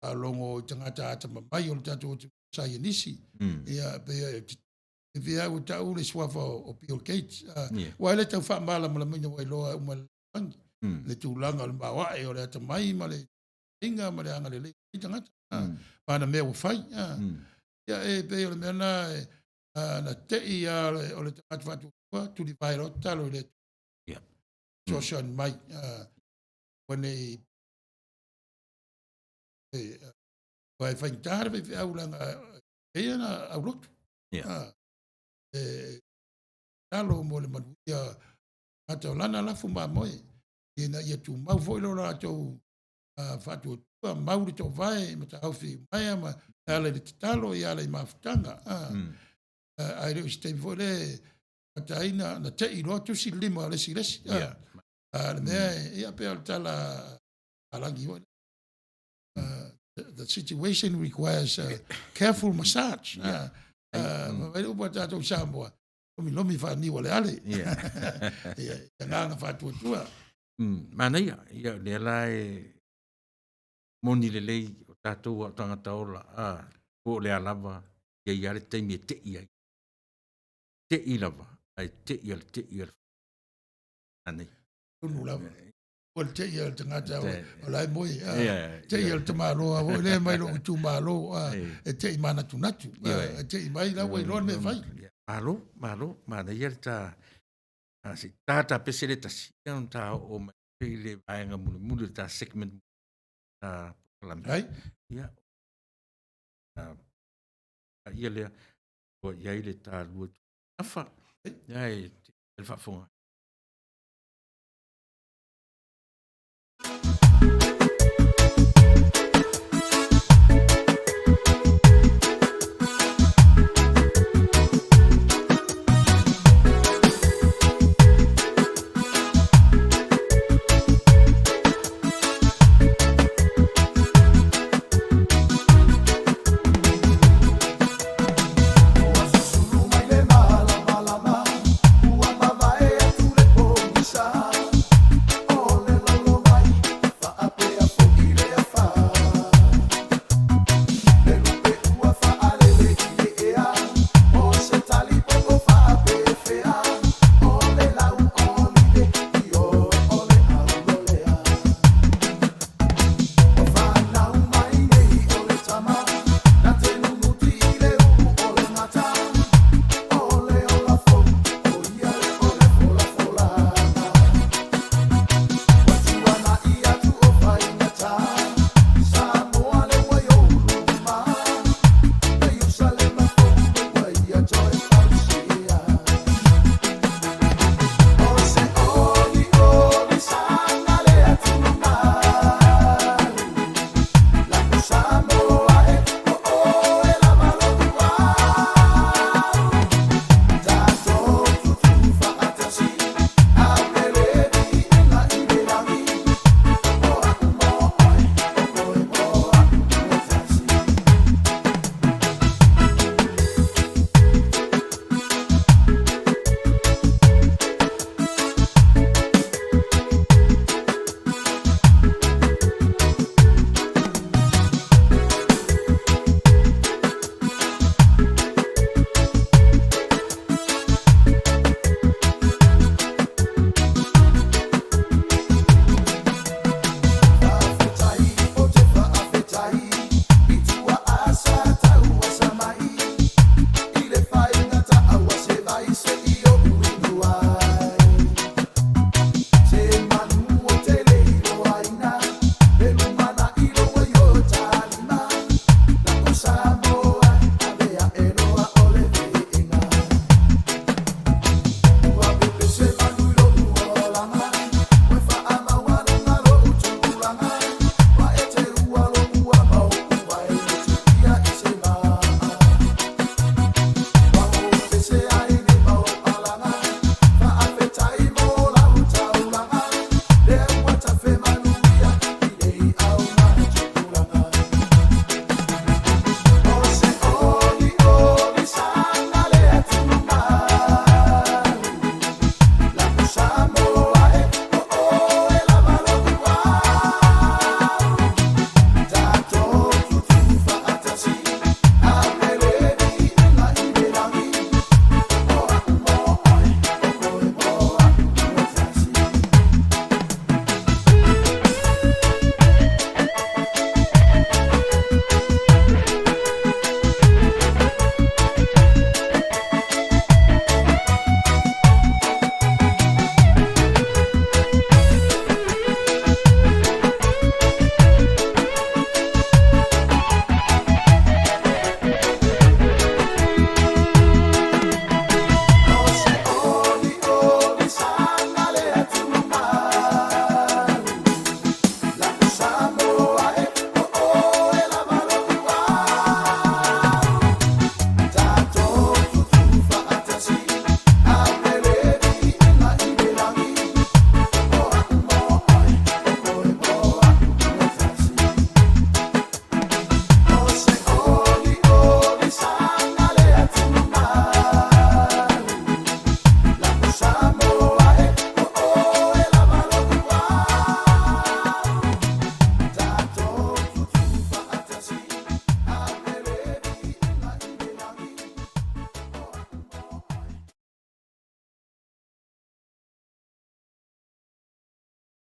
faalogo i tagata atamamai o le tatou atunuu saienisi. Ia, pei e pei lava ua tau le suafa o Bill Gates. Aua e le tau faamalamalamaina ua iloa uma e le lalolagi le tulaga o le maoae o le atamai ma le aiga ma le agalelei o tagata ma ana mea ua fai. Ia, e pei o le mea lena na tei lava o le tagata faatuatua tulivae loa tatalo i le Atua. Fesoasoani mai ua nei aua e faigata le faifeau leaga e i ai ana aulotu. E tatalo mo le manuia o tagata o lana lafu mamoe ina ia tumau foi lo latou faatuatua, mau le toovae ma taofi umaea ma e ala i le tatalo, e ala i mafutaga. Ae le o se taimi foi lea amata ai na tei loa tusi le lima o le isi i le isi. A o le mea, ia pei o le tala a Lagi foi. The situation requires a careful massage. Fai mai le upu a tatou Samoa, lomilomi faaniu aleale. Ia, agaga faatuatua.
Manaia, ia o lea la e moni lelei o tatou lava o tagata ola, a, po o le a lava, e i ai lava le taimi e tei ai. Tei lava, ae tei a le tei a le manaia.
Tonu lava. Ua le tei a le tagata o la e moe. Tei a le tamaloa foi lea mai lou itumalo, e tei manatunatu. E tei mai la ua iloa le mea e fai.
Malo, malo, manaia le ta se i ta tapese le tasi, ia ona ta oo mai i le vaega mulimuli o le ta segment ta polokalame.
Ai.
Ia, ta ia lea ua i ai le talua afa. Ia e le faafofoga.
Ua susulu mai le malamalama, ua mavae.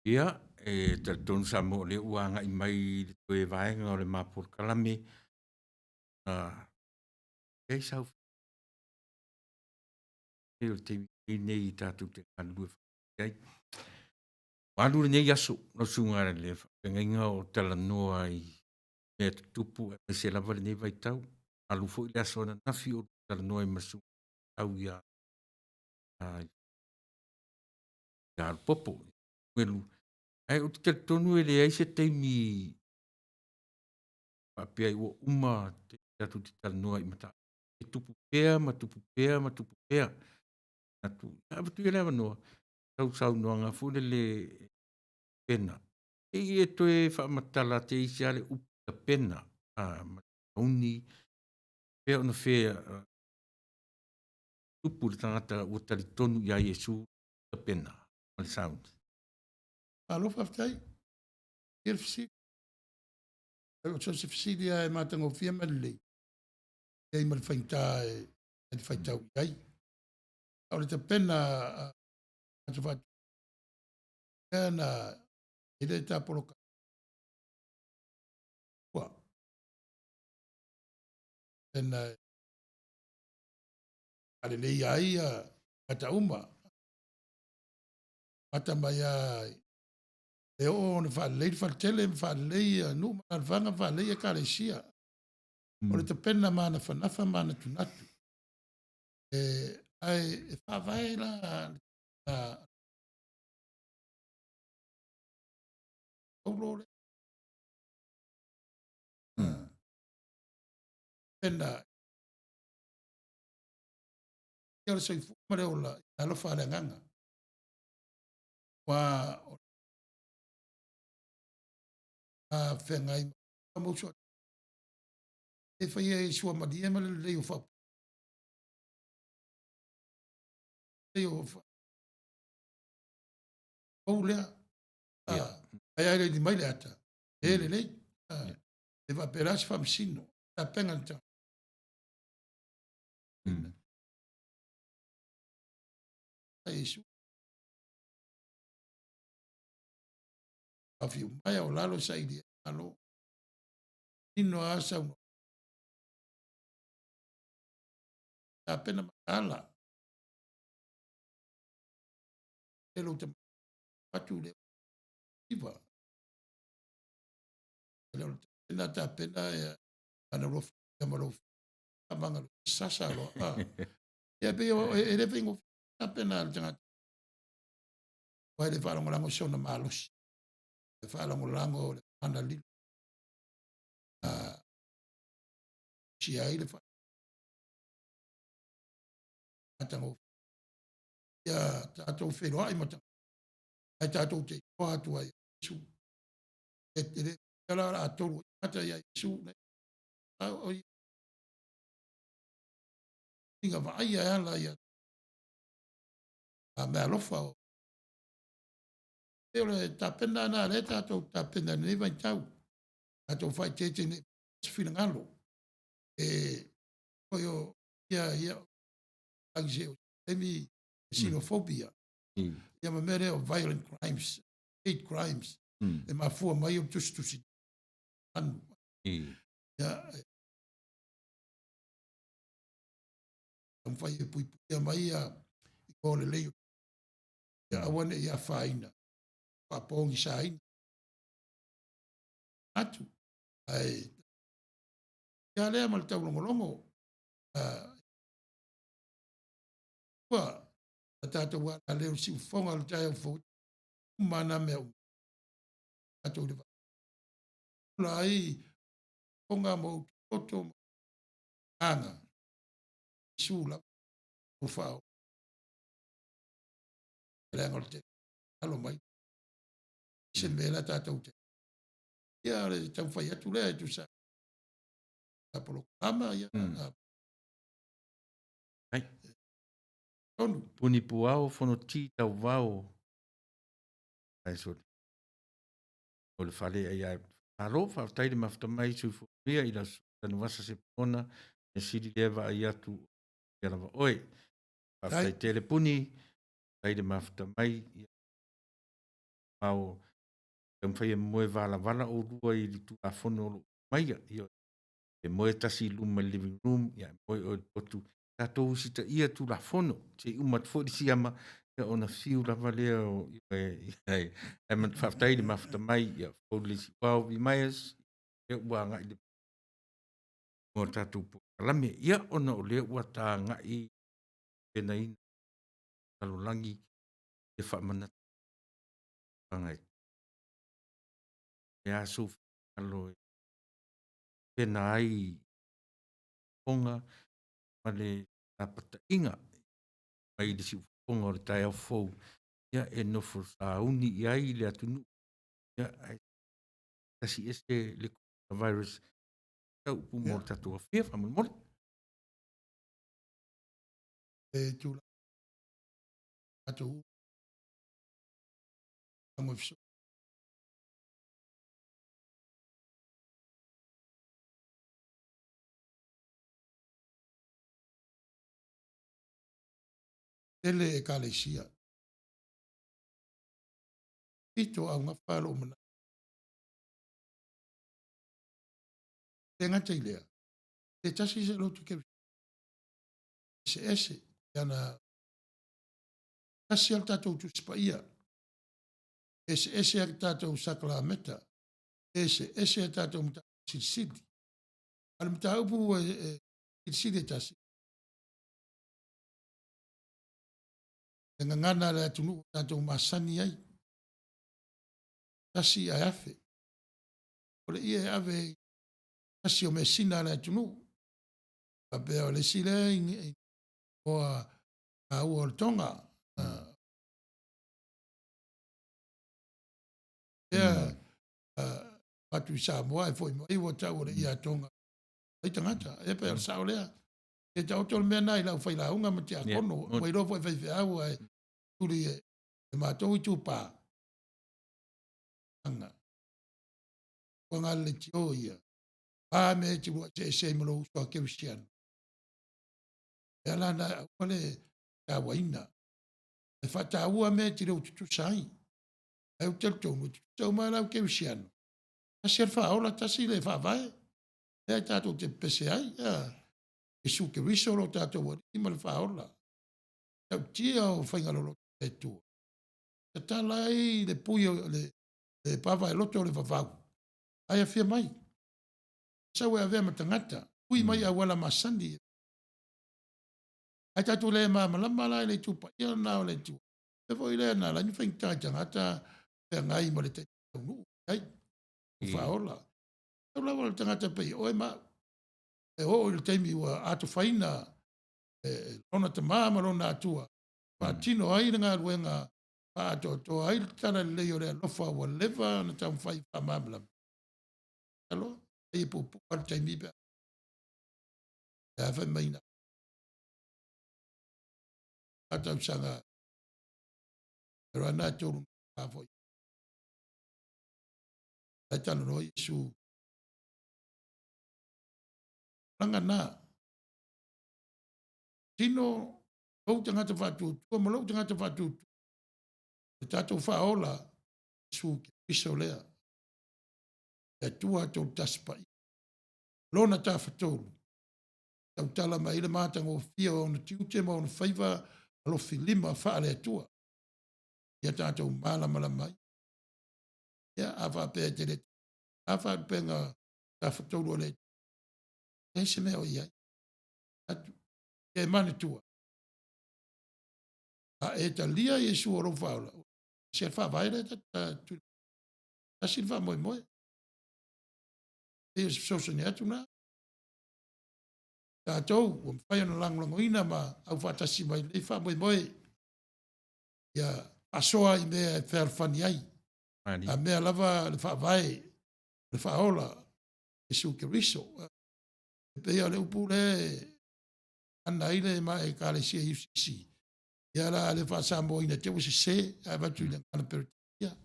Ia, e talitonu Samoa o lea ua agai mai i le toe vaega o le ma polokalame. E i ai sau o le taimi lenei tatou te galulue faatasi ai. Ua alu lenei aso lau susuga i le faafeagaiga o talanoa i mea tutupu aemaise lava lenei vaitau. Alu foi le aso ananafi o talanoa ai ma le susuga ia Feau ia Lupopo Ae ou te talitonu e leai se taimi faapea ai ua uma tatou te talanoa i mataupu e tupu pea ma tupu pea ma tupu pea. Avatu ia le avanoa sau saunoaga foi lele tapena. Se i e toe faamatala teisi lava le upu tapena ma le sauni, pei ona faia tupu i le tagata ua talitonu ia Iesu tapena ma le sauni.
Malo faafetai. Ia le fesili. So o se fesili lava e matagofie ma lelei, e i ai ma le faigata e faitau i ai. A o le tapena a tagata faatupu na i le tapoloka ua pena faaleleia ai tagata uma. Amata mai lava e oo ona faalelei le faletele ma faalelei nuu ma alaalafaga ma faalelei ekalesia. O le tapena manafanafa ma manatunatu. Ae e faavae la Paulo lea. Pena o le soifua ma le ola i le alofa a le Agaga. Aua o le feagai ma uso e faia i suamalie ma le lelei o faaupuga. Ou lea. Ae ae mai le ata, e lelei. E faapela se faamasino. Tapena le tagata. Iesu. Afiu mai o lalo saili malo. Nino a sau. Tapena mataala. E lou atu le iva. Le o tapena tapena e ana lofi ma lou faamagalo sasa loa. Ia pei e le faigofie tapena le tagata. Aua e le faalagolago i sona malosi. E faalagolago le mana lilo. Sia ai le matagofie. Ia tatou feiloai ma tagata. Ae tatou te iloa atu ai Iesu. E le la la tolu ata ia Iesu. O inga vaaia e ala ia a mea alofa o e o le tapena na le tatou tapena nei vaitau tatou faaeteete nei se finagalo e foi o ia ia agi se taimi xenophobia ia ma mea lea o violent crimes, hate crimes e mafua mai o le tusitusi anu ia taumafai e puipuia mai ia i o lelei ia aua ne i afaina faapogisaina atu ae ia lea ma le taulogologo ua tatou ala lea o le siufofoga o le taeao fou uma na mea uma tatou le la ai fofoga ma outou toto ma aga Iesu lava o fao leaga o le tele alo mai se mea la tatou te ia le taumafai atu lea e tusa a polokalama ia
Ai.
Tonu.
Puni puao fonoti tauvao ai soli. O le fale ai ai. Malo, faafetai le mafuta mai soifua manuia i lau Tanuvasa Sepona, mea sili lea vaai atu ia lava oe. Faafetai tele Puni, faafetai le mafuta mai. mamao taumafai e moe valavala oulua i le Tulafono o lo o aumaia. Ioe. E moe tasi i luma i le living room, ia moe oe i le potu, tatou usitaia Tulafono, se i uma atu foi le siama, ia ona fiu lava lea o, ioe, ae faafetai le mafuta mai, ia fou le siuvao Myers, lea ua agai i luma o le tatou polokalame. Ia, ona o lea ua ta agai i le tapenaina o le lalolagi e faamanatu tulaga e le a sou finagalo e tapena ai fofoga ma le lapataiga mai le siufofoga o le taeao fou, ia e nofo sauni i ai le atunuu, ia ae tasi ese le coronavirus. Sau upu mo le tatou aofia faamolemole.
E tulaga tatou tele ekalesia. Pito augafa lou manatu. Le gata i lea, le tasi se lotu eseese ana tasi a le tatou Tusi Paia, eseese a tatou sakalameta, eseese a tatou mataupu silisili. A o le mataupu e silisili e tasi, le gagana a le atunuu tatou masani ai, tasi ae afe. O le ie e ave i tasi o measina a le atunuu. Faapea o le isi lea igoa taua o le Toga. Lea atu i Samoa ae foi mai ua tau o le ia Toga ai tagata. E pei o le sao lea. E taoto le mea na i le aufailauga ma tiakono. Ua iloa foi faifeau ae tuli e matou itupa. Anga. Ua ngale le tio ia. A me e te lua se ese ai ma lou uso a kerisiano. E ala na aua le tauaina. E faataua mea e te le o tutusa ai. Ae ou te talitonu, e tutusa uma lava le au kerisiano. Tasi le faaola, tasi le faavae. Lea tatou te pepese ai. Iesu Keriso lo tatou Alii ma le faaola. Tautia o faiga loloto a le Atua. Tatala ai le pui o le pava e loto o le vavau, ae afia mai. Sau e avea ma tagata, ui mai auala masani. Ae tatou le malamalama la i le itu paia lena o le Atua. E foi lea na ala ai ona faigata i tagata feagai ma le taimi taunuu ai, faaola. Sau lava le tagata pei oe ma au. E oo i le taimi ua atofaina e lona tama ma lona atua, faatino ai le galuega faaatoatoa ai le tala lelei o le alofa ua leva ona taumafai faamalamalama. Alo, ai e puupuu lava le taimi pe a fai mai na tausaga e rana e tolu a foi. Ai talanoa Iesu. Langa na. Tino lou tagata faatuatua ma lou tagata faatuatua. Le tatou faaola Iesu Keriso lea. Le Atua tolu tasi paia. Lona tafatolu. Tautala mai le matagofie o ona tiute ma ona faiva alofilima faale Atua. Ia tatou malamalama ai. Ia, a faapea e te le a faalupega tafatolu o le Atua. Leai se mea o i ai. Atu. Ia e manatua. A e talia Iesu o lou faaola, se le faavae lea ta tasi le faamoemoe. E o se fesoasoani atu na. Tatou ua mafai ona lagolagoina ma aufaatasi mai lenei faamoemoe. Ia faasoa i mea e fealofani ai. A mea lava le faavae, le faaola, Iesu Keriso. E pei o le upu lea e ana ai le ekalesia UCC. Ia la le faasamoaina te ua sese, ae avatu i le agana Peretania.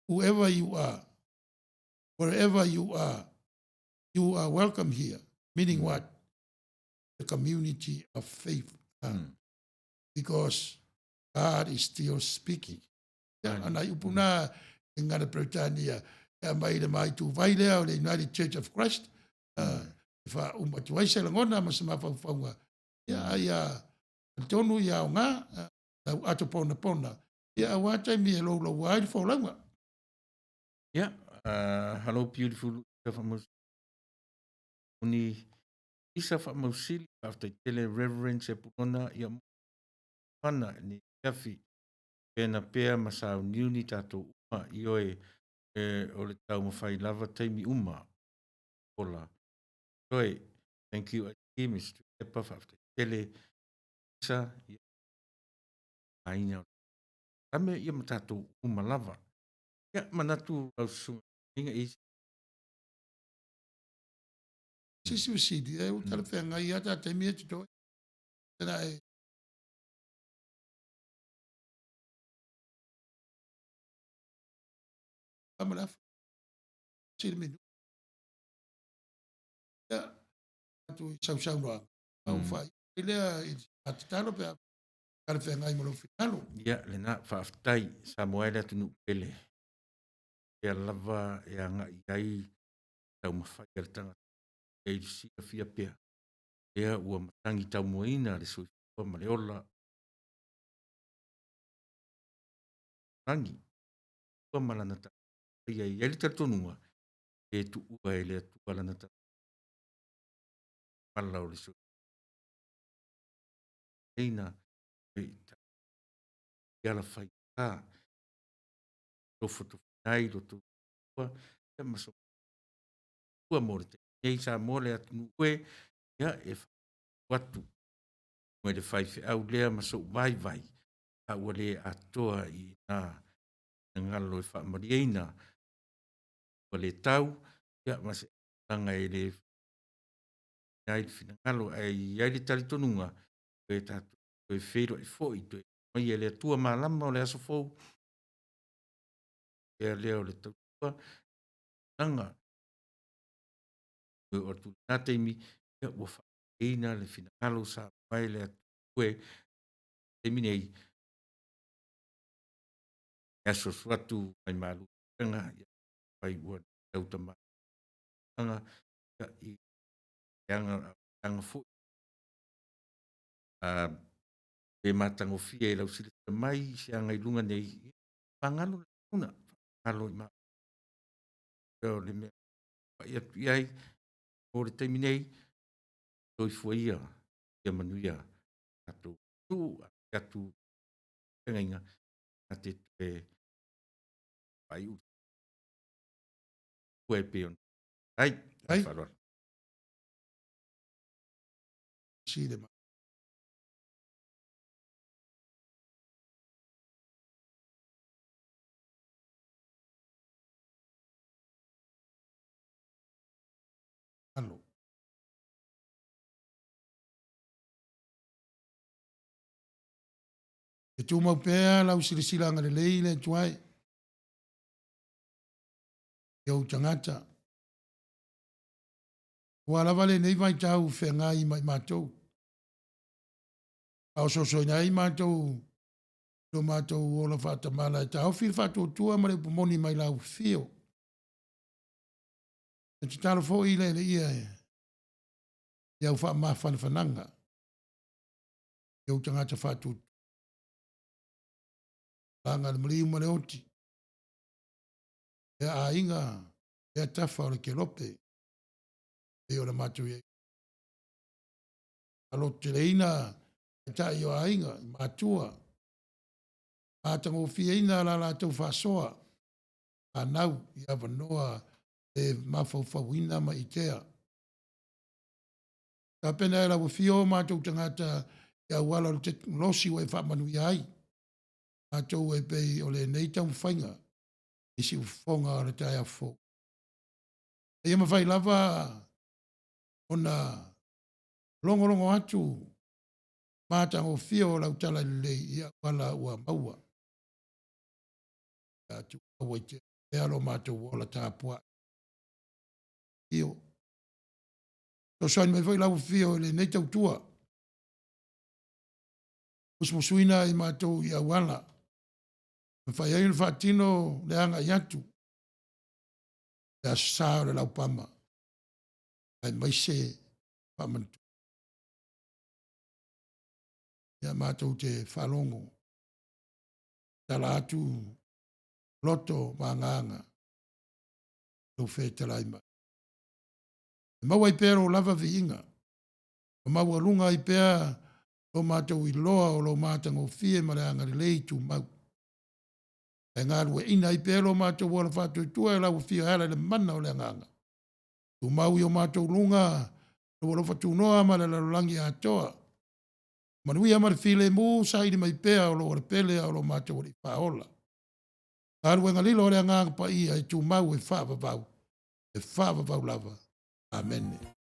Whoever you are, wherever you are, you are welcome here. Meaning what? The community of faith. Because God is still speaking. Ia, a nai upu na i ngana Peretania e aumai i le maituvai lea o le United Church of Christ, e faauma atu ai se lagona ma se mafaufauga. Ia, ai a talitonu ia aoga lau ato ponapona, ia aua taimi e louloua ai le folauga.
Ia, hello beautiful Isa Faamausili. Uni Isa Faamausili, faafetai tele Reverend Sepulona, ia mana ni afi pena pea ma sauniuni tatou uma ioe e, o le taumafai lava taimi uma ola. Toe, thank you IT, Mr. Epa, faafetai tele Isa, ia aiga o lame ia ma tatou uma lava. Ia, manatu lau susuga inga i
Sisi fesili, e ua talafeagai lava ta taimi ia totoe. Tena e ma le afa. Sili minu. Ia, atu i sausaunoaga, au whai. I lea, i a tatalo pe a talafeagai ma lou finagalo.
Ia, lena, faafetai, Samoa e le atunuu pele. Pea lava e agai i ai taumafai a le tagata e i le silafia pea. Lea ua matagi taumuaina le soifua ma le ola. Lagi, ua ma lana taumafai ai ai le talitonuga, e tuua e le Atua lana taumafai mala o le soifua. Leina, e i ala faigata, tofotofina ai lo tou soifua, ia ma so ua mo le taimi nei Samoa le atunuu e, ia e faatu atu mai le faifeau lea ma sou vaivai, a ua le atoa i ina finagalo e faamalieina ua le tau, ia ma se tulaga e le ai le finagalo, ae i ai le talitonuga, toe tatou toe feiloai foi, toe aumaia e le Atua malama o le aso fou, pea lea o le tautua, tulaga toe oo atu i lena taimi, ia ua faamalieina le finagalo o Samoa e le Atua e. Taimi nei, e asuasu atu mai malu i puega, ia afai ua tautama ia i le aga, aga foi a le matagofie i lau silasila mai i se aga i luga nei, ia faagalo le lagona, faagalo i ma o le mea pai atu i ai mo le taimi nei, soifua ia, ia manuia tatou atunuu, atu feagaiga na te toe faaiu e pei ona ai. Ai. Faaaloalo.
Si le Malo. E tumau pea lau silasila agalelei le Atua e i ou tagata. Ua lava lenei vaitau feagai ma i matou. Faaosoosoina ai matou i lo matou ola faatamala e taofi le faatuatua ma le upu moni mai lau afio. E tatalo foi le ia i au faamafanafanaga i ou tagata faatuatua. Laga le maliu ma le oti, lea aiga, lea tafa o le kelope, pei ona matou i ai. Alototeleina taitai o aiga, i matua, matagofieina la latou faasoa, fanau i avanoa e mafaufauina ma itea. Tapena e lau afio o matou tagata i auala o le tekonolosi ua e faamanuia ai. Matou e pei o lenei taumafaiga i siufofoga o le taeao fou. Ia mafai lava ona logologo atu matagofie o lau tala lelei i auala ua maua. Ia atu aua i te pea lo matou ola tapuai. Io. Fesoasoani mai foi lau afio i lenei tautua. Musumusuina i matou i auala. Mafai ai ona faatino le agai atu le Aso Sa o le Laupama, aemaise faamanatu. Ia matou te faalogo, tala atu loto ma agaga lou fetalai mai. E maua ai pea lou lava viiga, ma maualuga ai pea lo matou iloa o lo matagofie ma le agalelei tumau. Ae galueaiina ai pea lo matou ola faatuatua e lau afio e ala i le mana o le agaga. Tumau i o matou luga, lou alofa tunoa ma le lalolagi atoa. Manuia ma le filemu saili mai pea o lou alepele a o lo matou Alii Faaola. Galuega lilo a le Agaga Paia e tumau e faavavau, e faavavau lava. Amene.